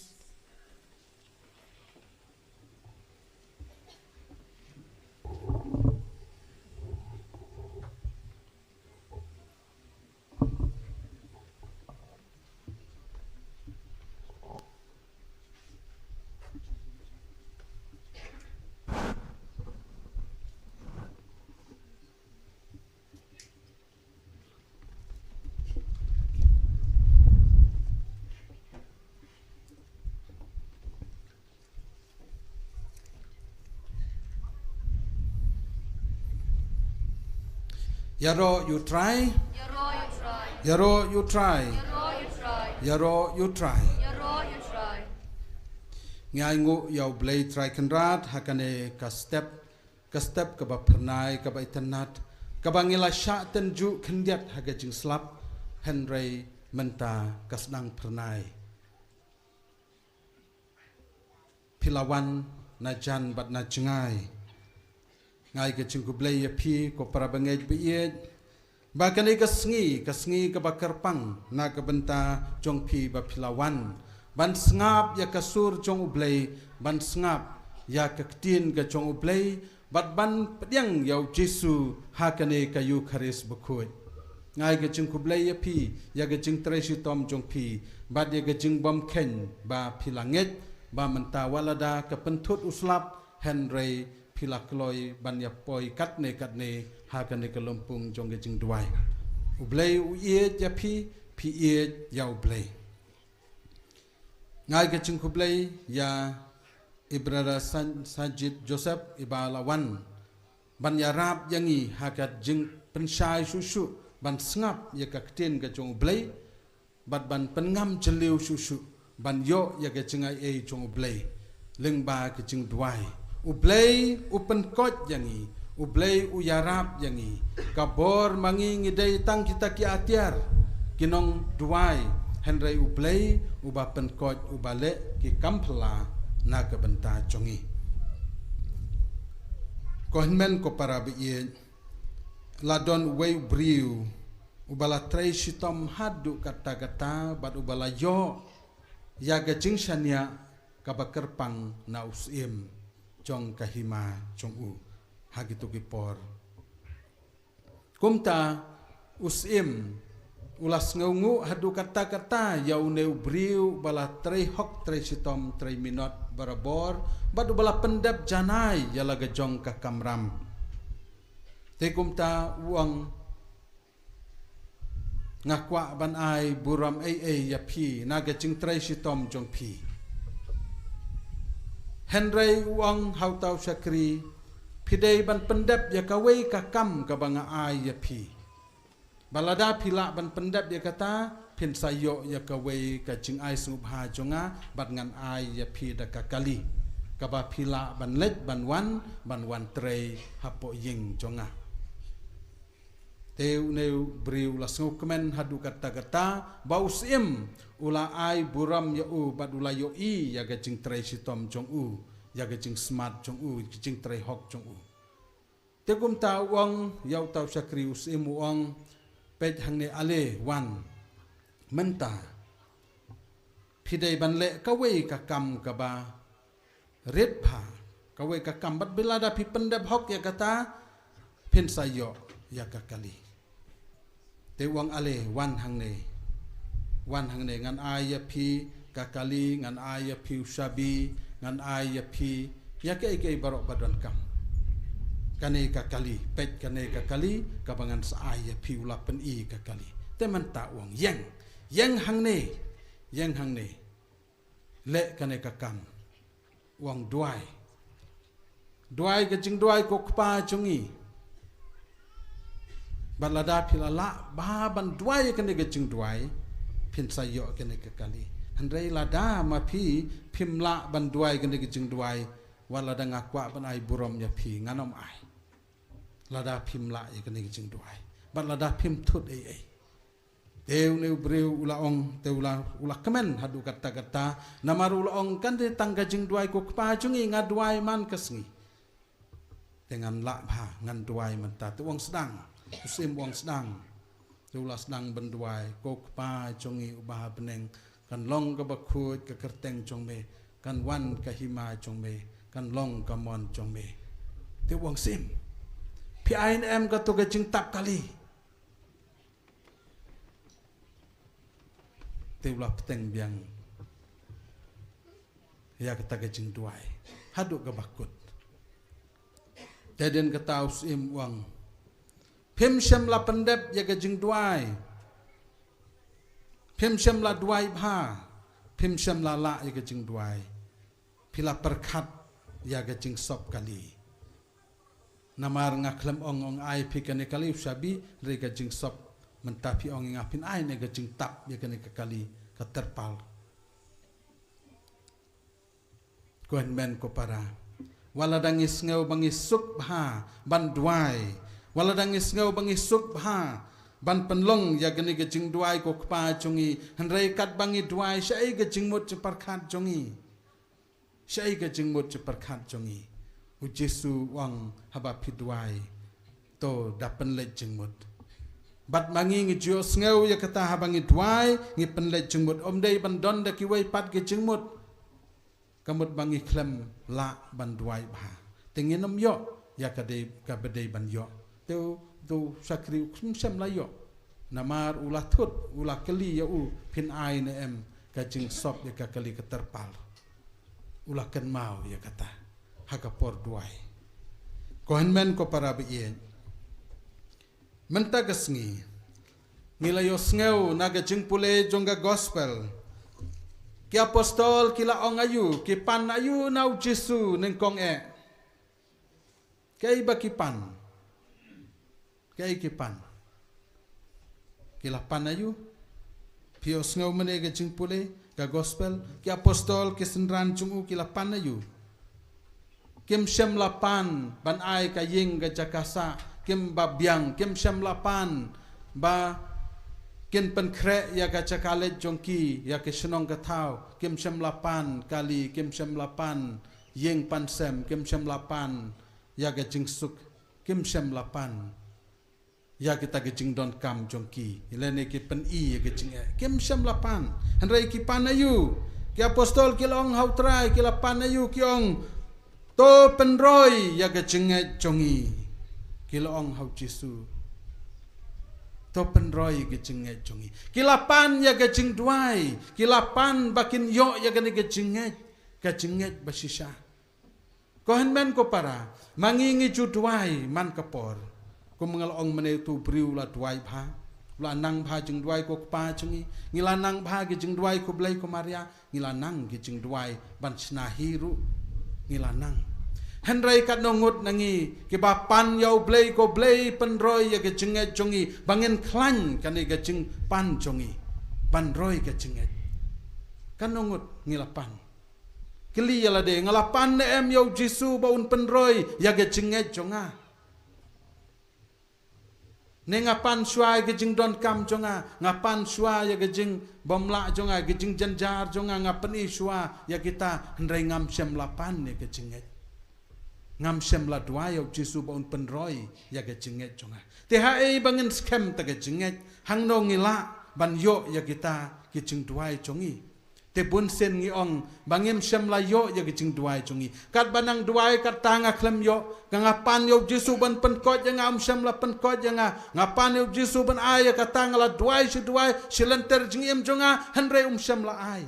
Ïaroh ïa U Trai. Ïaroh ïa U Trai. Ïaroh ïa U Trai. Ïaroh ïa U Trai. Ïaroh ïa U Trai. Ïaroh ïa U Trai. Ngi ainguh ïa U Blei Trai Kynrad ha kane ka step, ka step kaba phyrnai, kaba itynnad, kaba ngi la shah tynjuh khyndiat ha ka jingslap, hynrei mynta ka sdang phyrnai. Phi la wan na jan bad na jngai. Nga ai ka jingkhublei ïa phi ko para bangeit ba ïeit, ba kane ka sngi, ka sngi kaba kyrpang na ka bynta jong phi ba phi la wan ban sngap ïa ka sur jong U Blei, ban sngap ïa ka ktien ka jong U Blei, bad ban pdiang ïa U Jisu ha kane ka Eukharist bakhuid. Nga ai ka jingkhublei ïa phi ïa ka jingtrei shitom jong phi bad ïa ka jingbymkheiñ ba phi la ngeit ba mynta wat lada ka pynthut u slap, hynrei phi la kloi ban ïa poi katne katne ha kane ka lympung jong ka jingduwai. U Blei u ïeit ïa phi, phi ïeit ïa U Blei. Nga ai ka jingkhublei ïa i brother San-, Sanjit Joseph iba la wan ban ïarap ïa ngi ha ka jingpynshai shuh shuh ban sngap ïa ka ktien ka jong U Blei, bad ban pynngam jylliew shuh shuh ban ïoh ïa ka jingaiei jong U Blei lyngba ka jingduwai. U Blei u pynkoit ïa ngi, U Blei u ïarap ïa ngi. Ka bor ma ngi ngi dei tang kita ki atiar, ki nongduwai, hynrei U Blei uba pynkoit, uba leh ki kam phylla na ka bynta jong ngi. Ko hynmen ko para ba ïeit, la don uwei u briew uba la trei shitom haduh katta katta bad uba la ïoh ïa ka jingshaniah kaba kyrpang na u syiem jong ka hima jong u ha kito ki por. Kumta u syiem u la sngewnguh haduh katta katta ïa une u briew ba la trei hok, trei shitom, trei minot barabor bad uba la pyndep janai ïa la ka jong ka kamram. Te kumta u ong, nga kwah ban ai burom ei ei ïa phi na ka jingtrei shitom jong phi. Hynrei u ong ha uta u shakri, phi dei ban pyndep ïa kawei ka kam kaba nga ai ïa phi. Ba lada phi lah ban pyndep ïa kata, phin sa ïoh ïa kawei ka jingai sngewbha jong nga, bad ngan ai ïa phi da ka kali kaba phi lah ban leit ban wan, ban wan trei hapoh ïing jong nga. Te une u briew u la sngewkmen haduh katta katta ba u syiem u la ai burom ïa u bad u la ïohi ïa ka jingtrei shitom jong u, ïa ka jingsmat jong u, ka jingtrei hok jong u. Te kumta u ong ïa uta u shakri, u syiem u ong, peit hangne ale, wan mynta. Phi dei ban leh kawei ka kam kaba rit bha, kawei ka kam, bad ba lada phi pyndep hok ïa kata, phin sa ïoh ïa ka kali. Te u ong ale, wan hangne. Wan hangne, ngan ai ïa phi ka kali, ngan ai ïa phi u shabi, ngan ai ïa phi ïa kaei kaei baroh ba donkam. kane ka kali, peit kane ka kali, kaba ngan sa ai ïa phi. U la pyni ka kali. Te mynta u ong, ïeng, ïeng hangne, ïeng hangne. Leh kane ka kam. U ong, duwai. Duwai ka jingduwai ko Kpa jong ngi. Bad lada phi la lah bha ban duwai kane ka jingduwai, phin sa ïoh kane ka kali. Hynrei lada ma phi phim lah ban duwai kane ka jingduwai, wat lada nga kwah ban ai burom ïa phi, ngan ym ai. Lada phim lah ïa kane ka jingduwai, bad lada phim thut ei ei. Te une u briew u la ong, te u la, u la kmen haduh katta katta. Namar u la ong, kane tang ka jingduwai ko Kpa jong ngi, nga duwai man ka sngi. Te ngan lah bha, ngan duwai mynta. Te u ong, sdang. U syiem u ong, sdang. Te u la sdang ban duwai, ko Kpa jong ngi uba ha bneng, kan long kaba khuid ka kyrteng jong me, kan wan ka hima jong me, kan long ka mon jong me. Te u ong, syiem, phi ai ne em kato ka jingtap kali? Te u la bteng biang ïa kata ka jingduwai haduh kaba kut. Te hadien kata u syiem u ong, phim shym la pyndep ïa ka jingduwai. Phim shym la duwai bha. Phim shym la lah ïa ka jingduwai. Phi la pyrkhat ïa ka jingsop kali. Namar nga khlem ong, ong ai phi kane kali u shabi, hynrei ka jingsop. Mynta phi ong ïa nga phin ai ne ka jingtap ïa kane ka kali, ka terpal. Ko hynmen ko para, wat lada ngi sngew ba ngi suk bha ban duwai, wat lada ngi sngew ba ngi suk bha ban pynlong ïa kane ka jingduwai ko Kpa jong ngi, hynrei katba ngi duwai, shaei ka jingmut jingpyrkhat jong ngi? Shaei ka jingmut jingpyrkhat jong ngi? U Jisu u ong, haba phi duwai, to da pynleit jingmut. Bad ma ngi ngi ju ïohsngew ïa kata, haba ngi duwai ngi pynleit jingmut. Ym dei ban don da kiwei pat ki jingmut. Ka mut ba ngi khlem lah ban duwai bha, te ngin ym ïoh ïa ka dei, kaba dei ban ïoh. Te u, te u shakri u khlem shym la ïoh. Namar u la thut, u la kylli ïa u, phin ai ne em ka jingsop ïa ka kali ka terpal. U la kynmaw ïa kata ha ka por duwai. Ko hynmen ko para ba ïeit, mynta ka sngi ngi la ïohsngew na ka jingpule jong ka gospel, ki apostol ki la ong aïu, ki pan aïu na u Jisu nyngkong eh? Kaei ba ki pan? Kaei ki pan? Ki la pan aïu? Phi ïohsngew mynne ka jingpule ka gospel, ki apostol, ki synran jong u, ki la pan aïu? Kim shym la pan ban ai ka ïing ka jaka sah, kim ba biang, kim shym la pan ba kin pynkhreh ïa ka jaka leit jong ki ïa ka shnong ka thaw, kim shym la pan kali, kim shym la pan ïing pan sem, kim shym la pan ïa ka jingsuk, kim shym la pan ïa kita ki jingdonkam jong ki, lane ki pyni ïa ka jingeh, kim shym la pan. Hynrei ki pan aïu? Ki apostol ki la ong ha u Trai, ki la pan aïu? Ki ong, to pynroi ïa ka jingngeit jong ngi. Ki la ong ha u Jisu, to pynroi ïa ka jingngeit jong ngi. Ki la pan ïa ka jingduwai, ki la pan ba kin ïoh ïa kane ka jingngeit, ka jingngeit ba shisha. Ko hynmen ko para, ma ngi ngi ju duwai man ka por. Kum nga la ong mynne, utu u briew u la duwai bha, u la nang bha jingduwai ko Kpa jong ngi. Ngi la nang bha ki jingduwai ko Blei ko Maria, ngi la nang ki jingduwai ban shna hi ruh, ngi la nang. Hynrei katno ngut na ngi kiba pan ïa u Blei, ko Blei pynroi ïa ka jingngeit jong ngi, ba ngin khlaiñ kane ka jingpan jong ngi ban roi ka jingngeit? Katno ngut ngi la pan? Kylli ïa lade, nga la pan ne em ïa u Jisu ba un pynroi ïa ka jingngeit jong nga? Ne nga pan shuwa ïa ka jingdonkam jong nga, nga pan shuwa ïa ka jingbymlah jong nga, ka jingjynjar jong nga, nga pyni shuwa ïa kita, hynrei ngam shym la pan ïa ka jingngeit. Ngam shym la duwai ïa u Jisu ba un pynroi ïa ka jingngeit jong nga. Te haei ba ngin skhem ta ka jingngeit? Hangno ngi lah ban ïoh ïa kita ki jingduwai jong ngi? Te bunsien ngi ong ba ngim shym la ïoh ïa ka jingduwai jong ngi. Katba nang duwai, kata nga khlem ïoh. Ka nga pan ïa u Jisu ban pynkoit ïa nga, um shym la pynkoit ïa nga. Nga pan ïa u Jisu ban ai ïa kata, nga la duwai shi duwai, shi lynter jingim jong nga, hynrei um shym la ai.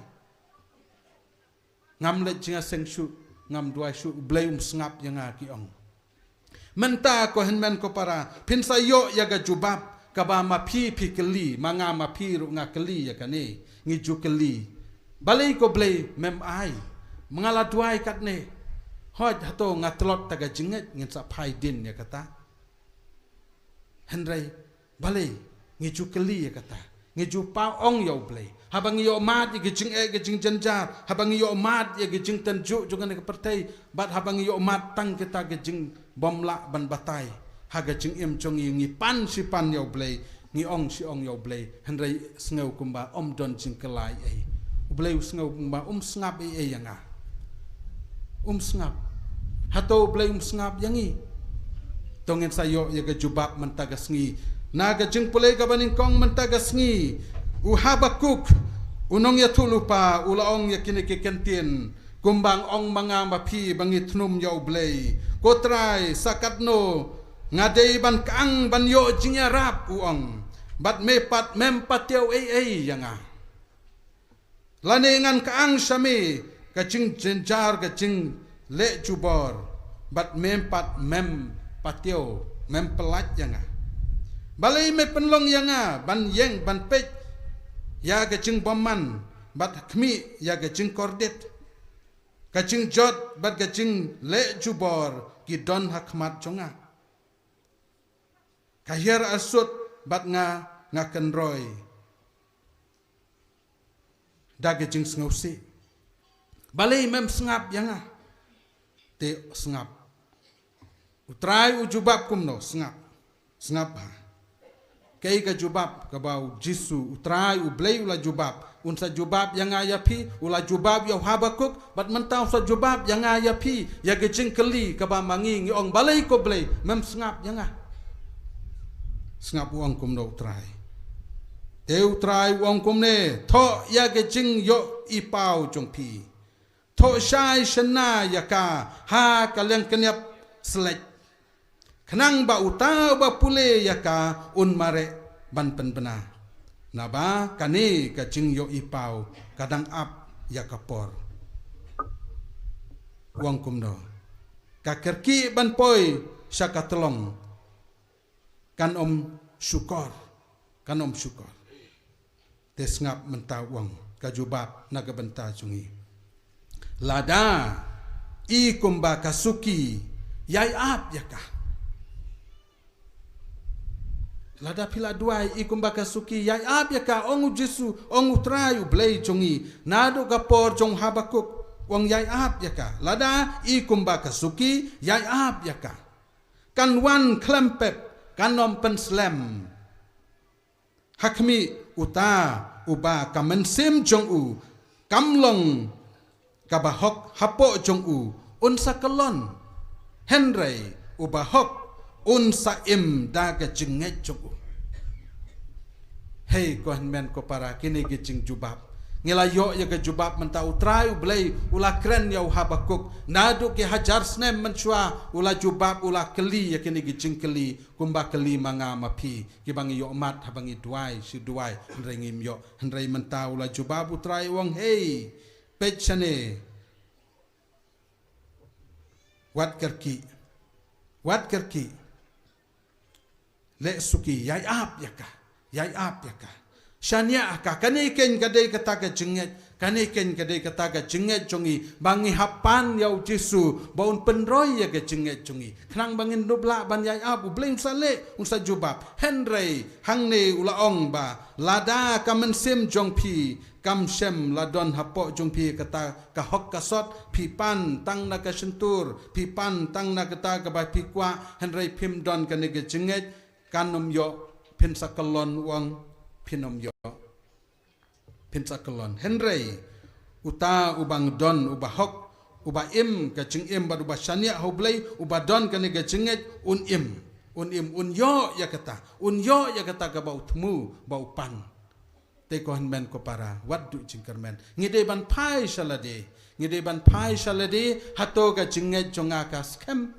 Ngam leit jingïaseng shuh, ngam duwai shuh, u Blei um sngap ïa nga, ki ong. Mynta ko hynmen ko para, phin sa ïoh ïa ka jubab kaba ma phi phi kylli, ma nga ma phi ruh nga kylli ïa kane, ngi ju kylli. Balei ko Blei mem ai? Ma nga la duwai katne. Hooid, hato nga tlot ta ka jingngeit, ngin sa phai dien ïa kata. Hynrei balei ngi ju kylli ïa kata? Ngi ju paw ong ïa U Blei. Haba ngi ïoh mad ïa ka jingeh ka jingjynjar, haba ngi ïoh mad ïa ka jingtynjuh jong kane ka pyrthei, bad haba ngi ïoh mad tang kita ka jingbym lah ban batai ha ka jingim jong ngi, ngi pan shi pan ïa U Blei, ngi ong shi ong ïa U Blei, hynrei sngew kumba ym don jingkylla ei ei. U Blei u sngew kumba um sngap ei ei ïa nga. Um sngap. Hato U Blei um sngap ïa ngi? To ngin sa ïoh ïa ka jubab mynta ka sngi. Na ka jingpule kaba nyngkong mynta ka sngi, u Habakuk, u nongïathuhlypa, u la ong ïa kine ki kyntien, kumba nga ong ma nga ma phi ba ngi thnum ïa U Blei. Ko Trai, sa katno nga dei ban kyang ban ïoh jingïarap, u ong, bad me pat mem patiaw ei ei ïa nga. Lane ngan kyang sha me ka jingjynjar, ka jingleh jubor, bad mem pat mem patiaw, mem pyllait ïa nga. Balei me pynlong ïa nga ban ïeng ban peit ïa ka jingbymman, bad khmih ïa ka jingkordit? Ka jingjot bad ka jingleh jubor ki don ha khmat jong nga. Ka hiar arsut bad nga, nga kynroi da ka jingsngewsih. Balei mem sngap ïa nga? Te sngap. U Trai u jubab kumno? Sngap. Sngap ha. Kaei ka jubab kaba U Jisu, U Trai U Blei u la jubab? Un sa jubab ïa nga ïa phi, u la jubab ïa u Habakuk, bad mynta u sa jubab ïa nga ïa phi, ïa ka jingkylli kaba ma ngi ngi ong, balei ko Blei mem sngap ïa nga? Sngap u ong kumno U Trai. Te U Trai u ong kumne, thoh ïa ka jingïohi paw jong phi. Thoh shai shynna ïa ka ha ka liang kynïap slek, khnang ba uta uba pule ïa ka un mareh ban pynbna. Naba kane ka jingïohi paw ka dang ap ïa ka por. U ong kumno? Ka kyrkieh ban poi sha ka tlong kan ym shukor, kan ym shukor. Te sngap mynta u ong ka jubab na ka bynta jong ngi. Lada i kumba ka suki, ïai ap ïa ka. Lada phi la duwai, i kumba ka suki, ïai ap ïa ka, ong U Jisu, ong U Trai U Blei jong ngi. Naduh ka por jong u Habakuk, u ong ïai ap ïa ka. Lada i kumba ka suki, ïai ap ïa ka. Kan wan khlem pep, kan ym pynslem. Ha khmih, uta uba ka mynsiem jong u kam long kaba hok hapoh jong u, un sa kyllon. Hynrei uba hok un sa im da ka jingngeit jong u. Hei ko hynmen ko para, kine ki jingjubab. Ngi la ïoh ïa ka jubab mynta. U Trai U Blei u la kren ïa u Habakuk naduh ki hajar snem mynshuwa, u la jubab, u la kylli ïa kine ki jingkylli kumba kylli ma nga ma phi, kiba ngi ïoh mad haba ngi duwai shi duwai, hynrei ngim ïoh. Hynrei mynta u la jubab U Trai, u ong, hei, peit shane. Wat kyrkieh. Wat kyrkieh. Leh suki, ïai ap ïa ka. Ïai ap ïa ka. Shaniah ha ka. Kane keiñ ka dei kata ka jingngeit. Kane keiñ ka dei kata ka jingngeit jong ngi, ba ngi hap pan ïa U Jisu ba un pynroi ïa ka jingngeit jong ngi, khnang ba ngin dup lah ban ïai ap. U Blei un sa leh, un sa jubab. Hynrei hangne u la ong ba lada ka mynsiem jong phi kam shym la don hapoh jong phi kata ka hok ka sot, phi pan tang na ka shyntur, phi pan tang na kata kaba phi kwah, hynrei phim don kane ka jingngeit, kan ym ïoh. Phin sa kyllon, u ong, phin ym ïoh. Phin sa kyllon. Hynrei uta uba nga don, uba hok, uba im ka jingim bad uba shaniah ha U Blei, uba don kane ka jingngeit, un im. Un im, un ïoh ïa kata. Un ïoh ïa kata kaba u thmu ba u pan. Te ko hynmen ko para, wat duh jingkyrmen. Ngi dei ban phai sha lade. Ngi dei ban phai sha lade, hato ka jingngeit jong nga ka skhem?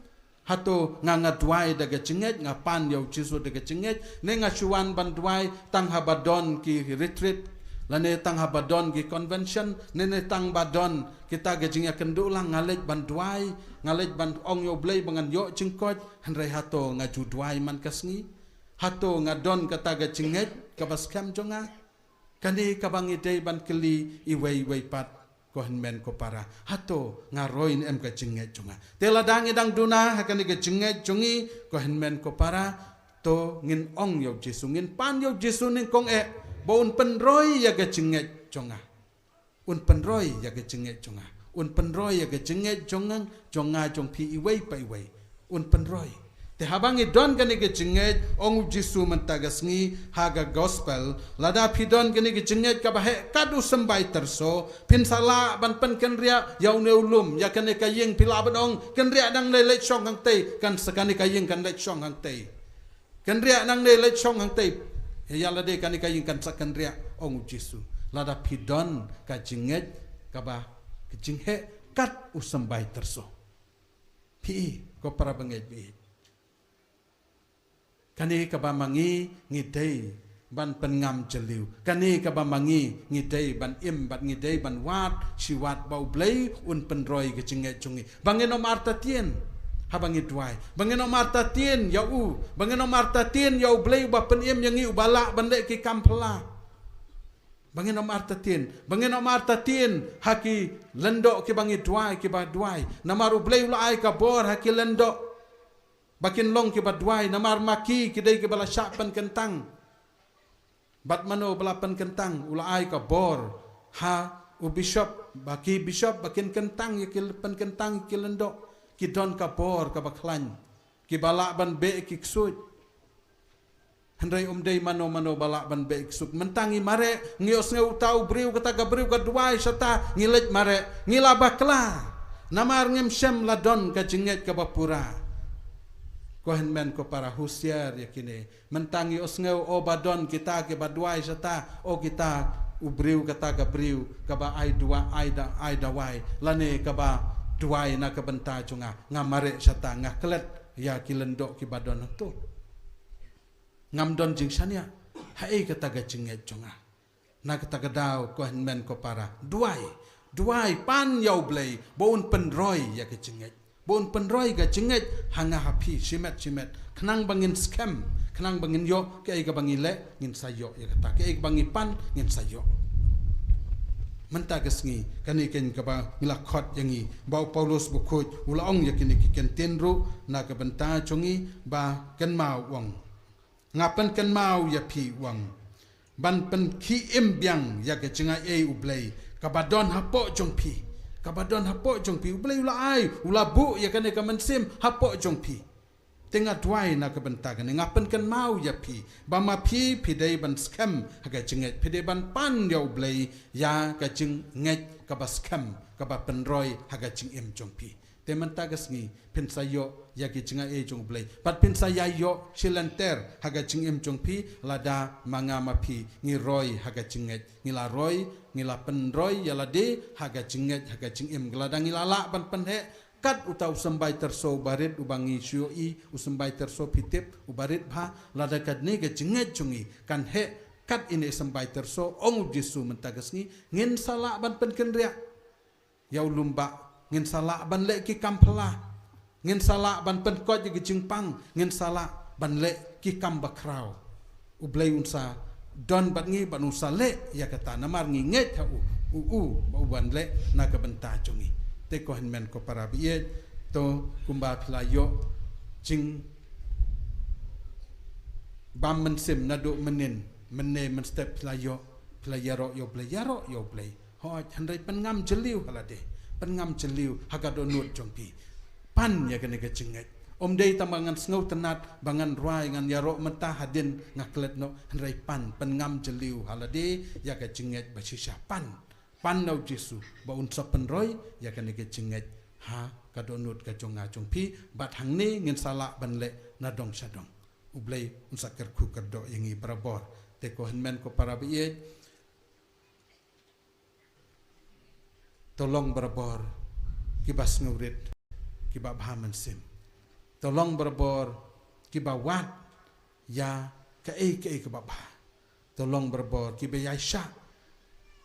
Hato nga, nga duwai da ka jingngeit, nga pan ïa U Jisu da ka jingngeit, ne nga shu wan ban duwai tang haba don ki retreat, Lane tang haba don ki convention, ne ne tang ba don kita ki jingïakynduh lang, nga leit ban duwai, nga leit ban ong ïa U Blei ba ngan ïoh jingkoit, hynrei hato nga ju duwai man ka sngi? Hato nga don kata ka jingngeit kaba skhem jong nga? Kane kaba ngi dei ban kylli iwei iwei pat, ko hynmen ko para. Hato nga roi ne em ka jingngeit jong nga? Te lada ngi dang duna ha kane ka jingngeit jong ngi, ko hynmen ko para, to ngin ong ïa U Jisu, ngin pan ïa U Jisu nyngkong eh ba un pynroi ïa ka jingngeit jong nga. Un pynroi ïa ka jingngeit jong nga. Un pynroi ïa ka jingngeit jong nga, jong nga, jong phi iwei pa iwei. Un pynroi. Te haba ngi don kane ka jingngeit, ong U Jisu mynta ka sngi ha ka gospel, lada phi don kane ka jingngeit kaba heh kat u symbai tyrso, phin sa lah ban pynkynriah ïa une u lum, ïa kane ka ïing, phi lah ban ong, kynriah nangne, leit shong hangtei, kan sa kane ka ïing kan leit shong hangtei. Kynriah nangne, leit shong hangtei, ïa lade kane ka ïing kan sa kynriah, ong U Jisu. Lada phi don ka jingngeit kaba, ka jingheh kat u symbai tyrso. Phi, ko para bangeit, phi. Kane kaba ma ngi ngi dei ban pynngam jylliew. Kane kaba ma ngi ngi dei ban im bad ngi dei ban wad shi wad ba U Blei un pynroi ka jingngeit jong ngi. Ba ngin ym artatien haba ngi duwai. Ba ngin ym artatien ïa u. Ba ngin ym artatien ïa U Blei uba pynim ïa ngi, uba lah ban leh ki kam phylla. Ba ngin ym artatien. Ba ngin ym artatien ha ki lyngdoh kiba ngi duwai, kiba duwai. Namar U Blei u la ai ka bor ha ki lyngdoh ba kin long kiba duwai, namar ma ki, ki dei kiba la shah pynkyntang. Bad mano ba la pynkyntang, u la ai ka bor ha u bishop, ba ki bishop ba kin kyntang ïa ki, pynkyntang ïa ki lyngdoh, ki don ka bor kaba khlaiñ, kiba lah ban beh ki ksuid. Hynrei ym dei mano mano ba lah ban beh ki ksuid. Mynta ngi mareh, ngi ïohsngew uta u briew, kata ka briew ka duwai shata, ngi leit mareh, ngi la bakla. Namar ngim shym la don ka jingngeit kaba pura. Ko hynmen ko para, husiar ïa kine. Mynta ngi ïohsngew, o ba don kita kiba duwai shata, o kita u briew, kata ka briew kaba ai duwai, ai da, ai dawai, lane kaba duwai na ka bynta jong nga, nga mareh shata, nga klet ïa ki lyngdoh kiba don hangto. Ngam don jingshaniah. Haei kata ka jingngeit jong nga? Na kata ka daw, ko hynmen ko para, duwai, duwai, pan ïa U Blei ba un pynroi ïa ka jingngeit, ba un pynroi ka jingngeit ha nga ha phi shimet shimet, khnang ba ngin skhem, khnang ba ngin ïoh, kaei kaba ngi leh ngin sa ïoh ïa kata, kaei kaba ngi pan ngin sa ïoh. Mynta ka sngi kane keiñ kaba ngi la khot ïa ngi, ba u Paulus bakhuid u la ong ïa kine ki kyntien ruh na ka bynta jong ngi, ba kynmaw, u ong, nga pynkynmaw ïa phi, u ong, ban pynkhie im biang ïa ka jingaiei U Blei kaba don hapoh jong phi, kaba don hapoh jong phi. U Blei u la ai, u la buh ïa kane ka mynsiem hapoh jong phi. Te nga duwai na ka bynta kane, nga pynkynmaw ïa phi ba ma phi, phi dei ban skhem ha ka jingngeit, phi dei ban pan ïa U Blei ïa ka jingngeit kaba skhem, kaba pynroi ha ka jingim jong phi. Te mynta ka sngi phin sa ïoh ïa ki jingaiei jong U Blei, bad phin sa ïai ïoh shilynter ha ka jingim jong phi, lada ma nga ma phi ngi roi ha ka jingngeit, ngi la roi, ngi la pynroi ïa lade ha ka jingngeit, ha ka jingim, lada ngi la lah ban pynheh kat uta u symbai tyrso uba rit, uba ngi shu ïohi, u symbai tyrso, phi tip, uba rit bha. Lada kane ka jingngeit jong ngi kan heh kat ine i symbai tyrso, ong U Jisu mynta ka sngi, ngin sa lah ban pynkynriah ïa u lum bah, ngin sa lah ban leh ki kam phylla, ngin sa lah ban pynkoit ïa ki jingpang, ngin sa lah ban leh ki kam bakhraw. U Blei un sa don bad ngi, bad un sa leh ïa kata, namar ngi ngeit ha u, u, u, ba u ban leh na ka bynta jong ngi. Te ko hynmen ko para baieit, to kumba phi la ïoh jingbam mynsiem naduh mynnin, mynne mynstep phi la ïoh, phi la ïaroh ïa U Blei, ïaroh ïa U Blei. Hooid, hynrei pynngam jylliew ha lade, pynngam jylliew ha ka dohnud jong phi. Pan ïa kane ka jingngeit. Ym dei tang ba ngan sngewtynnat, ba ngan rwai, ngan ïaroh mynta, hadien nga klet noh, hynrei pan, pynngam jylliew ha lade ïa ka jingngeit ba shisha. Pan, pan na U Jisu ba un sa pynroi ïa kane ka jingngeit ha ka dohnud ka jong nga jong phi, bad hangne ngin sa lah ban leh na dong sha dong. U Blei un sa kyrkhu kyrdoh ïa ngi barabor. Te ko hynmen ko para baieit, to long barabor kiba sngewrit, kiba bha mynsiem. To long barabor kiba wad ïa kaei kaei kaba bha. To long barabor kiba ïaishah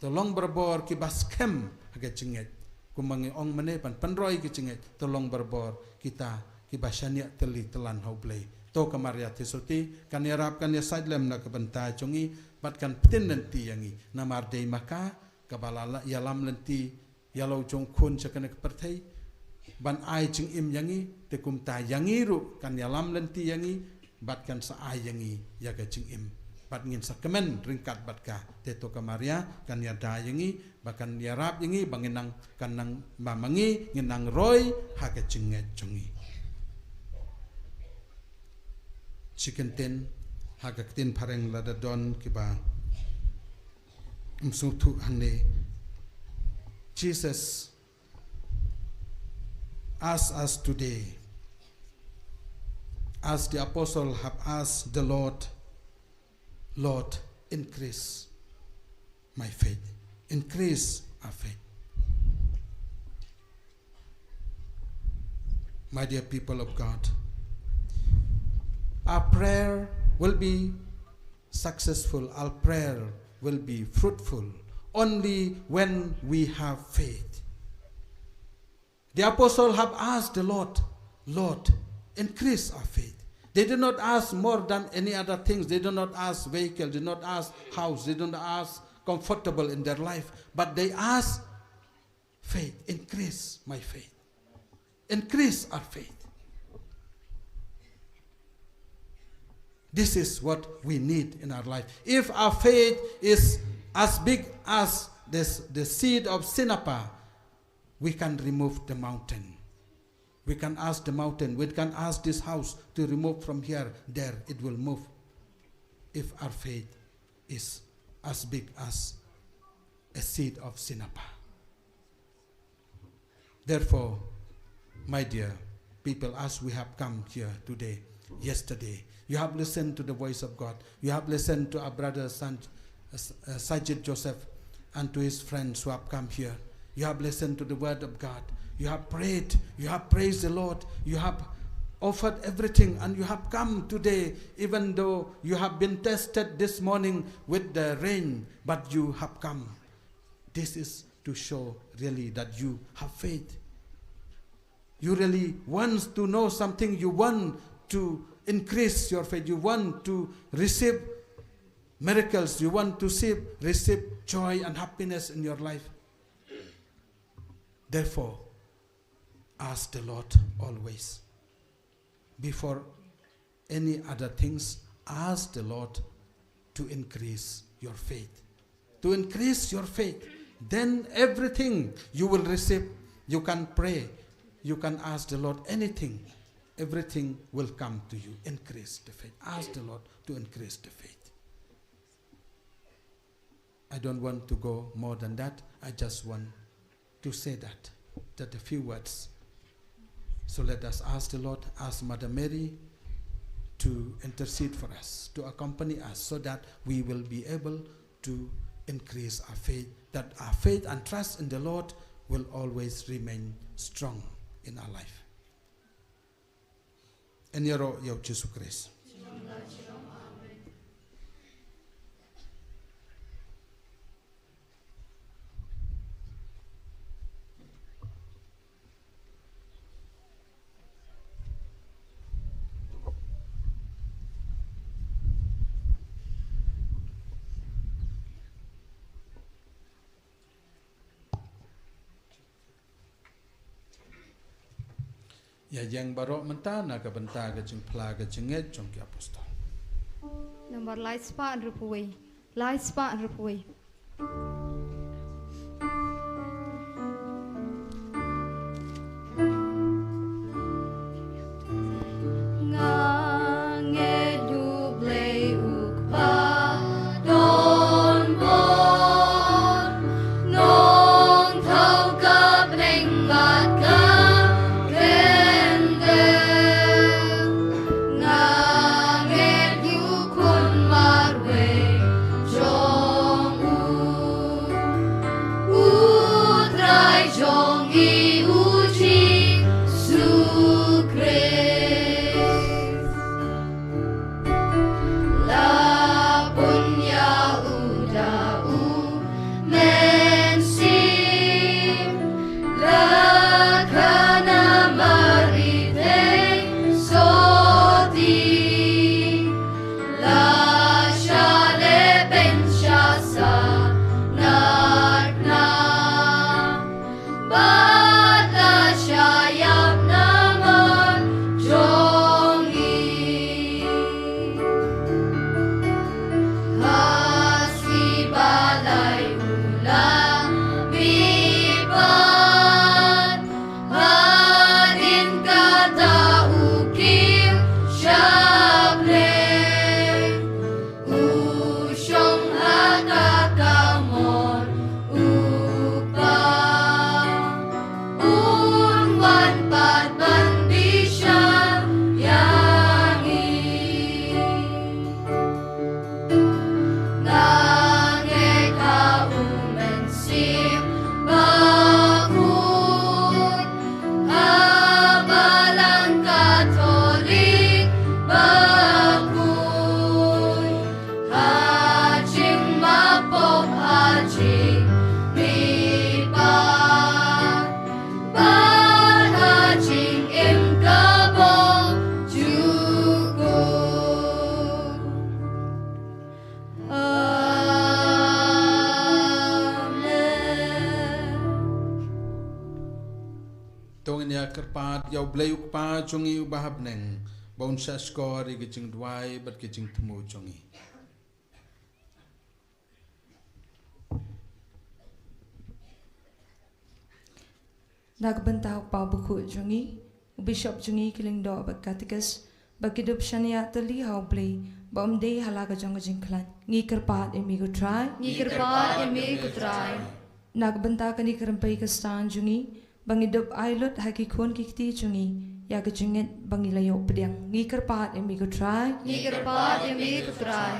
To long barabor kiba skhem ha ka jingngeit. Kumba ngi ong mynne ban pynroi ka jingngeit, to long barabor kita kiba shaniah tylli tylan ha U Blei. To ka Maria Theisotti kan ïarap, kan ïasaid lem na ka bynta jong ngi bad kan pyntin lynti ïa ngi. Namar dei ma ka kaba la ïalam lynti ïa la u jong u khun sha kane ka pyrthei ban ai jingim ïa ngi, te kumta ïa ngi ruh kan ïalam lynti ïa ngi bad kan sa ai ïa ngi ïa ka jingim. Bad ngin sa kmen ryngkat bad ka. Te to ka Maria kan ïada ïa ngi, ba kan ïarap ïa ngi, ba ngin nang, kan nang, ba ma ngi ngin nang roi ha ka jingngeit jong ngi. Shi kyntien ha ka ktien phareng, lada don kiba ym sngewthuh hangne. Jesus ask us today, as the apostle have asked the Lord, "Lord, increase my faith, increase our faith." My dear people of God, our prayer will be successful, our prayer will be fruitful only when we have faith. The apostle have asked the Lord, "Lord, increase our faith." They did not ask more than any other things. They did not ask vehicle, did not ask house, they did not ask comfortable in their life. But they asked faith, "Increase my faith. Increase our faith." This is what we need in our life. If our faith is as big as this, the seed of sinapa, we can remove the mountain. We can ask the mountain, we can ask this house to remove from here, there, it will move. If our faith is as big as a seed of sinapa. Therefore, my dear people, as we have come here today, yesterday, you have listened to the voice of God. You have listened to our brother San-, uh, Sajid Joseph and to his friends who have come here. You have listened to the word of God. You have prayed. You have praised the Lord. You have offered everything and you have come today, even though you have been tested this morning with the rain, but you have come. This is to show really that you have faith. You really want to know something. You want to increase your faith. You want to receive miracles. You want to see, receive joy and happiness in your life. Therefore, ask the Lord always. Before any other things, ask the Lord to increase your faith. To increase your faith, then everything you will receive. You can pray, you can ask the Lord anything. Everything will come to you. Increase the faith. Ask the Lord to increase the faith. I don't want to go more than that. I just want to say that, that a few words. So let us ask the Lord, ask Mother Mary to intercede for us, to accompany us, so that we will be able to increase our faith, that our faith and trust in the Lord will always remain strong in our life. Yn ïaroh ïa u Jisu Khrist. Ïa ïeng baroh mynta na ka bynta ka jingphla ka jingngeit jong ki apostol. Nambar lai spah hynriewphew wei. Lai spah hynriewphew wei. Nga ngeit U Blei U Kpa don bor, nongthaw ka bneng bad ka kyndit. Nga ngeit ïa u Khun marwei jong U Kyrpad ïa U Blei U Kpa jong ngi uba ha bneng, ba un shah shkor ïa ki jingduwai bad ki jingthmu jong ngi. Na ka bynta u Kpa Bakhuid jong ngi, u Bishop jong ngi, ki Lyngdoh bad Katikis, ba kin dup shaniah tylli ha U Blei, ba ym dei ha la ka jong ka jingkhlaiñ. Ngi kyrpad ïa me ko Trai. Ngi kyrpad ïa me ko Trai. Na ka bynta kane ka rympei Khristan jong ngi, ba ngin dup ai lut ha ki khun ki kti jong ngi ïa ka jingngeit ba ngi la ïoh pdiang. Ngi kyrpad ïa me ko Trai. Ngi kyrpad ïa me ko Trai.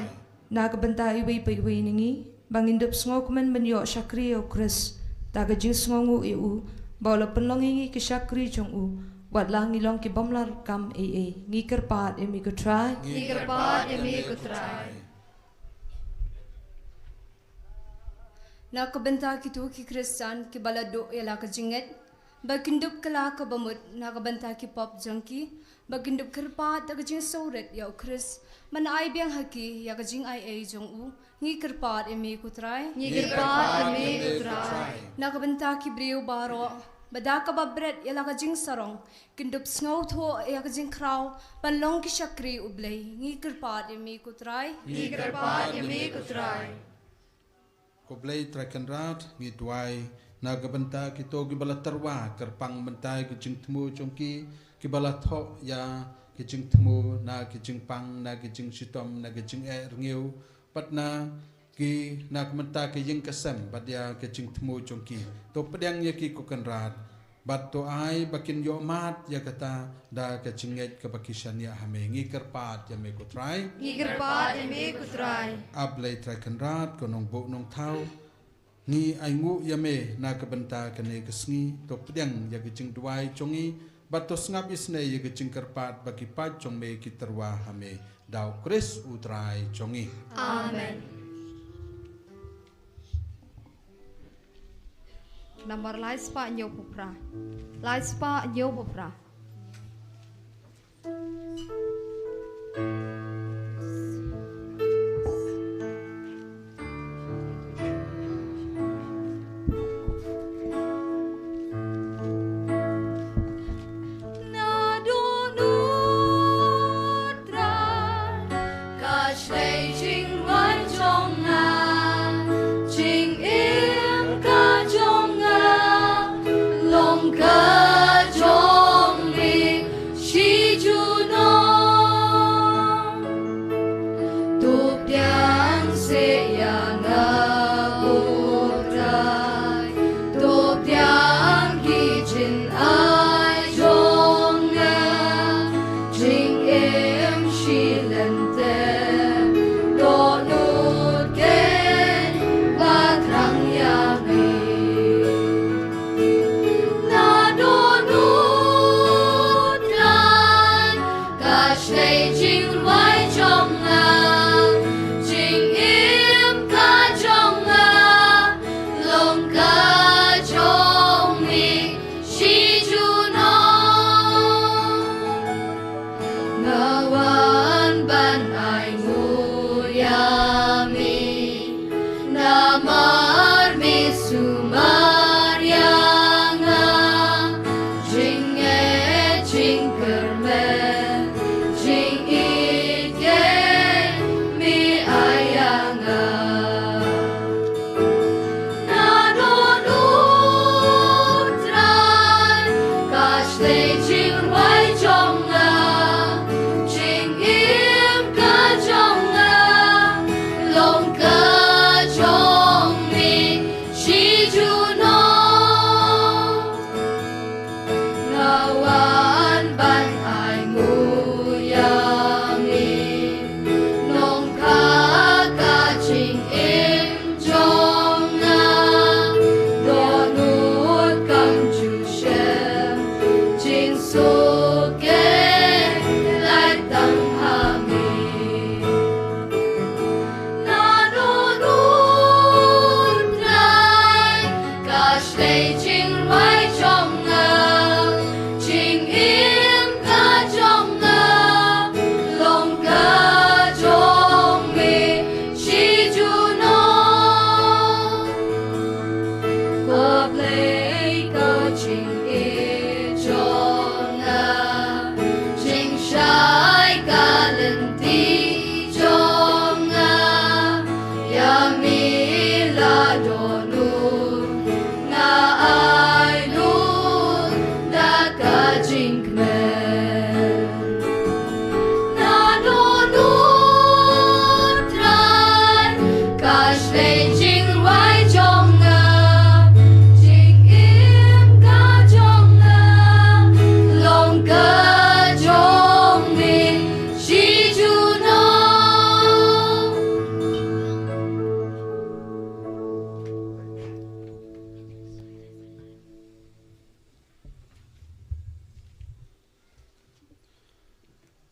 Na ka bynta iwei pa iwei na ngi, ba ngin dup sngewkmen ban ïoh shakri ïa U Khrist da ka jingsngewnguh ïa u, ba u la pynlong ïa ngi ki shakri jong u, wat la ngi long ki bym lah kam ei ei. Ngi kyrpad ïa me ko Trai. Ngi kyrpad ïa me ko Trai. Na ka bynta kito ki Khristan kiba la duh ïa la ka jingngeit, ba kin dup kylla kaba mut na ka bynta ki pop jong ki, ba kin dup kyrpad da ka jingsngewrit ïa U Khrist, ban ai biang ha ki ïa ka jingaiei jong u. Ngi kyrpad ïa me ko Trai. Ngi kyrpad ïa me ko Trai. Na ka bynta ki briew baroh, ba da kaba bret ïa la ka jingsarong, kin dup sngewthuh ïa ka jingkhraw ban long ki shakri U Blei. Ngi kyrpad ïa me ko Trai. Ngi kyrpad ïa me ko Trai. Ko Blei Trai Kynrad, ngi duwai na ka bynta kito kiba la tyrwa kyrpang bynta ki jingthmu jong ki, kiba la thoh ïa ki jingthmu na ki jingpang, na ki jingshitom, na ki jingeh rngiew, bad na ki, na ka bynta ka ïing ka sem bad ïa ka jingthmu jong ki. To pdiang ïa ki ko Kynrad, bad to ai ba kin ïohmad ïa kata da ka jingngeit kaba ki shaniah ha me. Ngi kyrpad ïa me ko Trai. Ngi kyrpad ïa me ko Trai. A Blei Trai Kynrad, ko Nongbuh Nongthaw, ngi ainguh ïa me na ka bynta kane ka sngi. To pdiang ïa ka jingduwai jong ngi, bad to sngap isynei ïa ka jingkyrpad ba ki paid jong me ki tyrwa ha me, da U Khrist U Trai jong ngi. Amen. Namar lai spah hynñiew phew phra. Lai spah hynñiew phew phra. Naduh u Trai, ka shlei jingrwai jong nga, jingim ka jong nga, long ka jong me shi junom. To pdiang seh ïa nga ko Trai, to pdiang ki jingai jong nga, jingim shi lynter, dohnud keiñ ba thrang ïa me. Naduh u Trai, ka shlei jingrwai jong nga, jingim ka jong nga, long ka jong me shi junom. Nga wan ban ainguh ïa me, namar me sumar ïa nga, jingngeit jingkyrmen, jingïeit keiñ me ai ïa nga. Naduh u Trai, ka shlei jingrwai jong nga, jingim ka jong nga,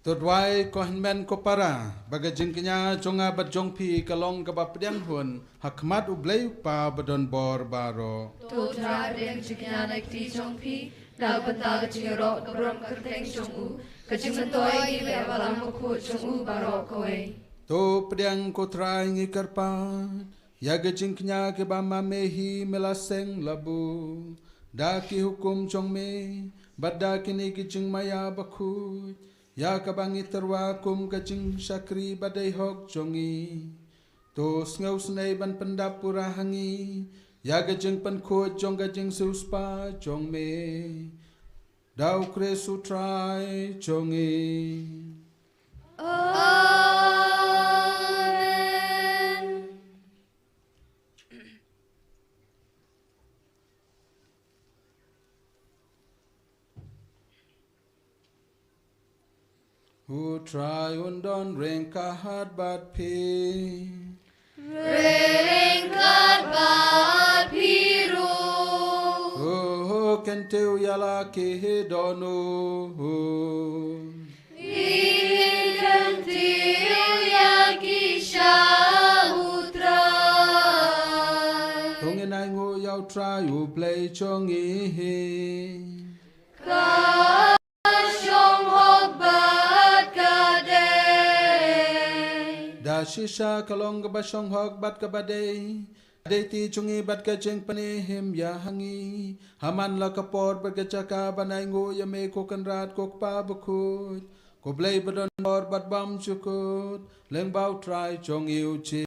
To duwai ko hynmen ko para, ba ka jingkñia jong nga bad jong phi ka long kaba pdiang hun ha khmat U Blei U Kpa badonbor baroh. To Trai pdiang jingkñia na kti jong phi, na ka bynta ka jingïaroh ka burom kyrteng jong u, ka jingmyntoi ïa ki balang bakhuid jong u baroh kawei. To pdiang ko Trai, ngi kyrpad ïa ka jingkñia kaba ma me hi me la seng la buh da ki hukum jong me bad da kine ki jingmaïa bakhuid, ïa kaba ngi tyrwa kum ka jingshakri ba dei hok jong ngi. To sngewsynei ban pyndap pura ha ngi ïa ka jingpynkhuid jong ka jingsiewspah jong me. Da U Khrist U Trai jong ngi. Amen. U Trai un don ryngkat bad phi. Ryngkat bad phi ruh. Oh, kyntiew ïa la ki dohnud. Ngi kyntiew ïa ki sha U Trai. To ngin ainguh ïa U Trai U Blei jong ngi. Ka shong hok bad ka dei. Da shisha ka long kaba shong hok bad kaba dei. Ka dei ti jong ngi bad ka jingpynim ïa ha ngi. Ha man la ka por bad ka jaka ban ainguh ïa me ko Kynrad ko Kpa bakhuid, ko Blei badonbor bad bymjukut, lyngba U Trai jong ngi U Jisu.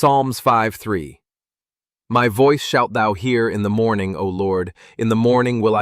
Psalms five three. My voice shalt thou hear in the morning, O Lord, in the morning will I